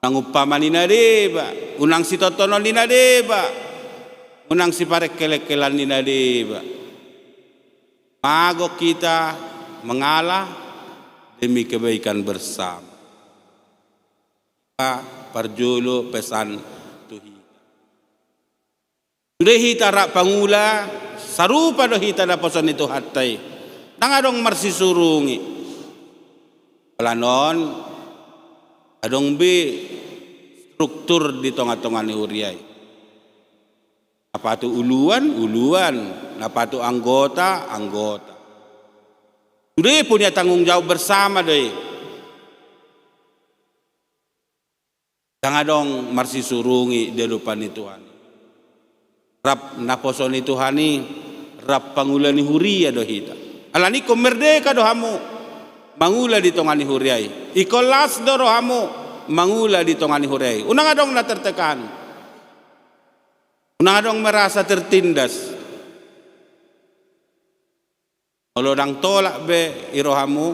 Unang umpama ni na deba, unang sitontonon ni na deba, unang siparengkelengkelan ni na deba. Mago hita mengalah demi kebaikan bersama. Parjolo pesan tu hita. Sude hita rap pangula, sarupa do hita naposo ni Tuhanta i. Ndang adong marsisurungi. Holan on, adong be struktur di tongatonga ni huria i. Na patut uluan, uluan. Na patut anggota, anggota. Sude punya tanggung jawab bersama do i. Ndang adong marsisurungi di adopan ni Tuhan. Rap naposo ni Tuhan i, rap pangula ni huria do hita. Alani ingkon merdeka do hamu mangula di tonga ni huria i. Ingkon las do rohamu mangula di tonga ni huria i. Unang adong na tertekan. Unang adong merasa tertindas. Molo ndang tolap be i rohamu,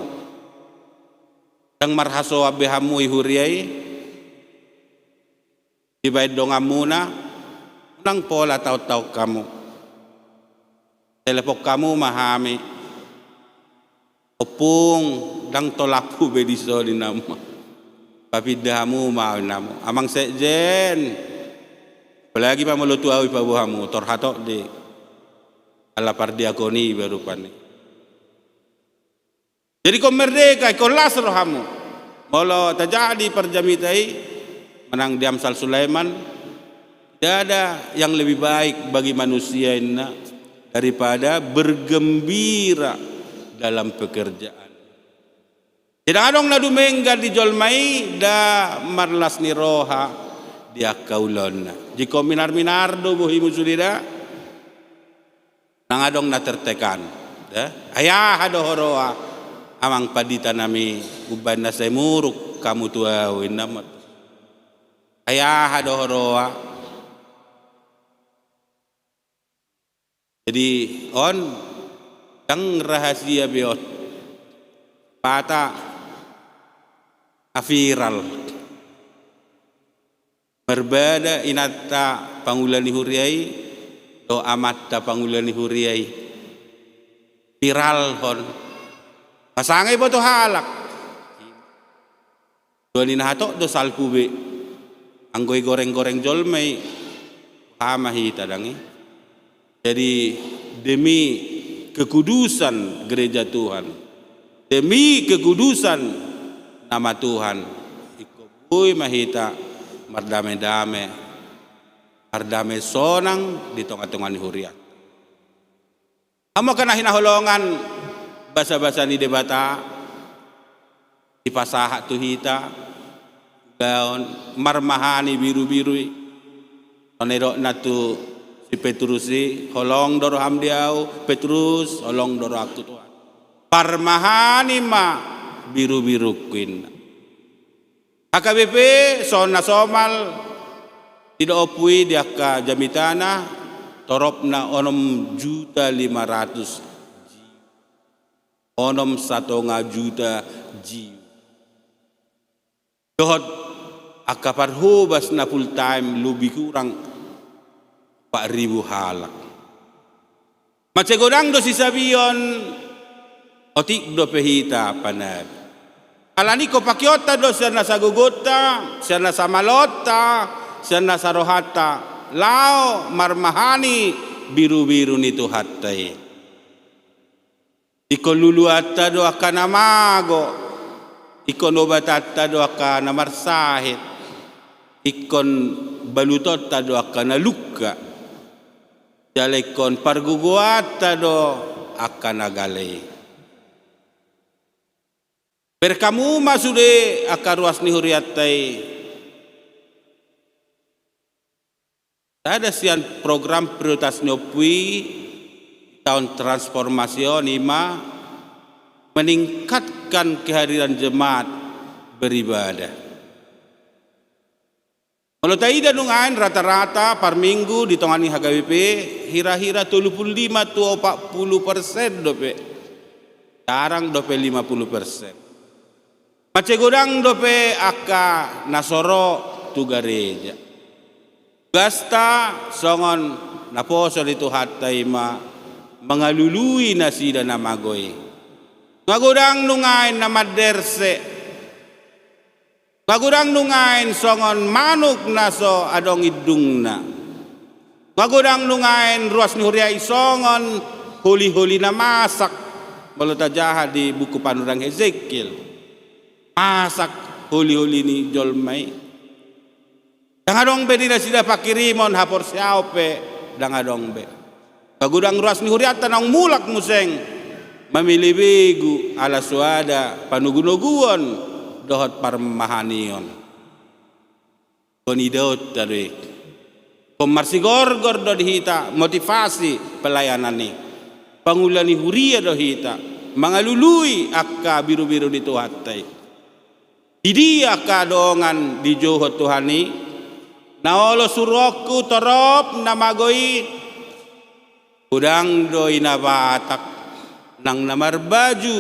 ndang marhasoan be hamu i huria i, dibaen donganmuna, unang pola taontaon hamu. Telepon hamu ma hami. Ompung, ndang tolaphu be dison, ninna hamu. Papinda hamu ma, ninna hamu. Amang Sekjen. Apalagi ma molo tu ahu i paboa hamu, tor hatop di. Ala pardiakon i be rupani. Jadi ingkon merdeka, ingkon las rohamu. Molo tajadi parjamita i, manang di Amsal Sulaiman, tidak ada yang lebih baik bagi manusia, ninna, daripada bergembira dalam pekerjaan. Ndang adong na dumenggan di jolma i da marlas ni roha di angka ulaonna. Jingkon minarminar do bohimu sude da. Ndang adong na tertekan. Da? Ai aha do huroha, amang pandita nami, umbahen na sai muruk hamu tu ahu, ninna ma. Ai aha do huroha. Jadi on ndang rahasia be on. Pata na viral. Marbada inanta pangula ni huria i dohot amanta pangula ni huria i. Viralhon. Sanga iboto halak. Dua ni na hatop do salpu be. Anggo igoreng-goreng jolma i, boha ma hita ndang i. Jadi demi kekudusan gereja Tuhan, demi kekudusan nama Tuhan, ingkon boi ma hita mardame-dame, mardame sonang di tonga-tonga ni huria. Hamu angka na hinaholongan, basa-basa ni Debata dipasahat tu hita, ulaon marmahani birubiru i. Songon na nidokna tu si Petrus i, holong do roham di ahu, Petrus, holong do rohangku Tuhan. Parmahani ma birubirungku, ninna. H K B P, songon na somal, didok ompu i di angka jamitana, toropna onom juta lima ratus jiwa. Onom satonga juta jiwa. Dohot angka parhobas na full time lobi kurang opat ribu halak. Mansai godang do sisabion, otik dope hita panabi. Alani ingkon pakeonta do sian nasa gogonta, sian nasa maloonta, sian nasa rohanta, laho marmahani birubiru ni Tuhanta i. Ingkon luluanta do angka na mago, ingkon obatanta do angka na marsahit, ingkon balutonta do angka na lungka, jala ingkon pargogoanta do angka na gale i. Bereng hamu ma sude angka ruas ni hurianta i. Sada sian program prioritas ni ompu i di taon transformasi on i ma meningkatkan kehadiran jemaat beribadah. Molo taida nunga i rata-rata par minggu di tonga ni H K B P hira-hira tolu pulu lima tu opat pulu persen dope. Jarang dope lima pulu persen. Mansai godang dope angka na so ro tu gareja. Tugasta songon naposo ni Tuhanta i ma mangalului nasida na mago i. Nunga godang nunga i na manderse. Nunga godang nunga i songon manuk na so adong indungna. Nunga godang nunga i ruas ni huria i songon holiholi na masak. Molo tajaha di buku panurirang Hesekiel, masak holiholi ni jolma i. Ndang adong be di nasida pangkirimon, haporseaon pe ndang adong be. Nunga godang ruas ni hurianta naung mulak muse mamili begu ala so ada panogunoguon dohot parmahanion. Ingkon idaonta do i. Ingkon marsigorgor do di hita motivasi pelayanan i. Pangula ni huria do hita mangalului angka birubiru ni Tuhanta i. Di dia angka dongan dijouhon Tuhan i? Na olo suruonku torop na mago i. Godang do ina Batak nang na marbaju,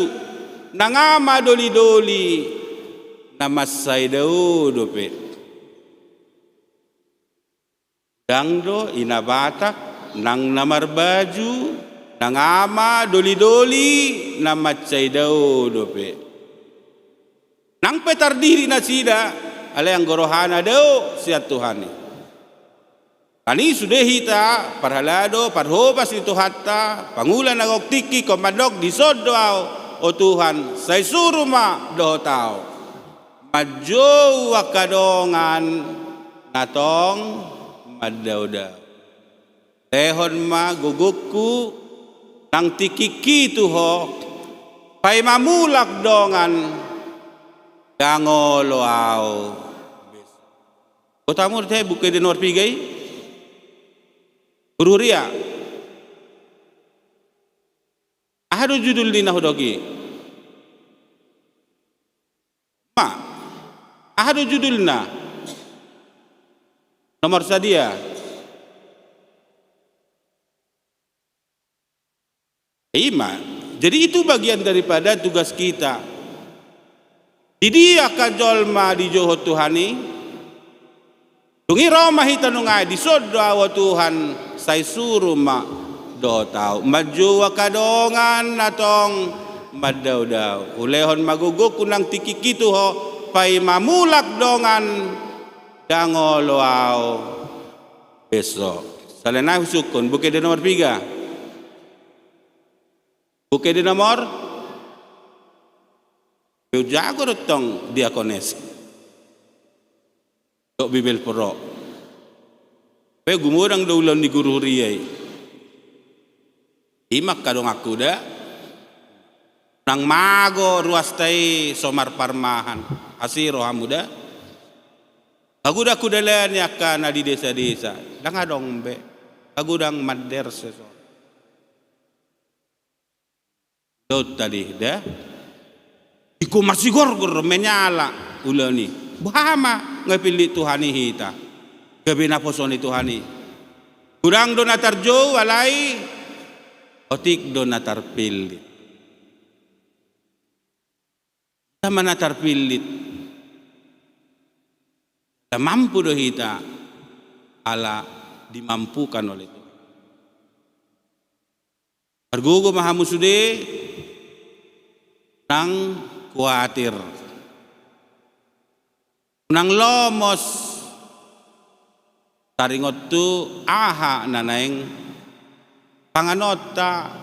nang ama dolidoli na mansai dao dope. Godang do ina Batak nang na marbaju, nang ama dolidoli na mansai dao dope. Nang pe tardiri nasida, alai anggo rohana dao sian Tuhan i. Alani i sude hita parhalado, parhobas ni Tuhanta, pangula na gok tingki, ingkon mandok: Dison do ahu, o Tuhan, sai suru ma dohot ahu. Manjou angka dongan na tong mandaodao. Lehon ma gogongku nang tingkingki tu Ho, paima mulak dongan, ndang olo ahu. Boto hamu do tahe buku ende nomor piga i? Guru huria. Aha do judul ni na hudok i? Ma, aha do judulna? Nomor sadia? Ima. Jadi, itu bagian daripada tugas kita. Di dia angka jolma dijouhon Tuhan i? Dung i ro ma hita nunga i: Dison do ahu, o Tuhan, sai suru ma dohot ahu. Manjou angka dongan na tong mandaodao. Hulehon ma gogongku nang tingkingki tu Ho, paima mulak dongan, ndang olo ahu. Beso. Sala nai husungkun, buku ende nomor piga? Buku ende nomor? Pe jago do tong diakones. Dok Bibel Pro. Pe gumodang do ulaon ni guru huria i. Ima angka donganku da. Nang mago ruasta i so marparmahan. Asi rohamu da. Hagodang hudalani angka na di desa-desa. Ndang adong be. Hagodang manderse so. Dok tadi da. Ingkon masigorgor menyala ulaon i. Boha ma, nga pillit Tuhan i hita. Gabe naposo ni Tuhan i. Godang do na tarjou alai otik do na tarpillit. Hita ma na tarpillit. Mampu do hita ala dimampukan oleh Tuhan. Margogo ma hamu sude, unang kuatir. Unang lomos taringot tu aha na naeng panganonta,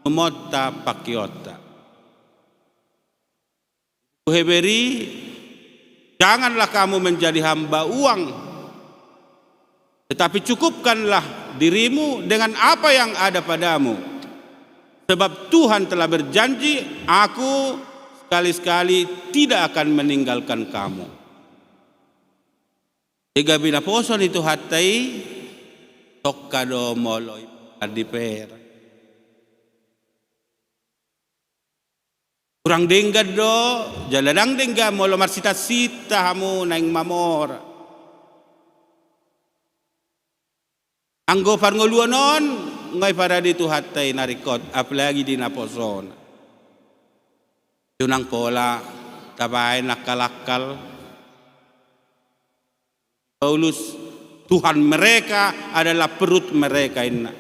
inumonta, pangkeonta. Buku Heber i, janganlah kamu menjadi hamba uang, tetapi cukupkanlah dirimu dengan apa yang ada padamu. Sebab Tuhan telah berjanji, Aku sekali-sekali tidak akan meninggalkan kamu. Di gabe naposo ni Tuhanta i, tongka do molo i di pera. Kurang denggan do, jala ndang denggan molo marsitasita hamu naeng mamora. Anggo parngoluan on, nga i parade Tuhanta i na ringkot, apalagi di naposona. Unang pola tabaen akal-akal. Paulus, Tuhan mereka adalah perut mereka, inna.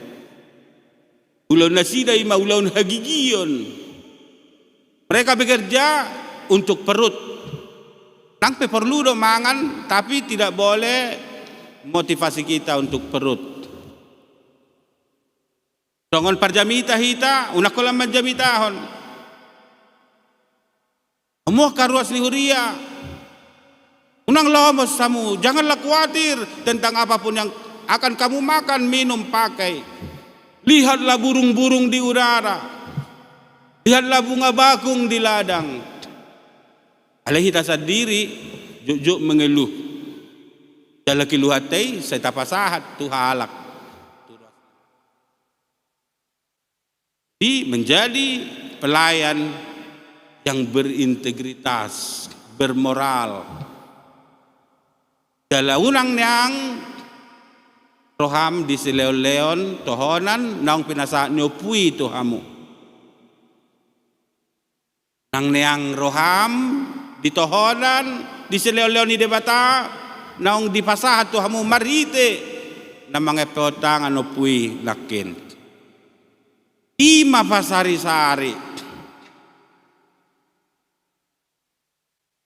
Ulaon nasida i ma ulaon hagigion. Mereka bekerja untuk perut. Ndang pe porlu do mangan, tapi tidak boleh motivasi kita untuk perut. Songon parjamita hita, unang holan manjamitahon. Hamu angka ruas ni huria, unang lomos hamu, janganlah khawatir tentang apapun yang akan kamu makan, minum, pakai. Lihatlah burung-burung di udara. Lihatlah bunga bakung di ladang. Alai hita sandiri jotjot mengeluh. Jala keluhanta i sai tapasahat tu halak. Jadi, menjadi pelayan yang berintegritas, bermoral. Jala unang neang roham di silehon-lehon tohonan naung pinasahat ni ompu i tu hamu. Unang neang roham di tohonan, di silehon-lehon ni Debata naung dipasahat tu hamu marhite na mangephehon tangan ompu i nangkin. I ma pasari-sari.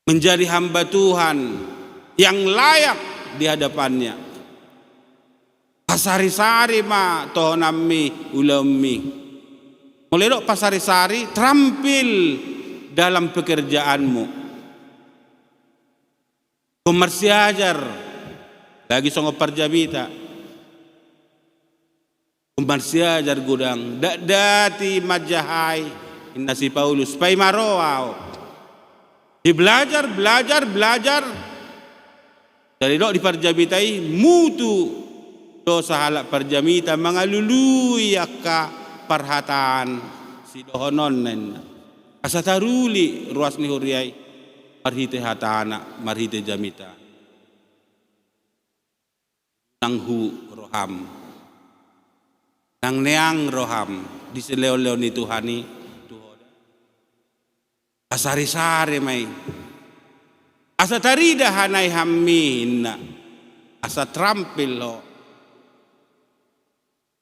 Menjadi hamba Tuhan yang layak di hadapan-Nya. Pasari-sari ma tohonanmi, ulaonmi. Molo didok pasari-sari, terampil dalam pekerjaanmu. Ingkon marsiajar, bagi songon parjamita. Ingkon marsiajar godang, dakdanak i manjahai, inna si Paulus, paima ro ahu. Di belajar, belajar, belajar. Jadi didok di parjamita i, mutu do sahalak parjamita mangalului angka parhataan sidohononna, inna. Asa taruli ruas ni huria i marhite hatana, marhite jamita. Unang hu roham. Unang neang roham di silehon-lehon ni Tuhan i tu ho. Pasari-sari ma i. Asa tarida hanaihanmi, inna. Asa terampil ho.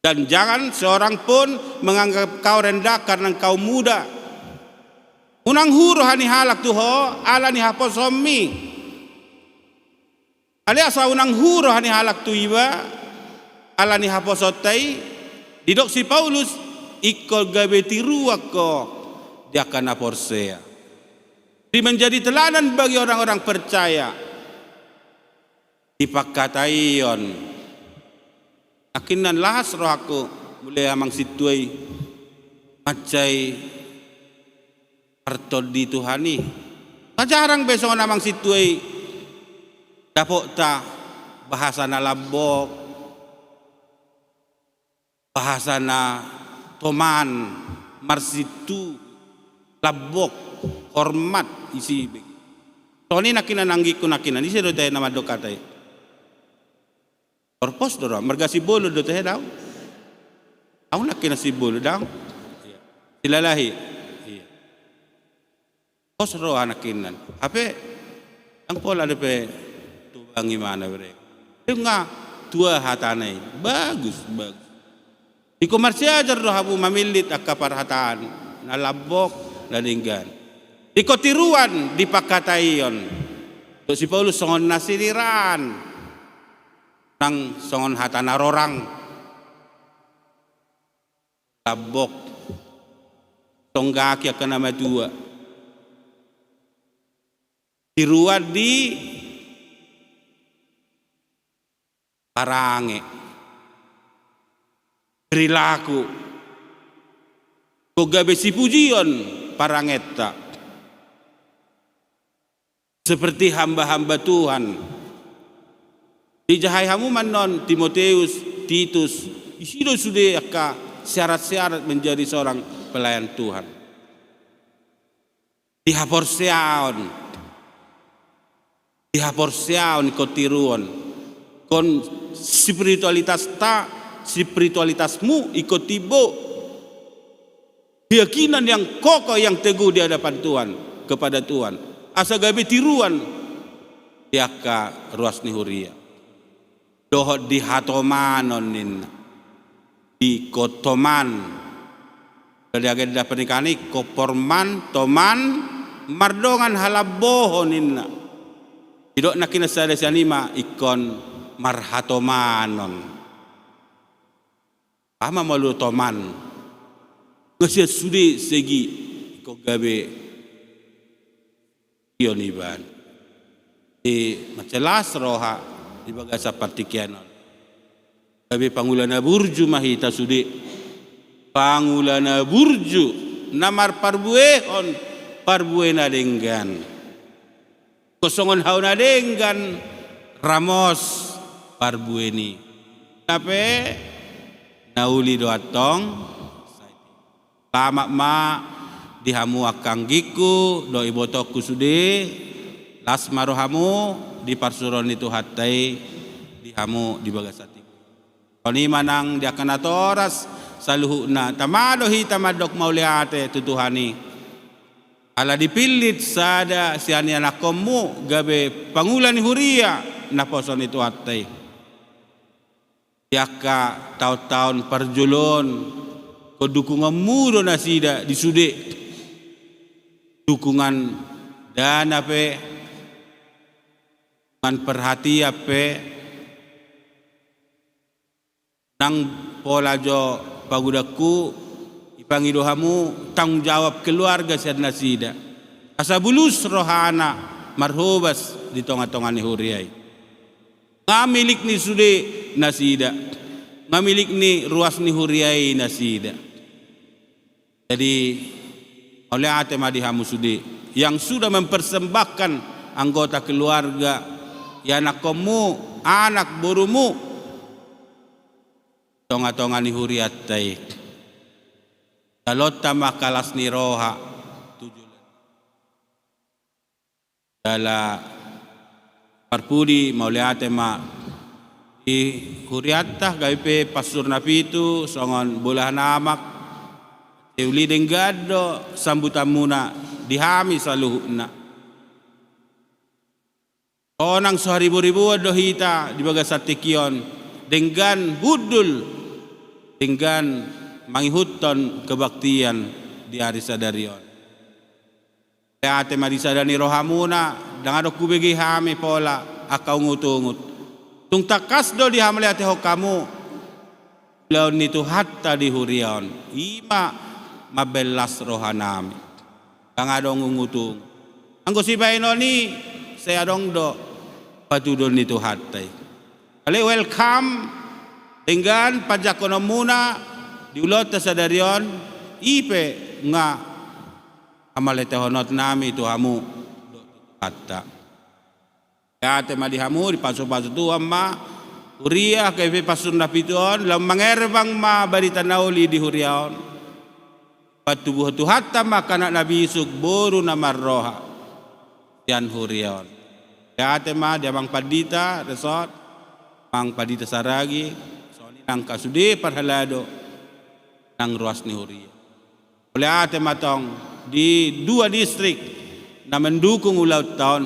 Dan jangan seorang pun menganggap kau rendah karena engkau muda. Unang hu roha ni halak tu ho ala ni haposoonmi. Alai asa unang hu roha ni halak tu iba ala ni haposoonta i, didok si Paulus, ingkon gabe tiruan ho di angka na porsea. Di menjadi teladan bagi orang-orang percaya. Di pangkataion. Nangkinan las rohangku, mule amang sintua i mansai partondi Tuhan i. Nga jarang be songon amang sintua i dapota, bahasa na lambok, bahasa na toman, marsintu, lambok, hormat, isi be. Songon i nangkinan anggingku nangkinan, ise do tahe na mandok hata i. Korpos do roha, marga Simbolon do tahe daong. Ahu nangkinan Simbolon daong. Silalahi. Iya. Pos roha nangkinan. Hape ndang pola dope tu Bang imana bere. Nunga tua hatana i. Bagus, bagus. Ingkon marsiajar do hamu mamillit angka parhataan na lambok, na denggan. Ingkon tiruan di pangkataion. Dohot si Paulus songon na siniraan. Nang songon hata na rorang. Lambok. Songgaki angka na matua. Tiruan di parange, perilaku, ingkon gabe sipujion parangenta. Seperti hamba-hamba Tuhan. Dijahai hamu ma annon Timoteus, Titus, isi do sude angka syarat-syarat menjadi seorang pelayan Tuhan. Di haporseaon. Di haporseaon ingkon tiruon. Ingkon spiritualitasta, spiritualitasmu ingkon timbo. Keyakinan yang kokoh, yang teguh di hadapan Tuhan, kepada Tuhan. Asa gabe tiruan di angka ruas ni huria. Dohot di hatomanon ninna. Di ingkon toman. Jadi agenda pernikahan i ingkon porman, toman, mardongan halambohon ninna. Didok nangkin na sada sian i ma ingkon marhatomanon. Aha ma molo toman? Nga sian sude segi ingkon gabe ion iban. Di mansai las roha di bagasan partingkian on. Gabe pangula na burju ma hita sude. Pangula na burju na marparbuehon parbue na denggan. Ingkon songon hau na denggan ramos parbue ni. Hape na uli do antong. Selamat ma di hamu angka anggingku dohot ibotongku sude. Las ma rohamu di parsuruon ni Tuhanta i di hamu di bagasan tingki. Songon i ma nang di angka natoras saluhutna, tama do hita mandok mauliate tu Tuhan i. Ala dipillit sada sian ianakkonmu gabe pangula ni huria naposo ni Tuhanta i. Di angka taon-taon parjolo on, ingkon dukunganmu do nasida di sude. Dukungan dana pe, dukungan perhatian pe, nang pola jo pagudanku, dipangido hamu tanggung jawab keluarga sian nasida. Asa bulus rohana marhobas di tonga-tonga ni huria i. Nga milik ni sude nasida. Nga milik ni ruas ni huria i nasida. Jadi, mauliate ma di hamu sude yang sudah mempersembahkan anggota keluarga, ianakkonmu, anak, borumu, tonga-tonga ni hurianta i. Jalonta ma angka las ni roha tu joloan. Jala parpudi mauliate ma di hurianta, gabe pe Pastur Napitu songon bolahan amak. Uli denggan do sambutanmuna di hami saluhutna. Sonang so hariboriboan do hita di bagasan tingki on, denggan hundul, denggan mangihuthon kebaktian di ari sadari on. Mauliate ma di sada ni rohamuna, ndang adong hubege hami pola angka ungut-ungut. Tung tangkas do dimauliatehon hamu ulaon ni Tuhanta di huria on. I ma mambahen las rohanami. Ndang adong ungut-ungut. Anggo sibahenon i, sai adong do patuduhon ni Tuhanta i. Ale, welcome, denggan panjangkononmuna di ulaonta sadari on, i pe nga hamauliatehononnami tu hamu dohot tu Tuhanta. Mauliate ma di hamu, dipasupasu Tuhan ma huria, gabe pe Pastur Napitu on, laho mangerbang ma barita na uli di huria on. Patubuhon Tuhanta ma angka anak na bisuk, boru na marroha sian huria on. Mauliate ma di Amang Pandita Resort, Amang Pandita Saragi, songon i nang angka sude parhalado nang ruas ni huria. Mauliate ma tong di dua distrik na mendukung ulaonta on,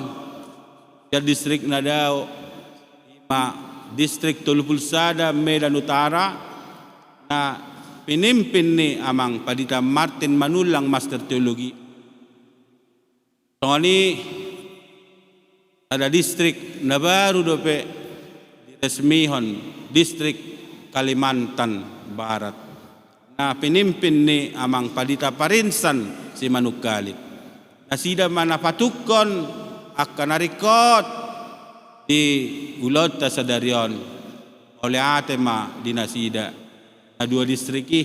sian distrik na dao distrik tolu pulu sada Medan Utara, na pinimpin ni Amang Pandita Martin Manullang, Master Teologi. Songon i sada distrik na baru dope diresmihon, distrik Kalimantan Barat, na pinimpin ni Amang Pandita Parinsan Simanungkalit. Nasida ma na patungkon angka na ringkot di ulaonta sadari on. Mauliate ma di nasida na dua distrik i.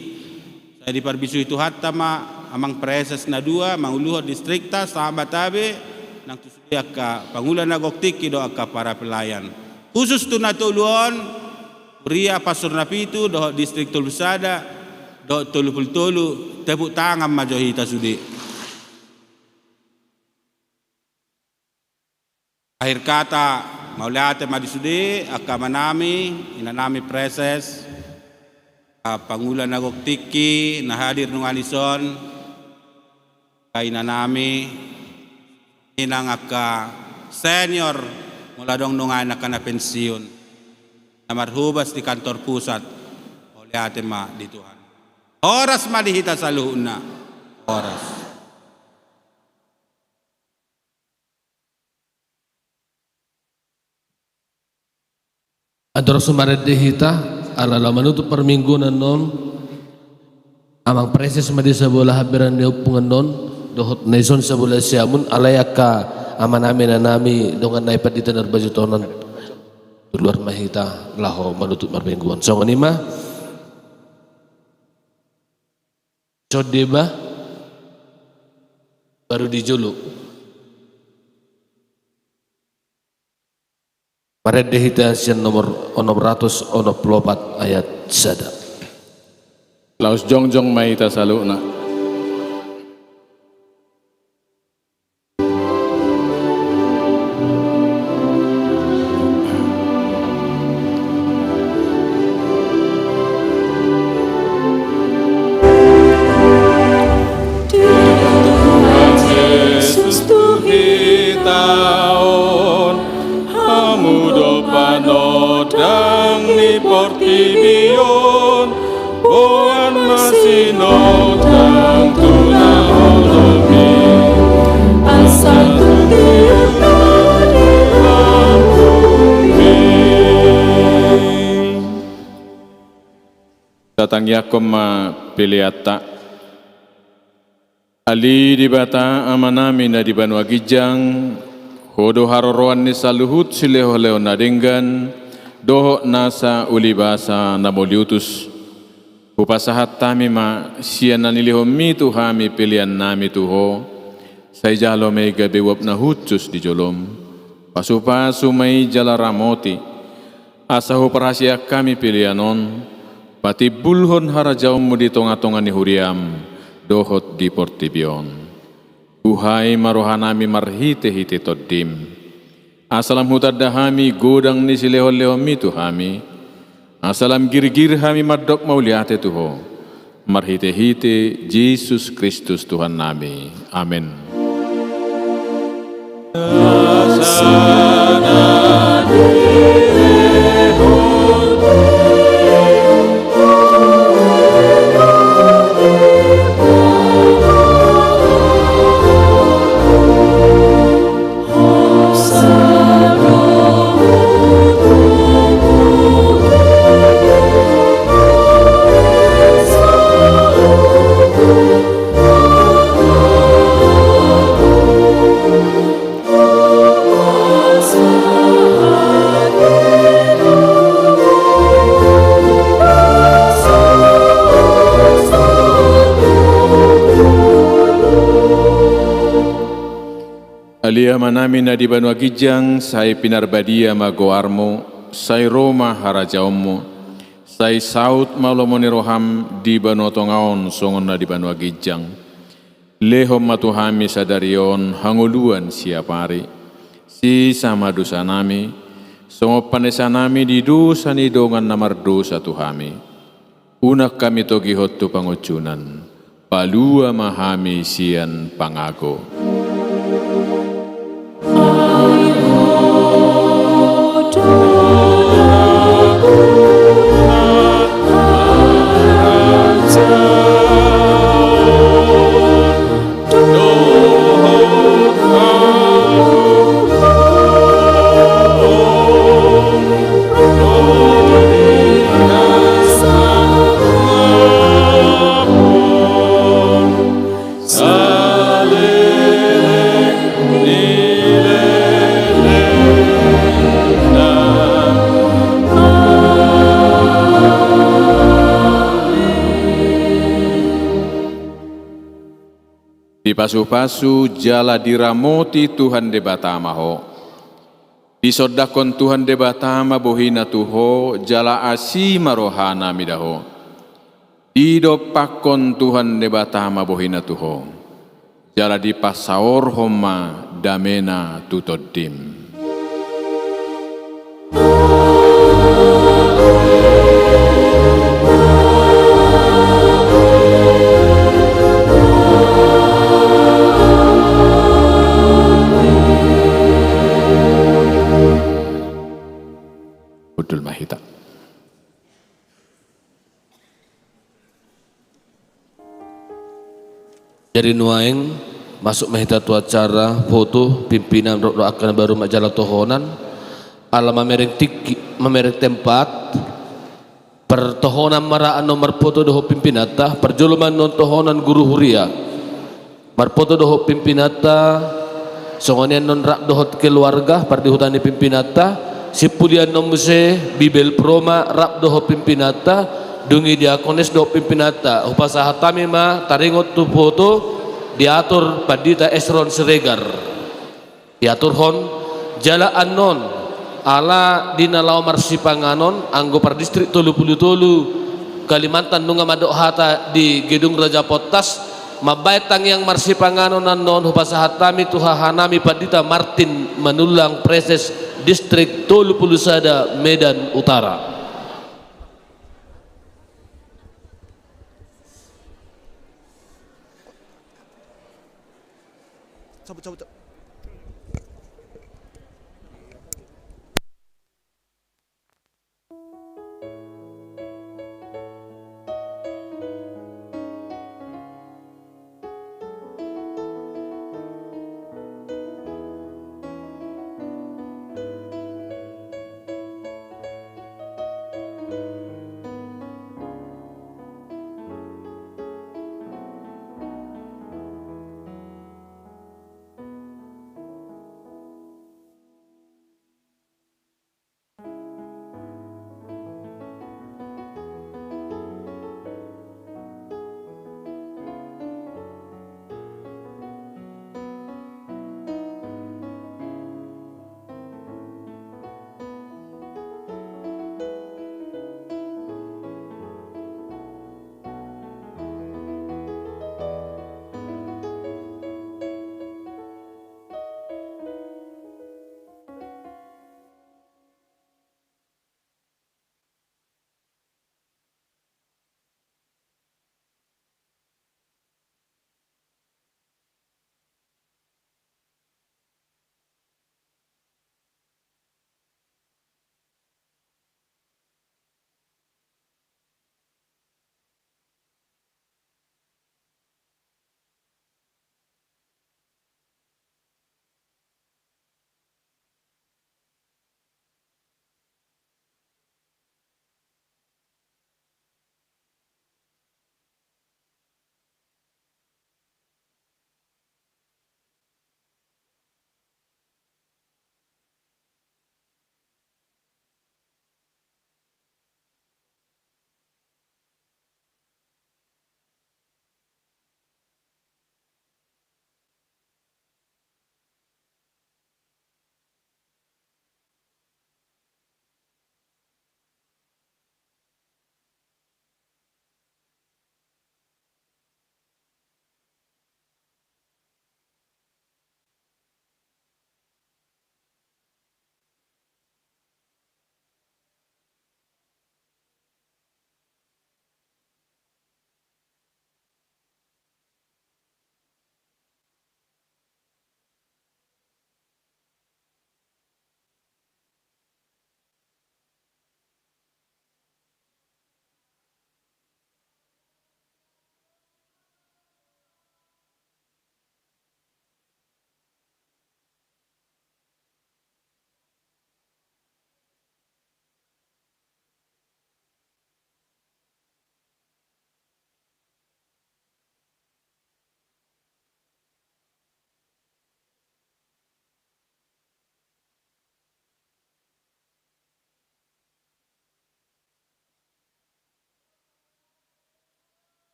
Sai diparbisuhi Tuhanta ma Amang Praeses na dua manguluhon distrikta, sahat ma tabe nang tu sude angka pangula na gok tingki dohot angka para pelayan. Khusus tu na tolu on, Kuria Pastor na pitu dohot distrik tolu sada dohot tolu pulu tolu, tepuk tangan ma jo hita sude. Akhir kata, mauliate ma di sude angka amanami, inanami Praeses, angka pangula na gok tingki na hadir nunga dison, angka inanami, inang angka senior, molo adong nunga angka na pensiun, na marhobas di kantor pusat, mauliate ma di Tuhan. Horas ma di hita saluhutna. Horas. Andorang so marende hita, ala laho manutup parmingguon annon, Amang Praeses ma di sabola hamberengan ni ompung annon, dohot na dison sabola siamun, alai angka amanami, inanami, dongan nai pandita na marbaju tohon, tu luar ma hita laho manutup parmingguon. Songon i ma. Songon i ma, baru di jolo. Marende hita sian nomor onom ratus onom pulu opat ayat sada. Laos jongjong ma hita saluhutna. Tuhan Jesus tu hita on, hamu do panondang ni portibi on, boan ma sinondang tu na holom i, asa tung tiur na di lambung i. Tatangiangkon ma peleanta. Ale Debata Amanami na di banua ginjang, Ho do haroroan ni saluhut silehonlehon na denggan, dohot nasa ulibasa na mauliutus. Hupasahat hami ma sian na nilehonMi tu hami peleannami tu Ho, sai jalo ma i gabe uap na hushus di joloM. Pasupasu ma i jala ramoti, asa huparhaseang hami pelean on patimbulhon harajaonMu di tongatonga ni huriaM dohot di portibi on. Buhai ma rohanami marhitehite TondiM, asa lam hutanda hami godang ni silehonlehonMi tu hami, asa lam girgir hami mandok mauliate tu Ho, marhitehite Jesus Kristus Tuhannami. Amen. Ale Amanami na di banua ginjang, sai pinarbadia ma goarMu, sai ro ma harajaonMu, sai saut ma lomo ni rohaM di banua tonga on songon na di banua ginjang. Lehon ma tu hami sadari on hangoluan siapari. Sesa ma dosanami, songon panesanami di dosa ni dongan na mardosa tu hami. Unang hami togihon tu pangunjunan, palua ma hami sian pangago. Dipasupasu jala diramoti Tuhan Debata ma ho. Disondangkon Tuhan Debata ma bohina tu ho, jala asi ma rohana mida ho. Didompakkon Tuhan Debata ma bohina tu ho, jala dipasaorhon ma damena tu tondim. Hundul ma hita. Jadi nuaeng masuk ma hita tu acara foto pimpinan rap dohot angka na baru manjalo tohonan. Ala mamereng tingki, mamereng tempat. Partohonan ma ra annon marfoto dohot pimpinanta, parjolo ma annon tohonan guru huria marfoto dohot pimpinanta, songon i annon rap dohot keluarga pardihuta ni pimpinanta, simpul i annon muse bibelvrouw ma rap dohot pimpinanta, dung i diakones dohot pimpinanta. Hupasahat hami ma taringot tu foto diatur Pandita Esron Siregar. Diaturhon jala annon, ala di na laho marsipanganon, anggo pardistrik tolu pulu tolu Kalimantan nunga mandok hata di Gedung Raja Pontas, mambahen tangiang marsipanganon annon hupasahat hami tu hahanami Pandita Martin Manullang, Praeses Distrik tolu pulu sada Medan Utara. Cabut, cabut, cabut.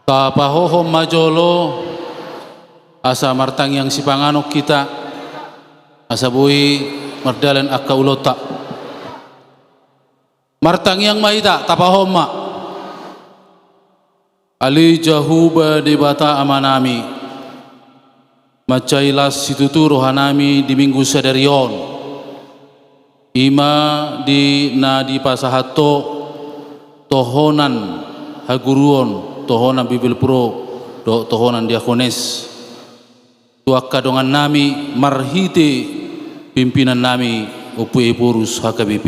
Tapahohom ma jolo, asa martangiang sipanganon hita, asa boi mardalan angka ulaonta. Martangiang ma hita, tapahohom ma. Ale Jahowa Debata Amanami, mansai las situtu rohanami di Minggu sadari on, i ma di na dipasahat Ho tohonan haguruon, tohonan Bibelvrouw dohot tohonan diakones tu angka dongannami marhite pimpinannami Ompu Ephorus H K B P.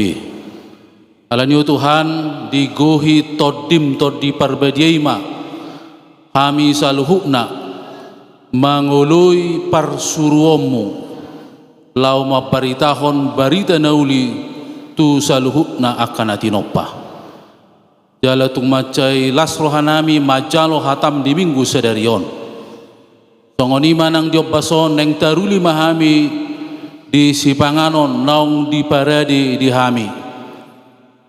Alani i, o Tuhan, digohi Tondim Tondi Parbadia i ma hami saluhutna mangoloi parsuruonmu, laho mambaritahon barita na uli tu saluhutna angka na tinompa. Jala tung mansai las rohanami manjalo hatam di Minggu sadari on. Songon i ma nang di ombas on, naeng taruli ma hami di sipanganon naung diparade di hami.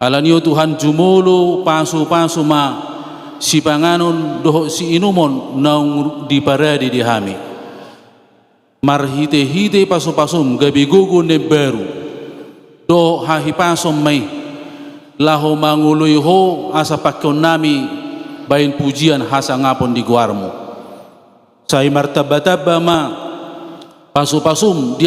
Alani i, o Tuhan, jumolo pasupasu ma sipanganon dohot siinumon naung diparade di hami. Marhitehite pasupasum gabe gogo na imbaru dohot hahipason ma i, laho mangoloi Ho asa pangkeonnami bahen pujian hasangapon di goarmu. Sai martambatamba ma pasupasum di